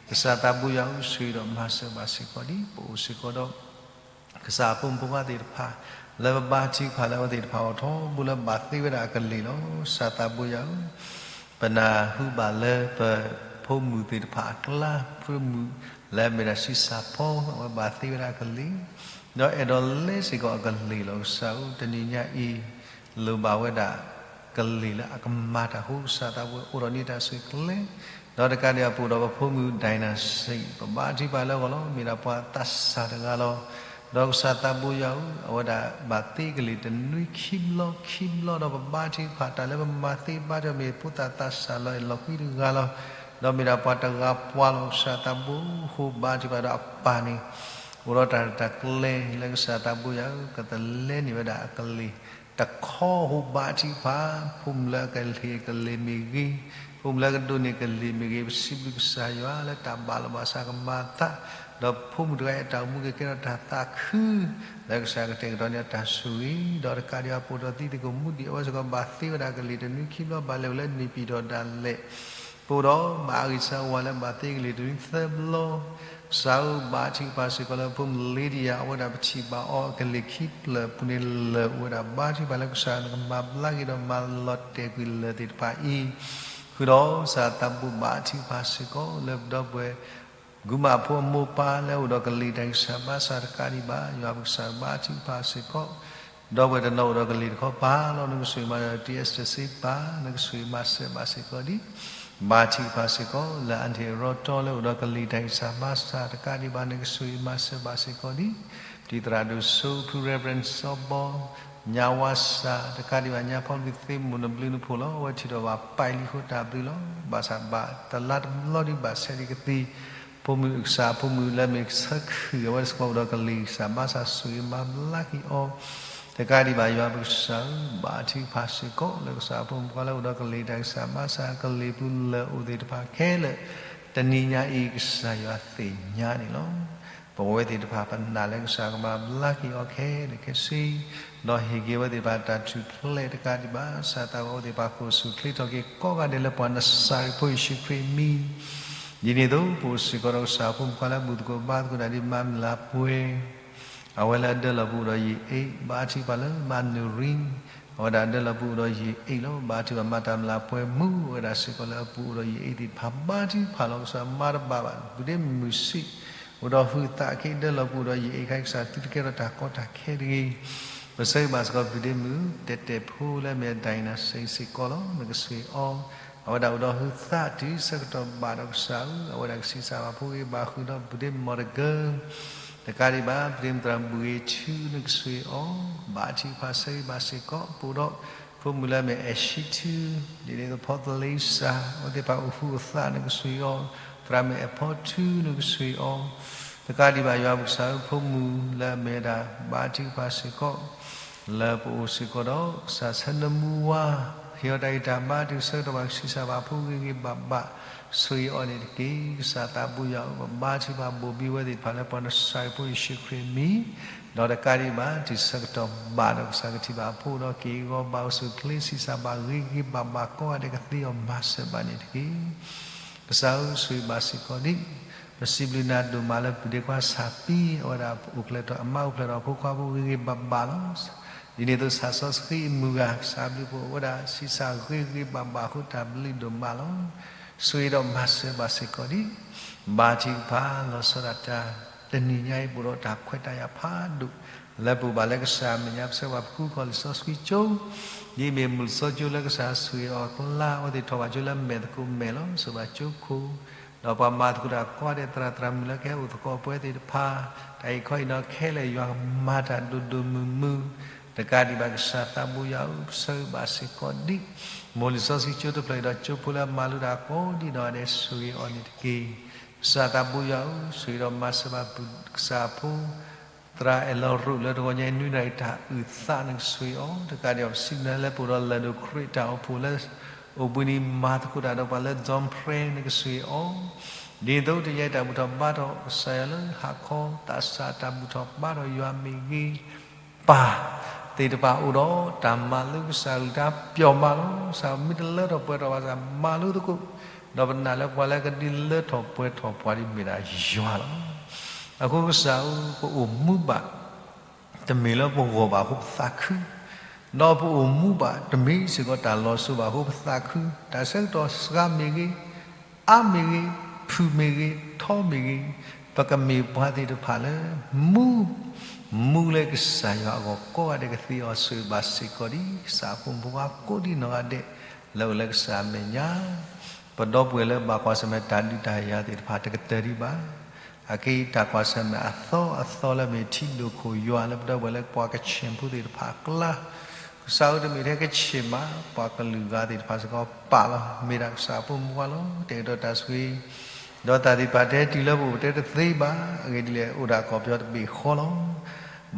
ကစၢ်သးဘိယွၤဧၢ, ဆိၣ်ဂ့ၤဒီးမၤစၢၤဘၣ်စ့ၢ်ကီးဒံး ပအိၣ်စ့ၢ်ကီးဒီး ကစၢ်အဖိမုၣ်ဖိခွါသ့ၣ်တဖၣ် လၢပဘါထုကဖၣ်လၢအဝဲသ့ၣ်တဖၣ်အီၤထီဘိလၢဘၣ်သ့ဝဲဒၣ်အကလံၤလီၤ. ကစၢ်သးဘိယွၤဧၢ, ပနၢ်ဟူဘၣ်လၢပဖိမုၣ်သ့ၣ်တဖၣ်အကျါ ဖိမုၣ်လၢအမ့ၢ်ဒၣ်ဆံးစၢ်ဖီ အဝဲဘၣ်သ့ဝဲဒၣ်အကလံၤ, ဒီးအဲၣ်ဒိးလဲစ့ၢ်ကီးအကလံၤလီၤ. ကစၢ်ဧၢ, တနံၤညါအံၤ လိၣ်ဘၣ်ဝဲဒၣ်ကလံၤလၢအကမၤတၢ်အဃိ ကစၢ်သးဘိယွၤ အိၣ်ဒီးန့ၢ်တၢ်ဆူၣ်ချ့, ဒီးတကးဒံးဘၣ် ပအိၣ်ဒီးပဖိမုၣ် Dynasty ပဘါထုကဖၣ်လၢအဂီၢ်လီၤ. မ့ၢ်ဒၣ်ပှၤသးစၢ်တဂၤလီၤ. ဒီးကစၢ်သးဘိယွၤဧၢ, အဝဲဒၣ်ဘၣ်သ့ကလံၤတနွံခံဘျီခံဘျီ ဒီးပဘါထုကဖၣ်တၢ်လၢပမၤသ့ဘါထုကဖၣ် မ့ၢ်ဖိသၣ်သးစၢ်လီၤအဲၣ်လီၤကွံတဂၤလီၤ. ဒီးမ့ၢ်ဒၣ်ပှၤတဂၤပှၤလီၤ. ကစၢ်သးဘိယွၤ ဘါထုကဖၣ်ဒီးအပၢ်န့ၣ် အိၣ်ဒီးတၢ်ရဲၣ်တၢ်ကျဲၤလၢကစၢ်သးဘိယွၤဧၢ, ကသလဲန့ၢ်ဝဲဒၣ်အကလံၤတခီ ဟိဘါထုကဖၣ်, ဖိမုၣ်လၢအကဟ့ၣ်ကလံၤမ့ၢ်ဂ့ၤ, ဖိမုၣ်လၢအကဒိးန့ၢ်ကလံၤမ့ၢ်ဂ့ၤ, ပစံးဘျုးကစၢ်ယွၤလၢတၢ်ဘၣ်လီၤဘၣ်စးကမၤအသး, ဒီးဖိမုၣ်တဂၤအံၤအတၢ်အိၣ်မူကကဲထီၣ်တၢ်သးခု လၢကစၢ်ကတဲာ်ကတီၤန့ၢ်အတၢ်ဆိၣ်ဂ့ၤ, ဒီးတကးဒံးဘၣ် ပအိၣ်ဒီးသံသကိးမူဒံး အဝဲစ့ၢ်ကီးဘၣ်သ့ဝဲဒၣ်ကလံၤတနွံခံဘျီ ဘၣ်လဲၤဝဲလၢန့ၢ်ပံၤထီၣ်ဒၣ်လဲာ် ပ အိၣ်ဒီးမၤအဂံၢ်စၢ်ဝဲလၢဘၣ်သ့ကလံၤတနွံသၢဘျီ, ကစၢ်ဧၢ ဘါထုကဖၣ်စ့ၢ်ကီးလၢဖိမုၣ်လ့ဒံယၤ အဝဲဒၣ်ပထံၣ်ဘၣ်အီၤအကလံၤခံဖျၢၣ်အပူၤန့ၣ် လၢအိၣ်ဝဲဒၣ်ဘါထုကဖၣ်လၢကစၢ်နကမၤဘျါက့ၤဒီးမၤလီၤတဲာ်ကွံာ်လၢာ်သ့ၣ်တဖၣ်အံၤ, ဃုာ်ဒီးကစၢ်သးဘိဘါထုကဖၣ်စ့ၢ်ကီးလၢပဒီပုၢ်ဝဲၢ် ဂုၤမးဖိအမိၢ်ပၢ်လၢအိၣ်ဒီးကလံၤတၢ်ဂံၢ်စၢ်ဘါစၢ်တကးဒံးဘၣ် ယွၤပကစၢ်ဘါထုကဖၣ်စ့ၢ်ကီး, ဒီပုၢ်ဝဲၢ်တနီၤအိၣ်ဒီးကလံၤတခီပၤလီၤ နကဆိၣ်ဂ့ၤမၤစၢၤ တံအ့စတၢၢ်စ့ပၤ နကဆိၣ်ဂ့ၤမၤစၢၤဘၣ်စ့ၢ်ကီးဒံး, ဘါထုကဖၣ်စ့ၢ်ကီးလၢအၣ်ထံၣ်ရီတီလၢအိၣ်ဒီးကလံၤတၢ်ဂံၢ်စၢ်ဘါစၢ်တကးဒံးဘၣ် နကဆိၣ်ဂ့ၤမၤစၢၤဘၣ်စ့ၢ်ကီးဒံး, တံၤသရၣ်ဒိၣ်စိဖု Reverend စီၤဘီ ညါဝါစၢ်တကးဒံးဘၣ် ညါဖီလူၤသ့မိၢ်နဘျုးနဖှိၣ်လီၤ အဝဲထံၣ်ဒီးဘၣ်ပာ်လံအဃိတၢ်ဘျုးလီၤ ဘၣ်ဆၣ်ဘၣ်တလါတဘျီဒံးဘၣ်ဆဲးဒံးကသံၣ် ဖိမုၣ်ကစၢ်ဖိမုၣ်လၢအမ့ၢ်ဆၢခုၣ် အဝဲစ့ၢ်ကီးအိၣ်ဒီးကလံၤဂံၢ်စၢ်ဘါစၢ် ဆိၣ်ဂ့ၤမၤဘျါက့ၤအီၤ, တကးဒံးဘၣ် ယွၤပကစၢ်ဧၢ ဘါထုကဖၣ်စ့ၢ်ကီးလၢကစၢ်ဖိမုၣ်ဖိခွါလၢအိၣ်ဒီးကလံၤတၢ်ဂံၢ်စၢ်ဘါစၢ် ကလံၤပူၤလၢအိၣ်သ့ၣ်တဖၣ်ခဲလၢာ်, တနံၤညါအံၤကစၢ်ယွၤသ့ၣ်ညါန့ၣ်လီၤ. ပဝဲသ့ၣ်တဖၣ်ပနာ်လၢကစၢ်ကမၤဘျါက့ၤအီၤခဲလၢာ်ခဲဆ့, ဒီးဟ့ၣ်က့ၤဝဲသ့ၣ်တဖၣ်တၢ်ထူၣ်ဖျဲးတကးဒံးဘၣ် ကစၢ်သးဘိအဝဲသ့ၣ်တဖၣ်ကိးဆူၣ်ချ့ထီၣ်က့ၤကိးဂၤဒဲးလၢပှၤနစၤရ့းဖိယ့ၣ်ၡူးခရံာ်အမံၤ, ဒ်န့ၣ်အသိး ပအိၣ်စ့ၢ်ကီးဒီးကစၢ်ဖိမုၣ်ဖိခွါလၢအဘူၣ်သကိးဘါသကိးတၢ်ဒ်မါမျးပှဲၤ အဝဲလၢအဒၢလီၤပူၤအိၣ်ဒီးယံာ်အ့ၣ် ဘါထုကဖၣ်လၢမါနူၤရံ အဝဲဒၣ်အဒၢလီၤပူၤအိၣ်ဒီးယံာ်အ့ၣ်လီၤ. ဘါထုကဖၣ်မၤတၢ်မျးပှဲၤမူ အဝဲဒၣ်စ့ၢ်ကီးလၢအပူၤအိၣ်ဒီးယံာ်အ့ၣ်သ့ၣ်တဖၣ် ဘါထုကဖၣ်လီၤ. ကစၢ်မၤတဘၣ်ဘၣ် ပုၢ်ဒ့မုၣ်စံး အိၣ်ဒီးဟုးသးက့ၤဒၢလီၤပူၤအိၣ်ဒီးယံာ်အ့ၣ်ခါ ကစၢ်သုတကဲထီၣ်တၢ်ကီတၢ်ခဲတဂ့ၤ. ပဆၢဂ့ၤဘၣ်စ့ၢ်ကီးပုၢ်ဒ့မုၣ် တဲာ်တဲာ်ဖိလၢအမ့ၢ် Diana စ့ၢ်ကီးလီၤ. နကဆိၣ်ဂ့ၤအီၤ အဝဲဒၣ်အိၣ်ဒီးဟုးသးတုၤဆၢကတီၢ်ဘၣ်ဒီးကစၢ်ဧၢ အဝဲဒၣ်ကဆံးစၢ်ဘၣ်ဖိဂ့ၤဘၣ်ဃုာ်ဒီးပုၢ်ဒ့မုၣ်မီတကၢ တကးဒံးဘၣ် ပဒ့မုၣ်သရၣ်ဘူၣ်ဂ့ၤထူ နကဆိၣ်ဂ့ၤအီၤ ဘါထုကဖၣ်ဆၢဂ့ၤဘၣ်စ့ၢ်ကီး ပအိၣ်ဒီးဖိမုၣ်လၢအမ့ၢ်အဲၣ်ဆံထူ ဒ်န့ၣ်သဖီသလ့စၢ် အဝဲသ့ၣ်တဖၣ်အိၣ်ဟုးအိၣ်သး နကဆိၣ်ဂ့ၤအီၤ သရၣ်မုၣ်အဲၣ်ဖီထူ နကဆိၣ်ဂ့ၤအီၤ တကးဒံးဘၣ် ယွၤပကစၢ်ဧၢ ဖိမုၣ်လၢအမ့ၢ်ဝဲဒၣ် ဘါထုကဖၣ်စ့ၢ်ကီး လၢပအိၣ်စ့ၢ်ကီးဒီး ကစၢ်ဆၢနၢမူဝါ ဟ့ၣ်အီၤတၢ်ဂံၢ်တၢ်ဘါတုၤဆၢကတီၢ်ဘၣ် ကဆံးစၢ်ဘၣ်ဖိဂ့ၤဂ့ၤဘၣ်ဘၣ် ဆိၣ်ဂ့ၤအီၤန့ၣ်တက့ၢ်. ကစၢ်သးဘိယွၤဧၢ ပဘါထုကဖၣ်ဘိၣ်ဘံဝဲသ့ၣ်တဖၣ်လၢပှၤနစၤရ့းဖိယ့ၣ်ၡူးခရံာ်အမံၤ ဒီးတကးဒံးဘၣ် တုၤဆၢကတီၢ်ဘၣ်ဒီးကစၢ်ကထံၣ်ဘၣ်အဖိဒီးက့ၤအဂီၤ ဘၣ်အိၣ်ဆူၣ်ချ့ဆံးစၢ်ဘၣ်ဂ့ၤဂ့ၤဘၣ်ဘၣ် ကိးဂၤဒဲးကသ့အီၤမၤစၢၤဘၣ်န့ၣ်တက့ၢ်. ကစၢ်ဧၢ ဆိၣ်ဂ့ၤဘၣ်စ့ၢ်ကီးဒံး ပစံးဘျုးနၤဒိၣ်မးလၢပုၢ်ဒ့ခွါဆၣ်ပံ အဝဲဒၣ်အိၣ်ဖျဲၣ်ထီၣ် အမါအိၣ်ဖျဲၣ်ထီၣ်အဖိခွါဖိဂ့ၤဂ့ၤဘၣ်ဘၣ်လီၤ. ဒ်န့ၣ်အသိးဆၣ်စီဆှံအမုၢ်ဂၤ ကစၢ်ဘျုးဖှိၣ်အဝဲဒၣ်ဆံးစၢ်ဂ့ၤဂ့ၤဘၣ်ဘၣ်အဃိတၢ်ဘျုးဒိၣ်မးလီၤ. ဆိၣ်ဂ့ၤဒီးမၤစၢၤဘၣ်စ့ၢ်ကီးဒံး ဘါထုကဖၣ်လီၤဆီဒၣ်တၢ် တနံၤညါအံၤပအိၣ်ဒီးတၢ်ခွဲးတၢ်ယာ်ဖးဒိၣ် လၢပအိၣ်ဘၣ်လၢကစၢ်အမဲာ်ညါ ပဆၢဂ့ၤဘၣ်ပဃုကီၢ်လံာ်စီဆှံကၠိ ဒ်အမ့ၢ်မုၢ်လံာ်စီဆှံကၠိလၢကစၢ်ဆိၣ်ဂ့ၤအီၤအကျါ အဝဲသ့ၣ်ထီၣ်ဘၣ်ကၠိလၢမဲာ်သကိးမဲာ်လီၤ. ဆိၣ်ဂ့ၤဘၣ်ကၠိခိၣ် ဒီးပှၤမၤသကိးတၢ်ကိးဂၤဒဲး သရၣ်သရၣ်မုၣ်လၢကဟဲအိၣ်သကိးပဝဲသ့ၣ်တဖၣ် တၢ်အံၤခီအံၤနီၤခဲလၢာ် ယွၤကမၤတၢ်ဒိၣ်ဒိၣ်မုၢ်မုၢ် တကးဒံးဘၣ်ကစၢ်သးဘိယွၤဧၢ ပဆၢဂ့ၤဘၣ်စ့ၢ်ကီးဒံး မိၢ်လံာ်စီဆှံကၠိတဖျၢၣ်အံၤဒီးကၠိဖိလၢအမၤလိတၢ်ကိးဒံးနီၢ်ဂၤဒဲး ဆိၣ်ဂ့ၤအီၤန့ၣ်တက့ၢ်. ကစၢ်သးဘိယွၤဧၢ ဆိၣ်ဂ့ၤဒီးမၤစၢၤဘၣ်ပကစၢ်ဖိ သရၣ်အဲၣ်လီၤရိၣ်လၢတဂီၤညါအံၤ နွံနၣ်ရံၣ်တၢ်အုၣ်သး နကဆိၣ်ဂ့ၤအီၤ တကးဒံးဘၣ် ပစံးဘျုးနၤလၢပအိၣ်ဒီးလၢၢ်ဒိၣ်ခရံာ်တၢ်အိၣ်ဖှိၣ်လၢ အိၣ်ဘှံးနံၤမၤသကိးတၢ်ဒီးပှၤလၢ John Prayer နကဆိၣ်ဂ့ၤအီၤ ဒ်သိးတယါအံၤတၢ်ဘူၣ်ထီၣ်ဘါထီၣ် ကစၢ်ယွၤလၢဟးခီ သးစၢ်တၢ်ဘူၣ်ထီၣ်ဘါထီၣ်ယွၤမ့ၢ်ဂ့ၤ ပၢ်သ့ၣ်တဖၣ်အိၣ်ဒီးတၢ်မၤလိကစၢ်အကလုၢ်ကထါပျီမးလီၤ. ကစၢ်မ့ၢ်တလၢထီၣ်ပှဲၤထီၣ်ဘၣ်ဆၣ် မၤလိသကိး ဒီးပနာ်လၢပှၤလၢကဒုးလၢထီၣ်ပှဲၤထီၣ်ပှၤဒ်မ့ၢ်ဒၣ်ယွၤလီၤ. အဃိကစၢ်ဧၢ ပအိၣ်မူဘၣ် တမ့ၢ်လၢပဂီၢ်ဘၣ်အဃိပသးခု, ဒီးပအိၣ်မူဘၣ် တမ့ၢ်စ့ၢ်ကီးတၢ်လီၤစိၤဘၣ်အဃိပသးခု, တၢ်ဆၢကတီၢ်စှၤမ့ၢ်ဂ့ၤ, အါမ့ၢ်ဂ့ၤ, ဖုၣ်မ့ၢ်ဂ့ၤ, ထီမ့ၢ်ဂ့ၤ, ပကမ့ၢ်ပှၤသ့ၣ်တဖၣ်လၢ မူ မူလၢကစၢ်ယွၤအဂီၢ်ကိးဂၤဒဲးကသ့အီၤ ဆိၣ်ဂ့ၤဘၣ်စ့ၢ်ကီးဒံး ကစၢ်အဖိမုၣ်ဖိခွါကိးဒံးနီၢ်ဂၤဒဲး လၢအိၣ်လၢကစၢ်အမဲာ်ညါ ပဒီပုၢ်ဝဲၢ်လၢဘၣ်ကွၢ်ဆၢၣ်မဲာ်တၢ်ဒုးတၢ်ယၤသ့ၣ်တဖၣ်တကတၢၢ်ဒံးဘၣ်. အကဲအံၤတၢ်ကွၢ်ဆၢၣ်မဲာ်အသီအသီလၢမ့ၢ်ထံဒိၣ်ခိၣ်ယွၤလၢပဒီပုၢ်ဝဲၢ်လၢပှၤကခၠ့ၣ်ဖိသ့ၣ်တဖၣ်အကျါ, ကစၢ်ဧၢ တမ့ၢ်ထဲကခၠ့ၣ်မး ပှၤကလုာ်ဂၤသ့ၣ်တဖၣ်စ့ၢ်ကီးပာ်လီၤ မ့ၢ်ဒၣ်ကစၢ်အဖိမုၣ်ဖိခွါလီၤ. တဲကဒီးတၢ်ဆိၣ်ဂ့ၤ ဒီးတၢ်သ့ၣ်တဖၣ်တဲတုၤလၢပအိၣ်ပတဲတသ့ဘၣ် အဂ့ၢ်ဒ်လဲၣ် အိၣ်ဒၣ်ကီၢ်ပယီၤတဘ့ၣ်ဃီလီၤ.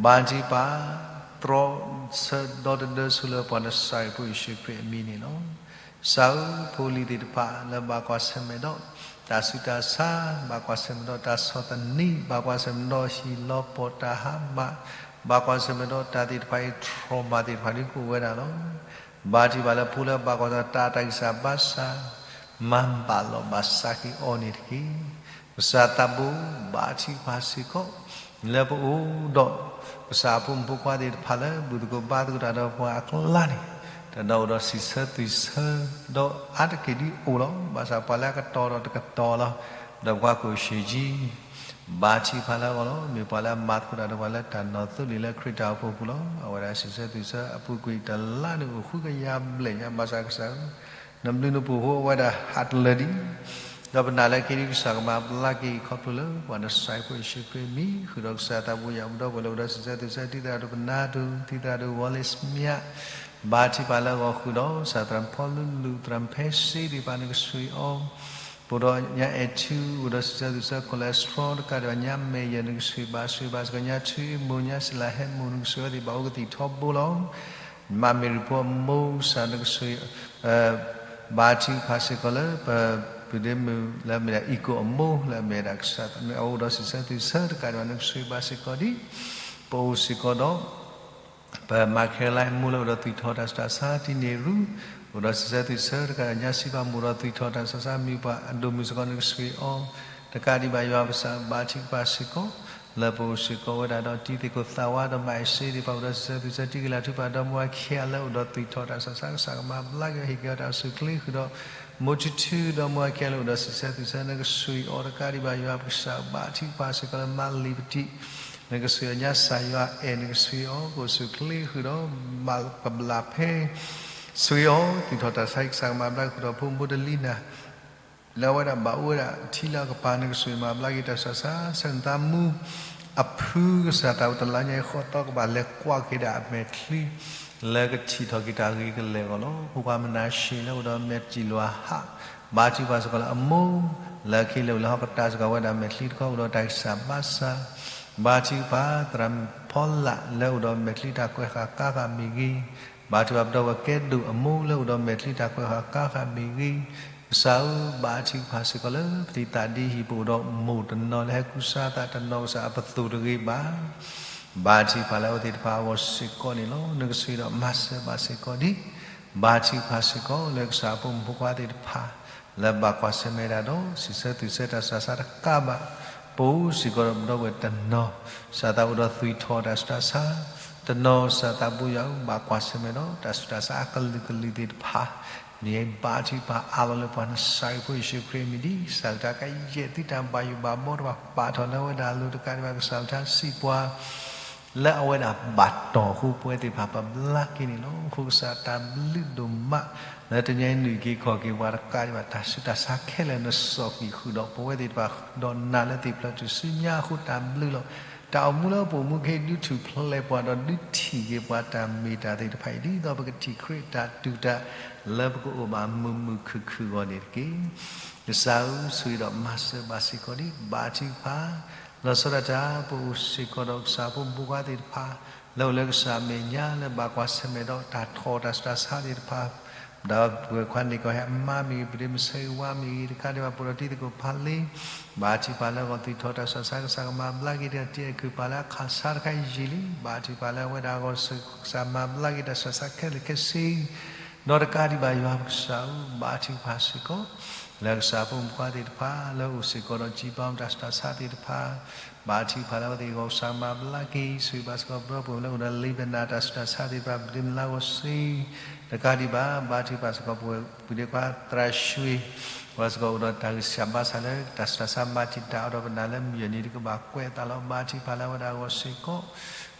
ဘါထုကဖၣ် တြီဆၢဒီတဒၢဆူလၢပှၤနစၤရ့းဖိယ့ၣ်ၡူးခရံာ်အမံၤန့ၣ်လီၤ. ကစၢ်ဧၢ ဖိလံၤသ့ၣ်တဖၣ်လၢဘၣ်ကွၢ်ဆၢၣ်မဲာ်ဒီး တၢ်ဆူးတၢ်ဆါ, ဘၣ်ကွၢ်ဆၢၣ်မဲာ်ဒီးတၢ်ဆီၣ်သနံး, ဘၣ်ကွၢ်ဆၢၣ်မဲာ်ဒီးဟံၣ်လီၤပီၢ်တၢ်ဟါမၢ်, ဘၣ်ကွၢ်ဆၢၣ်မဲာ်ဒီးတၢ်သ့ၣ်တဖၣ်အံၤ trauma သ့ၣ်တဖၣ်ဒ်ကအိၣ်ဝဲဒၣ်လီၤ. ဘါထုကဖၣ်လၢဖိလၢဘၣ်ကွၢ်ဆၢၣ်မဲာ်တၢ်တၢ်ဂံၢ်စၢ်ဘါစၢ် မၤဘၣ်လီၤဘၣ်စးက့ၤအီၤန့ၣ်တက့ၢ်. ကစၢ်သးဘိဘၣ်ထံကဖၣ်စ့ၢ်ကီး လၢပအိၣ်ဒီး ကစၢ်အဖိမုၣ်ဖိခွါသ့ၣ်တဖၣ်လၢ ဘူၣ်သကိးဘါသကိးတၢ်ဒီးပှၤအကျါန့ၣ်, တၢ်ဒီးအိၣ်ဒီးစံးဆၢသွံၣ်ဆၢ, ဒီးအါတက့ၢ်ဒ်အိၣ်လီၤ. ဘၣ်ဆၣ်ပှၤလၢအကတီၤဒီးတကတီၤလီၤ. ဒီးပှၤကိၣ်ဆံးကံ ဘၣ်ထံကဖၣ်လၢအဂီၢ်လီၤ. မ့ၢ်ပှၤလၢအမၤသကိးတၢ်ဒီးပှၤလၢတၢ်နီၢ်သိလ့ၣ်လၢခရံာ်တၢ်အိၣ်ဖှိၣ်ပူၤလီၤ. အဝဲဒၣ်စံးဆၢသွံၣ်ဆၢအပူၤကွံာ်တလါန့ၣ်အိၣ်ဃုကယၤဘျဲၣ်ညါ ဘၣ်ဆၣ်ကစၢ်ဧၢ, နဘျုးနဖှိၣ်အဃိအဝဲဒၣ်ဟးတလၢာ်ဒံး ဒီးပနာ်လၢခံဒ်ကစၢ်ကမၤဘျါက့ၤခီဖျိလၢ ပှၤနစၢ်ဖိယ့ၣ်ၡူးခရံာ်အမံၤ ဃုာ်ဒီးကစၢ်သးဘိယွၤပဒီပုၢ်ဝဲၢ်လၢအိၣ်ဒီးစံးဆၢသွံၣ်ဆၢ တံၤသရၣ်ဒိၣ်ပနၢ်တူၢ် တံၤသရၣ်ဒိၣ် ဝီလ့ၡမံးယး ဘၣ်ထံကဖၣ်လၢအဂီၢ်ဃုာ်ဒီး ကစၢ်သရၣ်ဖီလူလူ သရၣ်ဖဲစ့ဒံးဘၣ် နကဆှံအီၤ ပအိၣ်ဒီးညါအဲၣ်ထူ အိၣ်ဒီးစံးဆၢသွံၣ်ဆၢ cholesterol တကးဒံးဘၣ် ညါမဲာ်ယဲၢ် နကဆှံဘၣ်ဆှံဘၣ်စ့ၢ်ကီး ညါထူအမိၢ် ညါစံလၤဟဲမိၢ် နကဆှံအီၤသ့ၣ်တဖၣ် အိၣ်ကသံၣ်ထီဘိလီၤ. မၤမ့ၢ်ရံၣ်ဖိအမိၢ် ကစၢ်နကဆှံ ဘၣ်ထံကဖၣ်စ့ၢ်ကီးလၢ ပပုၢ်ဒ့မုၣ်လၢအမ့ၢ်ဒၣ် အံၣ်ကိၣ်အမိၢ် လၢအမ့ၢ်ဒၣ်ကစၢ်သးဘိ အအိၣ်ဒီးစံးဆၢသွံၣ်ဆၢတကးဒံးဘၣ် နကဆှံဘၣ်စ့ၢ်ကီးဒံး ပအိၣ်စ့ၢ်ကီးဒီး ပမၤခဲလၢမိၢ်လၢအိၣ်ဒီးသွံၣ်ထီၣ်တၢ်ဆူးတၢ်ဆါ တံၤန့ၢ်ရူ အိၣ်ဒီးစံးဆၢသွံၣ်ဆၢတကးဒံး ညါစံးဘၣ်မိၢ်ဒီးသွံၣ်ထီၣ်တၢ်ဆူးတၢ်ဆါ မ့ၢ်ပှၤအဒိၣ်မုၢ်စ့ၢ်ကီး နကဆှံအီၤ တကးဒံးဘၣ် ယွၤပကစၢ် ဘၣ်ထံကဖၣ်စ့ၢ်ကီး လၢပအိၣ်စ့ၢ်ကီးဝဲဒၣ်ဒီး တံၤသကိးသးဝါဒီးမၤအ့ၣ်စ့ဒံးဘၣ် အိၣ်ဒီးစံးဆၢသွံၣ်ဆၢ တံၤကလၤထူ ပှၤဒီမါဝၤခံဂၤလၢအိၣ်ဒီးသွံၣ်ထီၣ်တၢ်ဆူးတၢ်ဆါ ကစၢ်ကမၤဘျါက့ၤ ဟ့ၣ်က့ၤအီၤတၢ်အိၣ်ဆူၣ်အိၣ်ချ့ဃုာ်ဒီး မိၢ်ထူထူ ဒီမါဝၤခံဂၤလၢအိၣ်ဒီးစံးဆၢသွံၣ်ဆၢ နကဆှံအီၤတကးဒံးဘၣ် ယွၤပကစၢ် ဘၣ်ထံကဖၣ်စ့ၢ်ကီးလၢမၤလံာ်ပတံၢ် နကဆှံအီၤ ညါစၢ်ယွၤအဲၣ် နကဆှံအီၤ ကအိၣ်ဆူၣ်အိၣ်ချ့ဃုာ်ဒီး မၤကဘျၣ်ဖဲ ဆှံအီၤ သွံၣ်ထီၣ်တၢ်ဆါ ကစၢ်ကမၤဘျါက့ၤဃုာ်ဒီး ဖိမုၣ်ဖိတလံၤနၤ လၢအဝဲဒၣ်ဘၣ်အိၣ်ဝဲဒၣ်ထံလၢအကပၤ နကဆှံမၤဘျါက့ၤတၢ်ဆူးတၢ်ဆါ ဆၢနသးမူ အဖု ကစၢ်သးဘိတလါညါအံၤ ဃီသီကဘၣ်လဲၤကွၢ်က့ၤဒၣ်အမဲာ်ချံ လၢကထံၣ်ထီၣ်က့ၤတၢ်ဂ့ၤကလဲာ်အဂီၢ်လီၤ. ဖိခွါမနၤၡ့လၢအိၣ်ဒီးမဲာ်တံၢ်လီၤဟး ဘၣ်ထံကဖၣ်စ့ၢ်ကီးလၢအမိၢ် လၢခံလၢအိၣ်လၢဟီၣ်ကတၢၢ်စ့ၢ်ကီး အဝဲဒၣ်မဲာ်ချံတခီအိၣ်ဒီးတၢ်ဂံၢ်စၢ်ဘါစၢ် ဘၣ်ထံကဖၣ် သရၣ်ဖီလာ်လၢအိၣ်ဒီးမဲာ်ချံတၢ်ကွဲးဃာ်ကါဃာ်မ့ၢ်ဂ့ၤ ဘၣ်ထံကဖၣ်ပဒီပုၢ်ဝဲၢ်ကဲဒိၣ်အမိၢ်လၢအိၣ်ဒီးမဲာ်ချံတၢ်ကွဲးဃာ်ကါဃာ်မ့ၢ်ဂ့ၤ, ကစၢ်ဧၢ ဘၣ်ထံကဖၣ်စ့ၢ်ကီးလၢပသံသးဒ်အံၤ ပအိၣ်ဒီးမိၢ်တနီၤလၢဟဲကူစါသးတနီၤ ကစၢ်အပသိၣ်တဂ့ၤဘၣ် ဘၣ်ထံကဖၣ်လၢအဝဲသ့ၣ်တဖၣ်အဂီၢ်စ့ၢ်ကီးန့ၣ်လီၤ. နကဆှံဒီးမၤစၢၤဘၣ်စ့ၢ်ကီးဒံး ဘၣ်ထံကဖၣ်စ့ၢ်ကီးလၢကစၢ်အဖိမုၣ်ဖိခွါသ့ၣ်တဖၣ် လၢဘၣ်ကွၢ်ဆၢၣ်မဲာ်ဒၣ်ဒီး စံးဆၢသွံၣ်ဆၢတၢ်ဆူးတၢ်ဆါတကးဘၣ် ပအိၣ်စ့ၢ်ကီးဒီးပဒီပုၢ်ဝဲၢ်တနီၤ ကစၢ်သးအိၣ်ဒီးသွံၣ်ထီၣ်တၢ်ဆူးတၢ်ဆါ တနီၤ ကစၢ်သးဘိယွၤဧၢ ဘၣ်ကွၢ်ဆၢၣ်မဲာ်ဒီး တၢ်ဆူးတၢ်ဆါအကလုာ်ကလုာ်သ့ၣ်တဖၣ် မ့ၢ်ဘၣ်ထံကဖၣ်အးလီၤလၢပှၤနစၢ်အဖိယ့ၣ်ၡူးခရံာ်အမံၤဒ် ကစၢ်လၢတၢ်ကယဲၢ်သုတၢ်ဘၣ်ယိၣ်ဘၣ်ဘီတဖၣ် ပာ်ထီၣ်လၢအဝဲဒၣ်အလိၤတကးဒံးဘၣ် ကစၢ်လၢတၢ်စံးပှၤ လၢအဝဲဒၣ်ဘၣ်တီၢ်အဃိ ပဝဲသ့ၣ်တဖၣ်ပဘျါက့ၤန့ၣ်လီၤ. အဃိကစၢ်တၢ်ဘျုးဒိၣ်မး လၢတနံၤအံၤနုာ်က့ၤခီၣ်က့ၤပှၤတကးဒံးဘၣ် တၢ်ဆူးတၢ်ဆါခဲလၢာ်နစိာ်ဃံးဃုာ်ဒီး ပဝဲသ့ၣ်တဖၣ်ဒီးနၤလၢသ့ၣ်ဖျၢၣ်ထူၣ်စုညါအဃိတၢ်ဘျုးလီၤ. တၢ်အိၣ်မူလၢပအိၣ်မူကဟ့ၣ်ဒုးထူၣ်ဖျဲးပှၤဒီးဒုးထံၣ်က့ၤပှၤ တၢ်မ့ၢ်တၢ်သ့ၣ်တဖၣ်အံၤ ဒ်သိးပကထံၣ်ခရံာ်တၢ်တူၢ်တၢ် လၢပကအိၣ်ဘၣ်မုာ်မုာ်ခုၣ်ခုၣ်အဂီၢ်န့ၣ်တက့ၢ်. ကစၢ်ဧၢ ဆိၣ်ဂ့ၤဒီးမၤစၢၤဘၣ်စ့ၢ်ကီးဒံး ဘၣ်ထံကဖၣ် လီၤဆီဒၣ်တၢ် ပအိၣ်စ့ၢ်ကီးဒီးကစၢ်ဖိမုၣ်ဖိခွါသ့ၣ်တဖၣ် လၢအိၣ်လၢကစၢ်အမဲာ်ညါ လၢဘၣ်ကွၢ်ဆၢၣ်မဲာ်ဒီးတၢ်ထီၣ်တၢ်ဆူးတၢ်ဆါသ့ၣ်တဖၣ် ဒီးပဝဲၢ်ခွါန့ၣ်ကီၢ်ဟဲအမါမ့ၢ်ဂ့ၤ ပဒ့မုၣ်ဆၢဂ့ၤဝါမ့ၢ်ဂ့ၤ တခါဒံးဘၣ် ပအိၣ်ဒီးတံၤသကိးဖးလ့ ဘၣ်ထံကဖၣ်လၢအဂီၢ် သွံၣ်ထီၣ်တၢ်ဆူးတၢ်ဆါ ကစၢ်ကမၤဘျါက့ၤ တံၤအကုၢ်ပာ်လၢအခၣ်ဆါတခါယံာ်လံ ဘၣ်ထံကဖၣ်လၢအဝဲဒၣ်အဂီၢ်စ့ၢ်ကီး ကစၢ်မၤဘျါက့ၤတၢ်ဆူးတၢ်ဆါခဲလၢာ်ခဲဆ့ ဒီးတကးဒံးဘၣ် ယွၤပကစၢ်ဧၢ ဘၣ်ထံကဖၣ်စ့ၢ်ကီး လၢကစၢ်ဖိမုၣ်ဖိခွါသ့ၣ်တဖၣ် လၢအိၣ်စ့ၢ်ကီးဒီး ကျိဘီ တၢ်ဆူးတၢ်ဆါသ့ၣ်တဖၣ် ဘၣ်ထံကဖၣ်လၢအဝဲသ့ၣ်အဂီၢ် ကစၢ်မၤဘျါက့ၤ ဆိၣ်ဂ့ၤဘၣ်စ့ၢ်ကီး ပဒီပုၢ်ဝဲၢ်လၢအိၣ်ဒီး လ့ပနၣ် တၢ်ဆူးတၢ်ဆါသ့ၣ်တဖၣ် ပဒ့မုၣ်လၢအဂီၢ်စ့ၢ် တကးဒံးဘၣ် ဘၣ်ထံကဖၣ်စ့ၢ်ကီး ပဝဲၢ်ပုၢ်ဒ့ခွါသရၣ်ရွှ့ၣ် အဝဲစ့ၢ်ကီးအိၣ်ဒီးတၢ်ဂံၢ်စၢ်ဘါစၢ်လၢ တၢ်ဆူးတၢ်ဆါမၤတံာ်တာ်အီၤဒီးပနာ်လၢမုၢ်ယဲၢ်နံၤတကဘၣ်ကွဲးအသးလီၤ ဘၣ်ထံကဖၣ်လၢအဝဲဒၣ်အဂီၢ်စ့ၢ်ကီး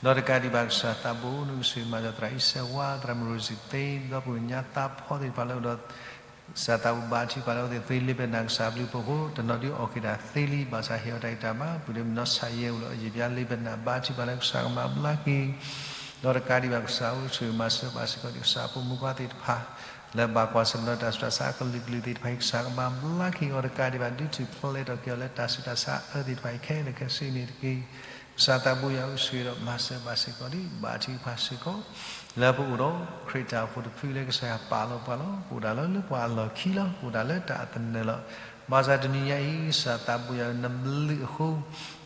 ဒီးတကးဒံးဘၣ် ကစၢ်သးဘိ နကဆိၣ်ဂ့ၤမၤစၢၤသရၣ်အံၣ်စဲးဝါ သရၣ်မုၣ်ရိၤစံၤသ့ ဒီပုၢ်ဝဲၢ်ညါသးဖီသ့ၣ်တဖၣ်လၢအိၣ်ဒီး ကစၢ်သးဘိဘၣ်ထံကဖၣ်လၢအဝဲသ့ၣ် သ့လ့ပနၢ်ကစၢ်ဘျုးဖှိၣ်အဃိ တနီၤဒုးအီၣ်က့ၤတၢ်သ့လံ ဘၣ်ဆၣ်ဟ့ၣ်အီၤတၢ်ဂံၢ်တၢ်ဘါ ပုၢ်ဒ့မုၣ်နီၢ်ဆၣ်ယဲၢ်အိၣ်လၢအယံာ်ပျါ လ့ပနၢ် ဘၣ်ထံကဖၣ်လၢကစၢ်ကမၤဘျါက့ၤ ဒီးတကးဒံးဘၣ် ကစၢ်ဧၢ ဆိၣ်ဂ့ၤမၤစၢၤဘၣ်စ့ၢ်ကီး ကစၢ်ဖိမုၣ်ဖိခွါသ့ၣ်တဖၣ် လၢဘၣ်ကွၢ်ဆၢၣ်မဲာ်ဒီးတၢ်ဆူးတၢ်ဆါအကလုာ်ကလုာ်သ့ၣ်တဖၣ်အံၤ ကစၢ်ကမၤဘျါက့ၤအီၤတကးဒံးဘၣ် ဒုးထူၣ်ဖျဲးထီၣ်က့ၤအီၤလၢတၢ်ဆူးတၢ်ဆါအအၢသ့ၣ်တဖၣ်အံၤခဲလၢာ်ခဲဆ့န့ၣ်တက့ၢ်. ကစၢ်သးဘိယွၤဧၢ ဆိၣ်ဂ့ၤဒီးမၤစၢၤဘၣ်စ့ၢ်ကီးဒံး ဘၣ်ထံကဖၣ်စ့ၢ်ကီး လၢပအိၣ်ဒီး ခရံာ်တၢ်အိၣ်ဖှိၣ်တဖုလၢကစၢ်ယွၤပာ်လီၤပှၤလီၤ. ပအိၣ်ဒၣ်လၢလၢပှၤအလီၢ်ခံလီၤ. ပအိၣ်ဒၣ်လၢတၢ်အသနၢၣ်လီၤ. ဘၣ်ဆၣ်တနံၤညါအံၤ ကစၢ်သးဘိယွၤဧၢ နဘျုးအဃိ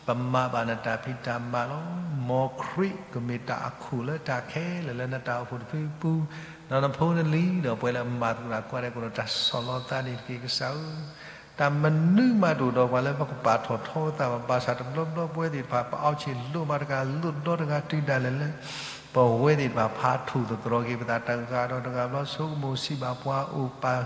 ပမၤဘၣ်နတၢ်ဖံးတၢ်မၤလီၤ. မ်ခရံာ်ကမ့ၢ်တၢ်အခိၣ်လၢတၢ်ခဲလၢာ်လၢနတၢ်အိၣ်ဖှိၣ်တဖုအပူၤ ဒီးနဖိနလံၤ ဒီးပှၤလၢအမၤသကိးတၢ်ကိးဂၤဒဲး ကအိၣ်ဒီးတၢ်ဆီၣ်လီၤသးန့ၣ်တက့ၢ် ကစၢ်ဧၢ. တၢ်မနုၤမးတအိၣ်ဒီးပှၤလၢပကပာ်ထီၣ်ထီသးဘၣ်, ဘၣ်ဆၣ်တဘျီဘျီပဝဲသ့ၣ်တဖၣ် ပအီၣ်ဆ့ၣ်လိၣ်မးတဂၤ လိၣ်ဒီတဂၤတုၤဒၣ်လဲာ်လၢ ပဝဲသ့ၣ်တဖၣ် ဖးထီၣ်သတြီၤက့ၤပသးတဂၤဒီးတဂၤဘျီ ဆိကမိၣ်ဆံးဘၣ်ပှၤအိၣ်ပာ်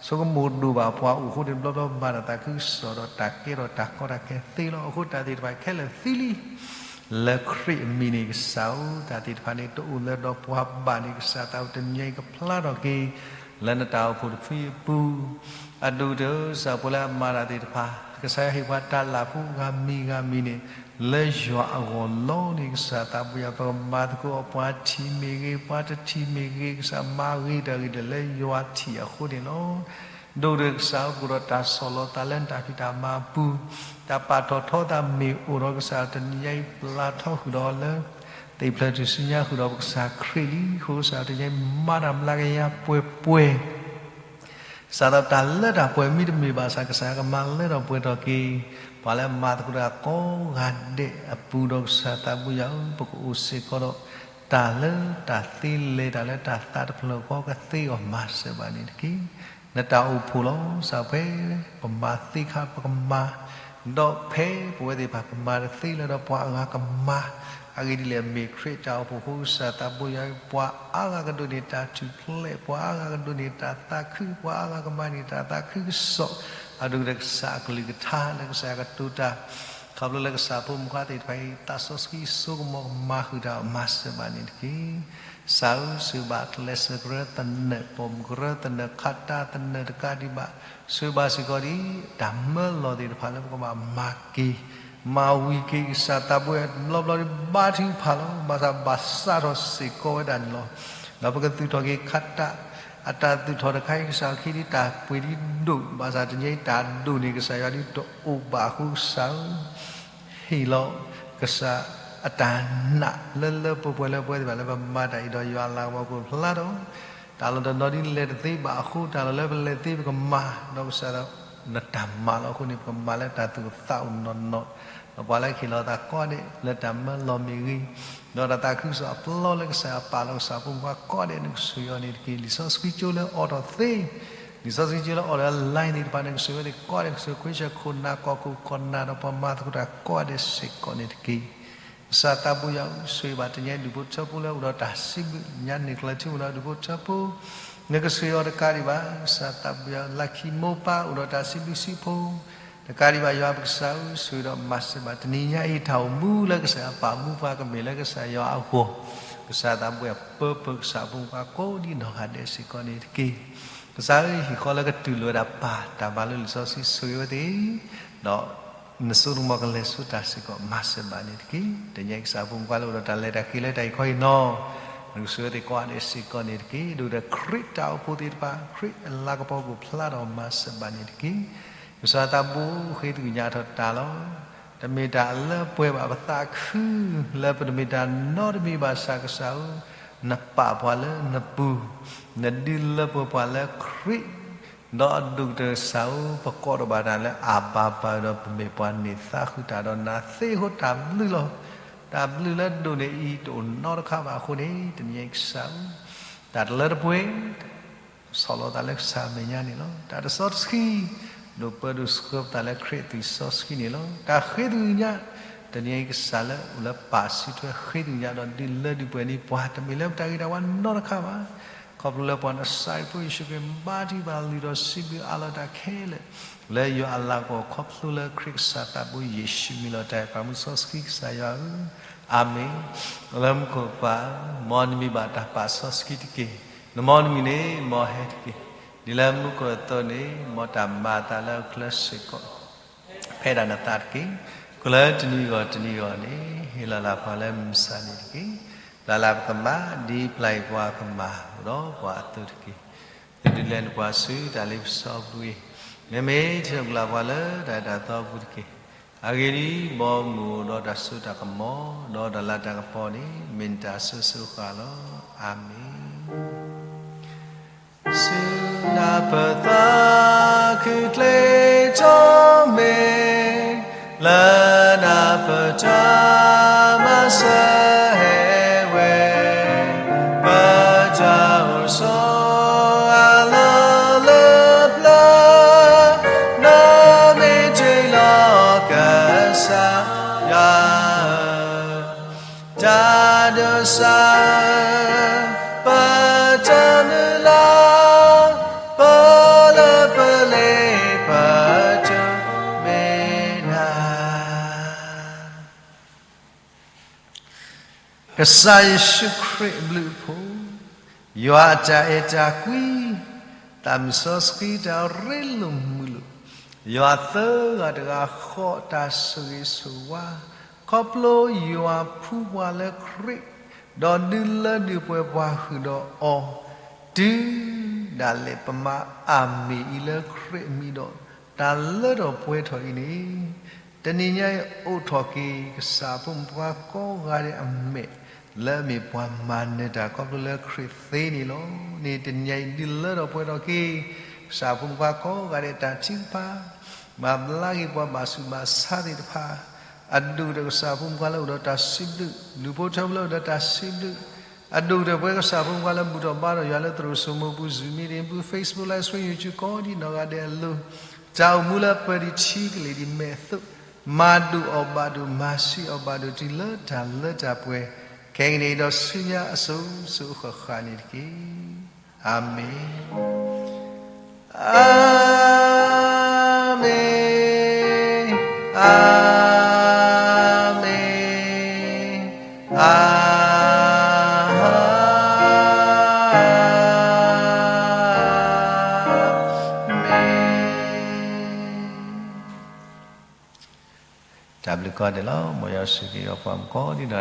ဆိကမိၣ်ဒိၣ်ဘၣ်ပှၤအိၣ်အဃိန့ၣ် တဘျီဘျီမၤတၢ်သးခုကစီၣ်ဒီး တၢ်ကဲထီၣ်တၢ်ကီတၢ်ခဲသ့လီၤ. အဃိတၢ်သ့ၣ်တဖၣ်ခဲလၢာ်သံလံ လၢခရံာ်အမံၤန့ၣ် ကစၢ်ဧၢ, တၢ်သ့ၣ်တဖၣ်န့ၣ် တအိၣ်လၢၤဒီးပှၤဘၣ်န့ၣ် ကစၢ်သးဝံၣ်တနံၤညါအံၤ ကဖျါထီၣ်က့ၤ လၢနတၢ်အိၣ်ဖှိၣ်တဖုအံၤအပူၤ, အဒိၣ်ကတၢၢ် ကစၢ်ပှၤလၢအမၤတၢ်သ့ၣ်တဖၣ် ကစၢ်ယွၤဟ့ၣ်ပှၤတၢ်လၢ်ဖိဂၤမံၤဂၤမံၤန့ၣ် လၢယွၤအဂီၢ်လီၤန့ၣ် ကစၢ်သးဘိယွၤ ပကမၤသကိးအီၤ ပှၤထံၣ်မ့ၢ်ဂ့ၤ ပှၤတထံၣ်မ့ၢ်ဂ့ၤ ကစၢ်မၤဂ့ၤတၢ်ဂ့ၤဒ်လၢယွၤထံၣ်အဃိန့ၣ်လီၤ. ဒိၣ်ကတၢၢ်ကစၢ် အိၣ်ဒီးတၢ်ဆီၣ်လီၤသးလၢနတၢ်ဖံးတၢ်မၤအပူၤ, တၢ်ပာ်ထီၣ်ထီသးမ့ၢ်အိၣ်ဒီးကစၢ် တနံၤညါအံၤပျၢ်ထီဃုာ်ဒီးလၢ သ့ၣ်ဖျၢၣ်ထူၣ်စုညါဃုာ်ဒီးပကစၢ်ခရံာ်လံအဃိ ကစၢ်တနံၤညါအံၤမၤတၢ်မျးကယၤပှဲၤပှဲၤ စးထီၣ်တၢ်လၢတၢ်ပှဲၤမ့တမ့ၢ်ဘၣ်ဆၣ် ကစၢ်ကမၤလၢထီၣ်ပှဲၤထီၣ်က့ၤ ပှၤလၢအမၤသကိးတၢ်ကိးဂၤဒဲးအပူၤဒီး ကစၢ်သးဘိယွၤဧၢ ပကအိၣ်စ့ၢ်ကီးဒီး တၢ်လၢတၢ်သ့လဲၤတၢ်လၢတၢ်သးတဖျၢၣ်ဃီကသ့အီၤ မၤစၢၤဘၣ်န့ၣ်တက့ၢ်. နတၢ်အိၣ်ဖှိၣ်လီၤ ကစၢ်ဖဲ ပမၤသ့ခါပကမၤ ဒီးဖဲပဝဲသ့ၣ်တဖၣ်ပမၤတသ့လၢၤဒီးပှၤအဂၤကမၤ အဂ့ၢ်ဒ်လဲၣ် မ့ၢ်ခရံာ်တၢ်အိၣ်ဖှိၣ်အဃိ ကစၢ်သးဘိယွၤ ပှၤအါဂၤကဒိးန့ၢ်တၢ်ထူၣ်ဖျဲး ပှၤအါဂၤကဒိးန့ၢ်တၢ်သးခု ပှၤအါဂၤကမၤန့ၢ်တၢ်သးခုကစီၣ် အဒိၣ်ကတၢၢ်ကစၢ်အကလုၢ်ကထါလၢကစၢ်ယွၤကတိၤတၢ် ခီဖျိလၢကစၢ်ဖိမုၣ်ခွါသ့ၣ်တဖၣ်အံၤ သးစီဆှံစိကမီၤကမၤဃုာ်တၢ်အီၤ မၤစၢၤဘၣ်န့ၣ်တက့ၢ်. ကစၢ်ဧၢ ဆိၣ်ဂ့ၤဘၣ်ကျဲးစၢးကရၢသနၢၣ် ပိာ်မုၣ်ကရၢသနၢၣ် ခးတၢ်သနၢၣ်တကးဒံးဘၣ် ဆိၣ်ဂ့ၤဘၣ်စ့ၢ်ကီးဒ် တၢ်မၢလီၤသ့ၣ်တဖၣ်လၢပကဘၣ်မၤက့ၤ မၤဝံၤက့ၤ ကစၢ်သးဘိယွၤ တဘျီဘျီဒ်ဘါထုကဖၣ်လီၤ ဘၣ်ဆၣ်ဘၣ်စးထီၣ်စ့ၢ်ကီးဝဲဒၣ်န့ၣ်လီၤ. ဒီးပကသူၣ်ထီၣ်က့ၤခးတၢ် အတၢ်သူၣ်ထီၣ်တခါအံၤ ကစၢ်အခံဒ်တၢ်ပှ့ၤဒ်ဒိၣ် ဘၣ်ဆၣ်တနံၤအံၤတၢ်ဒိၣ်န့ၣ် ကစၢ်ယွၤဒ်တအိၣ်ဘၣ်အဃိ ကစၢ်ဧၢ ဟ့ၣ်လီၤ ကစၢ်အတၢ်နာ်လၢလၢပှဲၤပှဲၤလၢပဝဲသ့ၣ်တဖၣ်လၢပမၤတၢ်အံၤဒီးယွၤအလၤကပီၤကဖျါထီၣ် တၢ်လီၢ်တနီၤဒ်လဲၣ်တသ့ဘၣ်အဃိ တၢ်လီၢ်လၢပလဲၤသ့ပကမၤ ဒီးကစၢ် နတၢ်မၤလီၤအဃိန့ၣ် ပကမၤလၢတၢ်သူၣ်အိၣ်သးအိၣ်နီၢ်နီၢ် ဒီးပှၤလၢဟ့ၣ်လီၤသးကိးဂၤဒဲး လၢတၢ်မၢလီၤမ့ၢ်ဂ့ၤ ဒီးတၢ်သးခုကစီၣ်အပျီလၢကစၢ်ယွၤပာ်လီၤကစၢ်ဖိမုၣ်ခွါကိးဂၤဒဲး နကဆိၣ်ဂ့ၤအီၤန့ၣ်တက့ၢ်. လံာ်စီဆှံကၠိလၢအအိၣ်ထီၣ်သ့ လံာ်စီဆှံကၠိလၢအအိၣ်ဒီး line သ့ၣ်တဖၣ် နကဆိၣ်ဂ့ၤဝဲသ့ၣ်ကိးဂၤဒဲး ကဆိၣ်ဂ့ၤခွံဆၢခိၣ်နၢ် ကီၢ်ခိၣ်ကီၢ်နၢ် ဒီးပှၤမၤသကိးတၢ်ကိးဂၤဒဲးစ့ၢ်ကီးန့ၣ်တက့ၢ်. ကစၢ်သးဘိယွၤဧၢ ဆိၣ်ဂ့ၤဘၣ်တနံၤညါဒူၣ်ဖိထၢဖိလၢအိၣ်ဒီးတၢ်စံးဘျုး ညါန့ၢ်ကျၢၤထံအိၣ်ဒီးဒူၣ်ဖိထၢဖိ နကဆိၣ်ဂ့ၤအီၤတကးဒံးဘၣ် ကစၢ်သးဘိယွၤဧၢ လၢခံမိၢ်ပၢ်အိၣ်ဒီးတၢ်စံးဘျုးစံးဖှိၣ် တကးဒံးဘၣ် ယွၤပကစၢ်ဧၢ ဆိၣ်ဂ့ၤဒီးမၤစၢၤဘၣ်တနံၤညါအံၤ တၢ်အိၣ်မူလၢကစၢ်ယွၤပာ်မူပှၤကမ့ၢ်လၢကစၢ်ယွၤအဂီၢ် ကစၢ်သးဘိယွၤ ပၢပၢကစၢ်ဖိမုၣ်ခွါကိးဒ်နီၢ်ဂၤဒဲးစ့ၢ်ကီးန့ၣ်တက့ၢ်. ကစၢ်ဧၢ ဟံၣ်ဃီလၢကတူၢ်လိာ်ဝဲဒၣ်ပၢ်တၢ်မၤလိလံာ်စီဆှံ ဆိၣ်ဂ့ၤဝဲသ့ၣ် ဒီး နစိကမီၤကလဲၤဆူတၢ်စ့ၢ်ကီး မၤစၢၤဘၣ်န့ၣ်တက့ၢ်. တနံၤညါအံၤ ကစၢ်ဖိမုၣ်ခွါလၢအိၣ်ဒီးတၢ်လဲၤတၢ်က့ၤလၢတၢ်အံၤခီအံၤနီၢ် နကဆိၣ်ဂ့ၤဝဲသ့ၣ်ကိးဂၤဒဲးစ့ၢ်ကီးန့ၣ်တက့ၢ်. ဒိၣ်ဒီးခရံာ်တၢ်အိၣ်ဖှိၣ်သ့ၣ်တဖၣ် ခရံာ်အလၤကပီၤကဖျါထီၣ်မၤစၢၤဘၣ်န့ၣ်တက့ၢ်. ကစၢ်သးဘိ ဃ့သုကညးထီၣ်တၢ်လီၤ. တမ့ၢ်တၢ်လၢပှဲၤဘၣ် ပသးခုလၢပတမ့ၢ်တၢ်နီတမံၤဘၣ်ဆၣ် ကစၢ်ဧၢ နပာ်ပှၤလၢနပူၤ နဒုးလၢပှဲၤပှၤလၢခရံာ် ဒီးအဒိၣ်ကတၢၢ်ကစၢ်ဧၢ ပကိးထီၣ်ဘၣ်တၢ်လၢအဘၤပၤဒီး ပမ့ၢ်ပှၤန့ၢ်သါဃုာ်တၢ်ဒီးနၤသ့အဃိ တၢ်ဘျုးလီၤ. တၢ်ဘျုးလၢဒိၣ်န့ၢ်အံၤ တအိၣ်နီတခါဘၣ်အဃိန့ၣ် တနံၤညါအံၤကစၢ်ဧၢ တၢ်တလၢတပှဲၤ ဆီၣ်လီၤသးလၢကစၢ်အမဲာ်ညါန့ၣ်လီၤ. တၢ်တစီတဆှံ ဒိၣ်ပၢဒိၣ်ဆှၢပသးလၢခရံာ်အသွံၣ်စီဆှံန့ၣ်လီၤ. တၢ်ဃ့သုကညး တနံၤညါအံၤကစၢ်လၢအိၣ်လၢပၢ်စုထွဲ ဃ့သုကညးဒီးဒုးလၢဒုးပှဲၤန့ၢ်ပှၤ တမ့ၢ်လၢပတၢ်ဂ့ၤတၢ်ဝါနီတခါဘၣ်. ခီဖျိလၢပှၤနစၤရ့းဖိယ့ၣ်ၡူးခရံာ် ဘါထုကဖၣ်လုၢ်ထီၣ်စံးဘျုးအးလီၤတၢ်ခဲလၢာ် လၢယွၤအလၤကပီၤ ခီဖျိလၢခရံာ်ကစၢ်သးဘိယ့ၣ်ၡူးမံၤလီၤတၢ်အဲၣ်ပှၤမူစီဆှံ ကစၢ်ယွၤဧၢ, အၤမ့ၣ်. လၢမူခိၣ်ပၢ်, မ်နမံၤဘၣ်တၢ်ပာ်စီဆှံတက့ၢ်. နမ်နမံၤန့ၣ် မ်ဟဲတက့ၢ်. ဒ်လၢမူခိၣ်အသိးန့ၣ် မ်တၢ်မၤအသးလၢအချၢစ့ၢ်ကီး ဖဲဒၣ်နသးတက့ၢ်. ကလၢတနံၤဂီၢ်တနံၤဂီၢ်န့ၣ် ဟ့ၣ်လီၤလၢ်ပှၤလၢမုၢ်မဆါန့ၣ်တက့ၢ်. ပျၢ်လၢ်ပကမၢ် ဒ်ပျၢ်ယွၤပှၤကမၢ်အိၣ်ဒီးပှၤအသိးတက့ၢ်. သုဒုးလဲၤနုာ်ပှၤဆူတၢ်လ့ပစီပူၤအံၤ, မ့မ့ၢ်ထံၣ်လိာ်ကလာ်ပှၤလၢတၢ်အဲၣ်တၢ်သီပူၤတက့ၢ်. အဂ့ၢ်ဒ်အံၤ, မ်မုၢ်အိၣ်ဒီးတၢ်စိတၢ်ကမီၤ, ဒီးတၢ်လၤတၢ်ကပီၤန့ၣ် မ့ၢ်နတၢ်အစိၤစိၤဃၣ်ဃၣ်လီၤ. အၤမ့ၣ်. ဆူနၢ်ပၢၢ်သးခုချ့ကၠီမ့ၢ်, လၢနၢ်ပၢၢ်တၢ်မၤစၢၤဟဲဝဲ, ပတၢ်အိၣ် ကစၢ်, ပတၢ်မုၢ်လၢ်, ပလၢပလဲၤ ပတၢ်မဲာ်နၤ. ကစၢ်ယ့ၣ်ၡူးခရံာ်အဘျုးအဖှိၣ်, ယွၤအတၢ်အဲၣ်တၢ်ကွံ, သးစီဆှံတၢ်ရ့လိာ်မုာ်လိာ်, ယွၤသၢဂၤတဂၤဃီအတၢ်ဆိၣ်ဂ့ၤဆိၣ်ဝါ, ခီဖျိယွၤဖှူပှၤလၢခရံာ်, ဒီးဒုးလၢဒုးပှဲၤပှၤဃုာ်ဒီးအီၤ, တုၤဒၣ်လဲာ်ပမၤအၤမ့ၣ်အံၤလၢခရံာ်အမံၤဒီး, တၢ်လၢထီၣ်ပှဲၤထီၣ်အံၤန့ၣ်, တနံၤညါအံၤအိးထီၣ်က့ၤ ကစၢ်ဖိမုၣ်ဖိခွါကိးဂၤဒဲးအမဲာ်, လၢအမ့ၢ်ပှၤမၤနၢၤတၢ်ခီဖျိလၢခရံာ်သ့န့ၣ်လီၤ. န့ၣ်တနံၤညါအံၤဒုးလၢထီၣ်ပှဲၤထီၣ်က့ၤ ကစၢ်ဖိမုၣ်ဖိခွါကိးဂၤဒဲးတၢ်ထုကဖၣ်, မၤဘျါက့ၤပှၤဘၣ်ဆူးဘၣ်ဆါသ့ၣ်တဖၣ်, အဒိၣ်ကတၢၢ်ကစၢ်ဖိမုၣ်ဖိခွါလၢအိၣ်ဒီးတၢ်စံးဘျုး, ဒူၣ်ဖိထၢဖိလၢအိၣ်ဒီးတၢ်စံးဘျုး, အဒိၣ်ကတၢၢ်ပဝဲကစၢ်ဖိမုၣ်ဖိခွါလၢဘူၣ်ထီၣ်ဘါထီၣ်ယွၤလၢသရိာ်စိမိၤပူၤ Zoom meeting ပူၤ Facebook Live Stream YouTube ကိးဒံနီၢ်ဂၤဒဲးအလိၤ, တၢ်အိၣ်မူလၢပှဲၤဒံးထံကလ့ၢ်ဒံးမဲာ်အသိး, မၤဒိၣ်အီၤဘၣ်ဒိၣ် မၤဆံးအီၤဘၣ်ဒိၣ်တုၤလၢတၢ်လၢတၢ်ပှဲၤ, ခဲကနံၣ်အံၤဒီးဆူညါအစိၤစိၤအဃၣ်ဃၣ်န့ၣ်တက့ၢ်. အၤမ့ၣ်, အၤမ့ၣ်, အၤမ့ၣ်, အၤမ့ၣ်. တၢ်ဘျုးကိးဂၤဒဲးလီၤ. မ်ယွၤဆိၣ်ဂ့ၤပှၤကိးဒံနီၢ်ဂၤဒဲး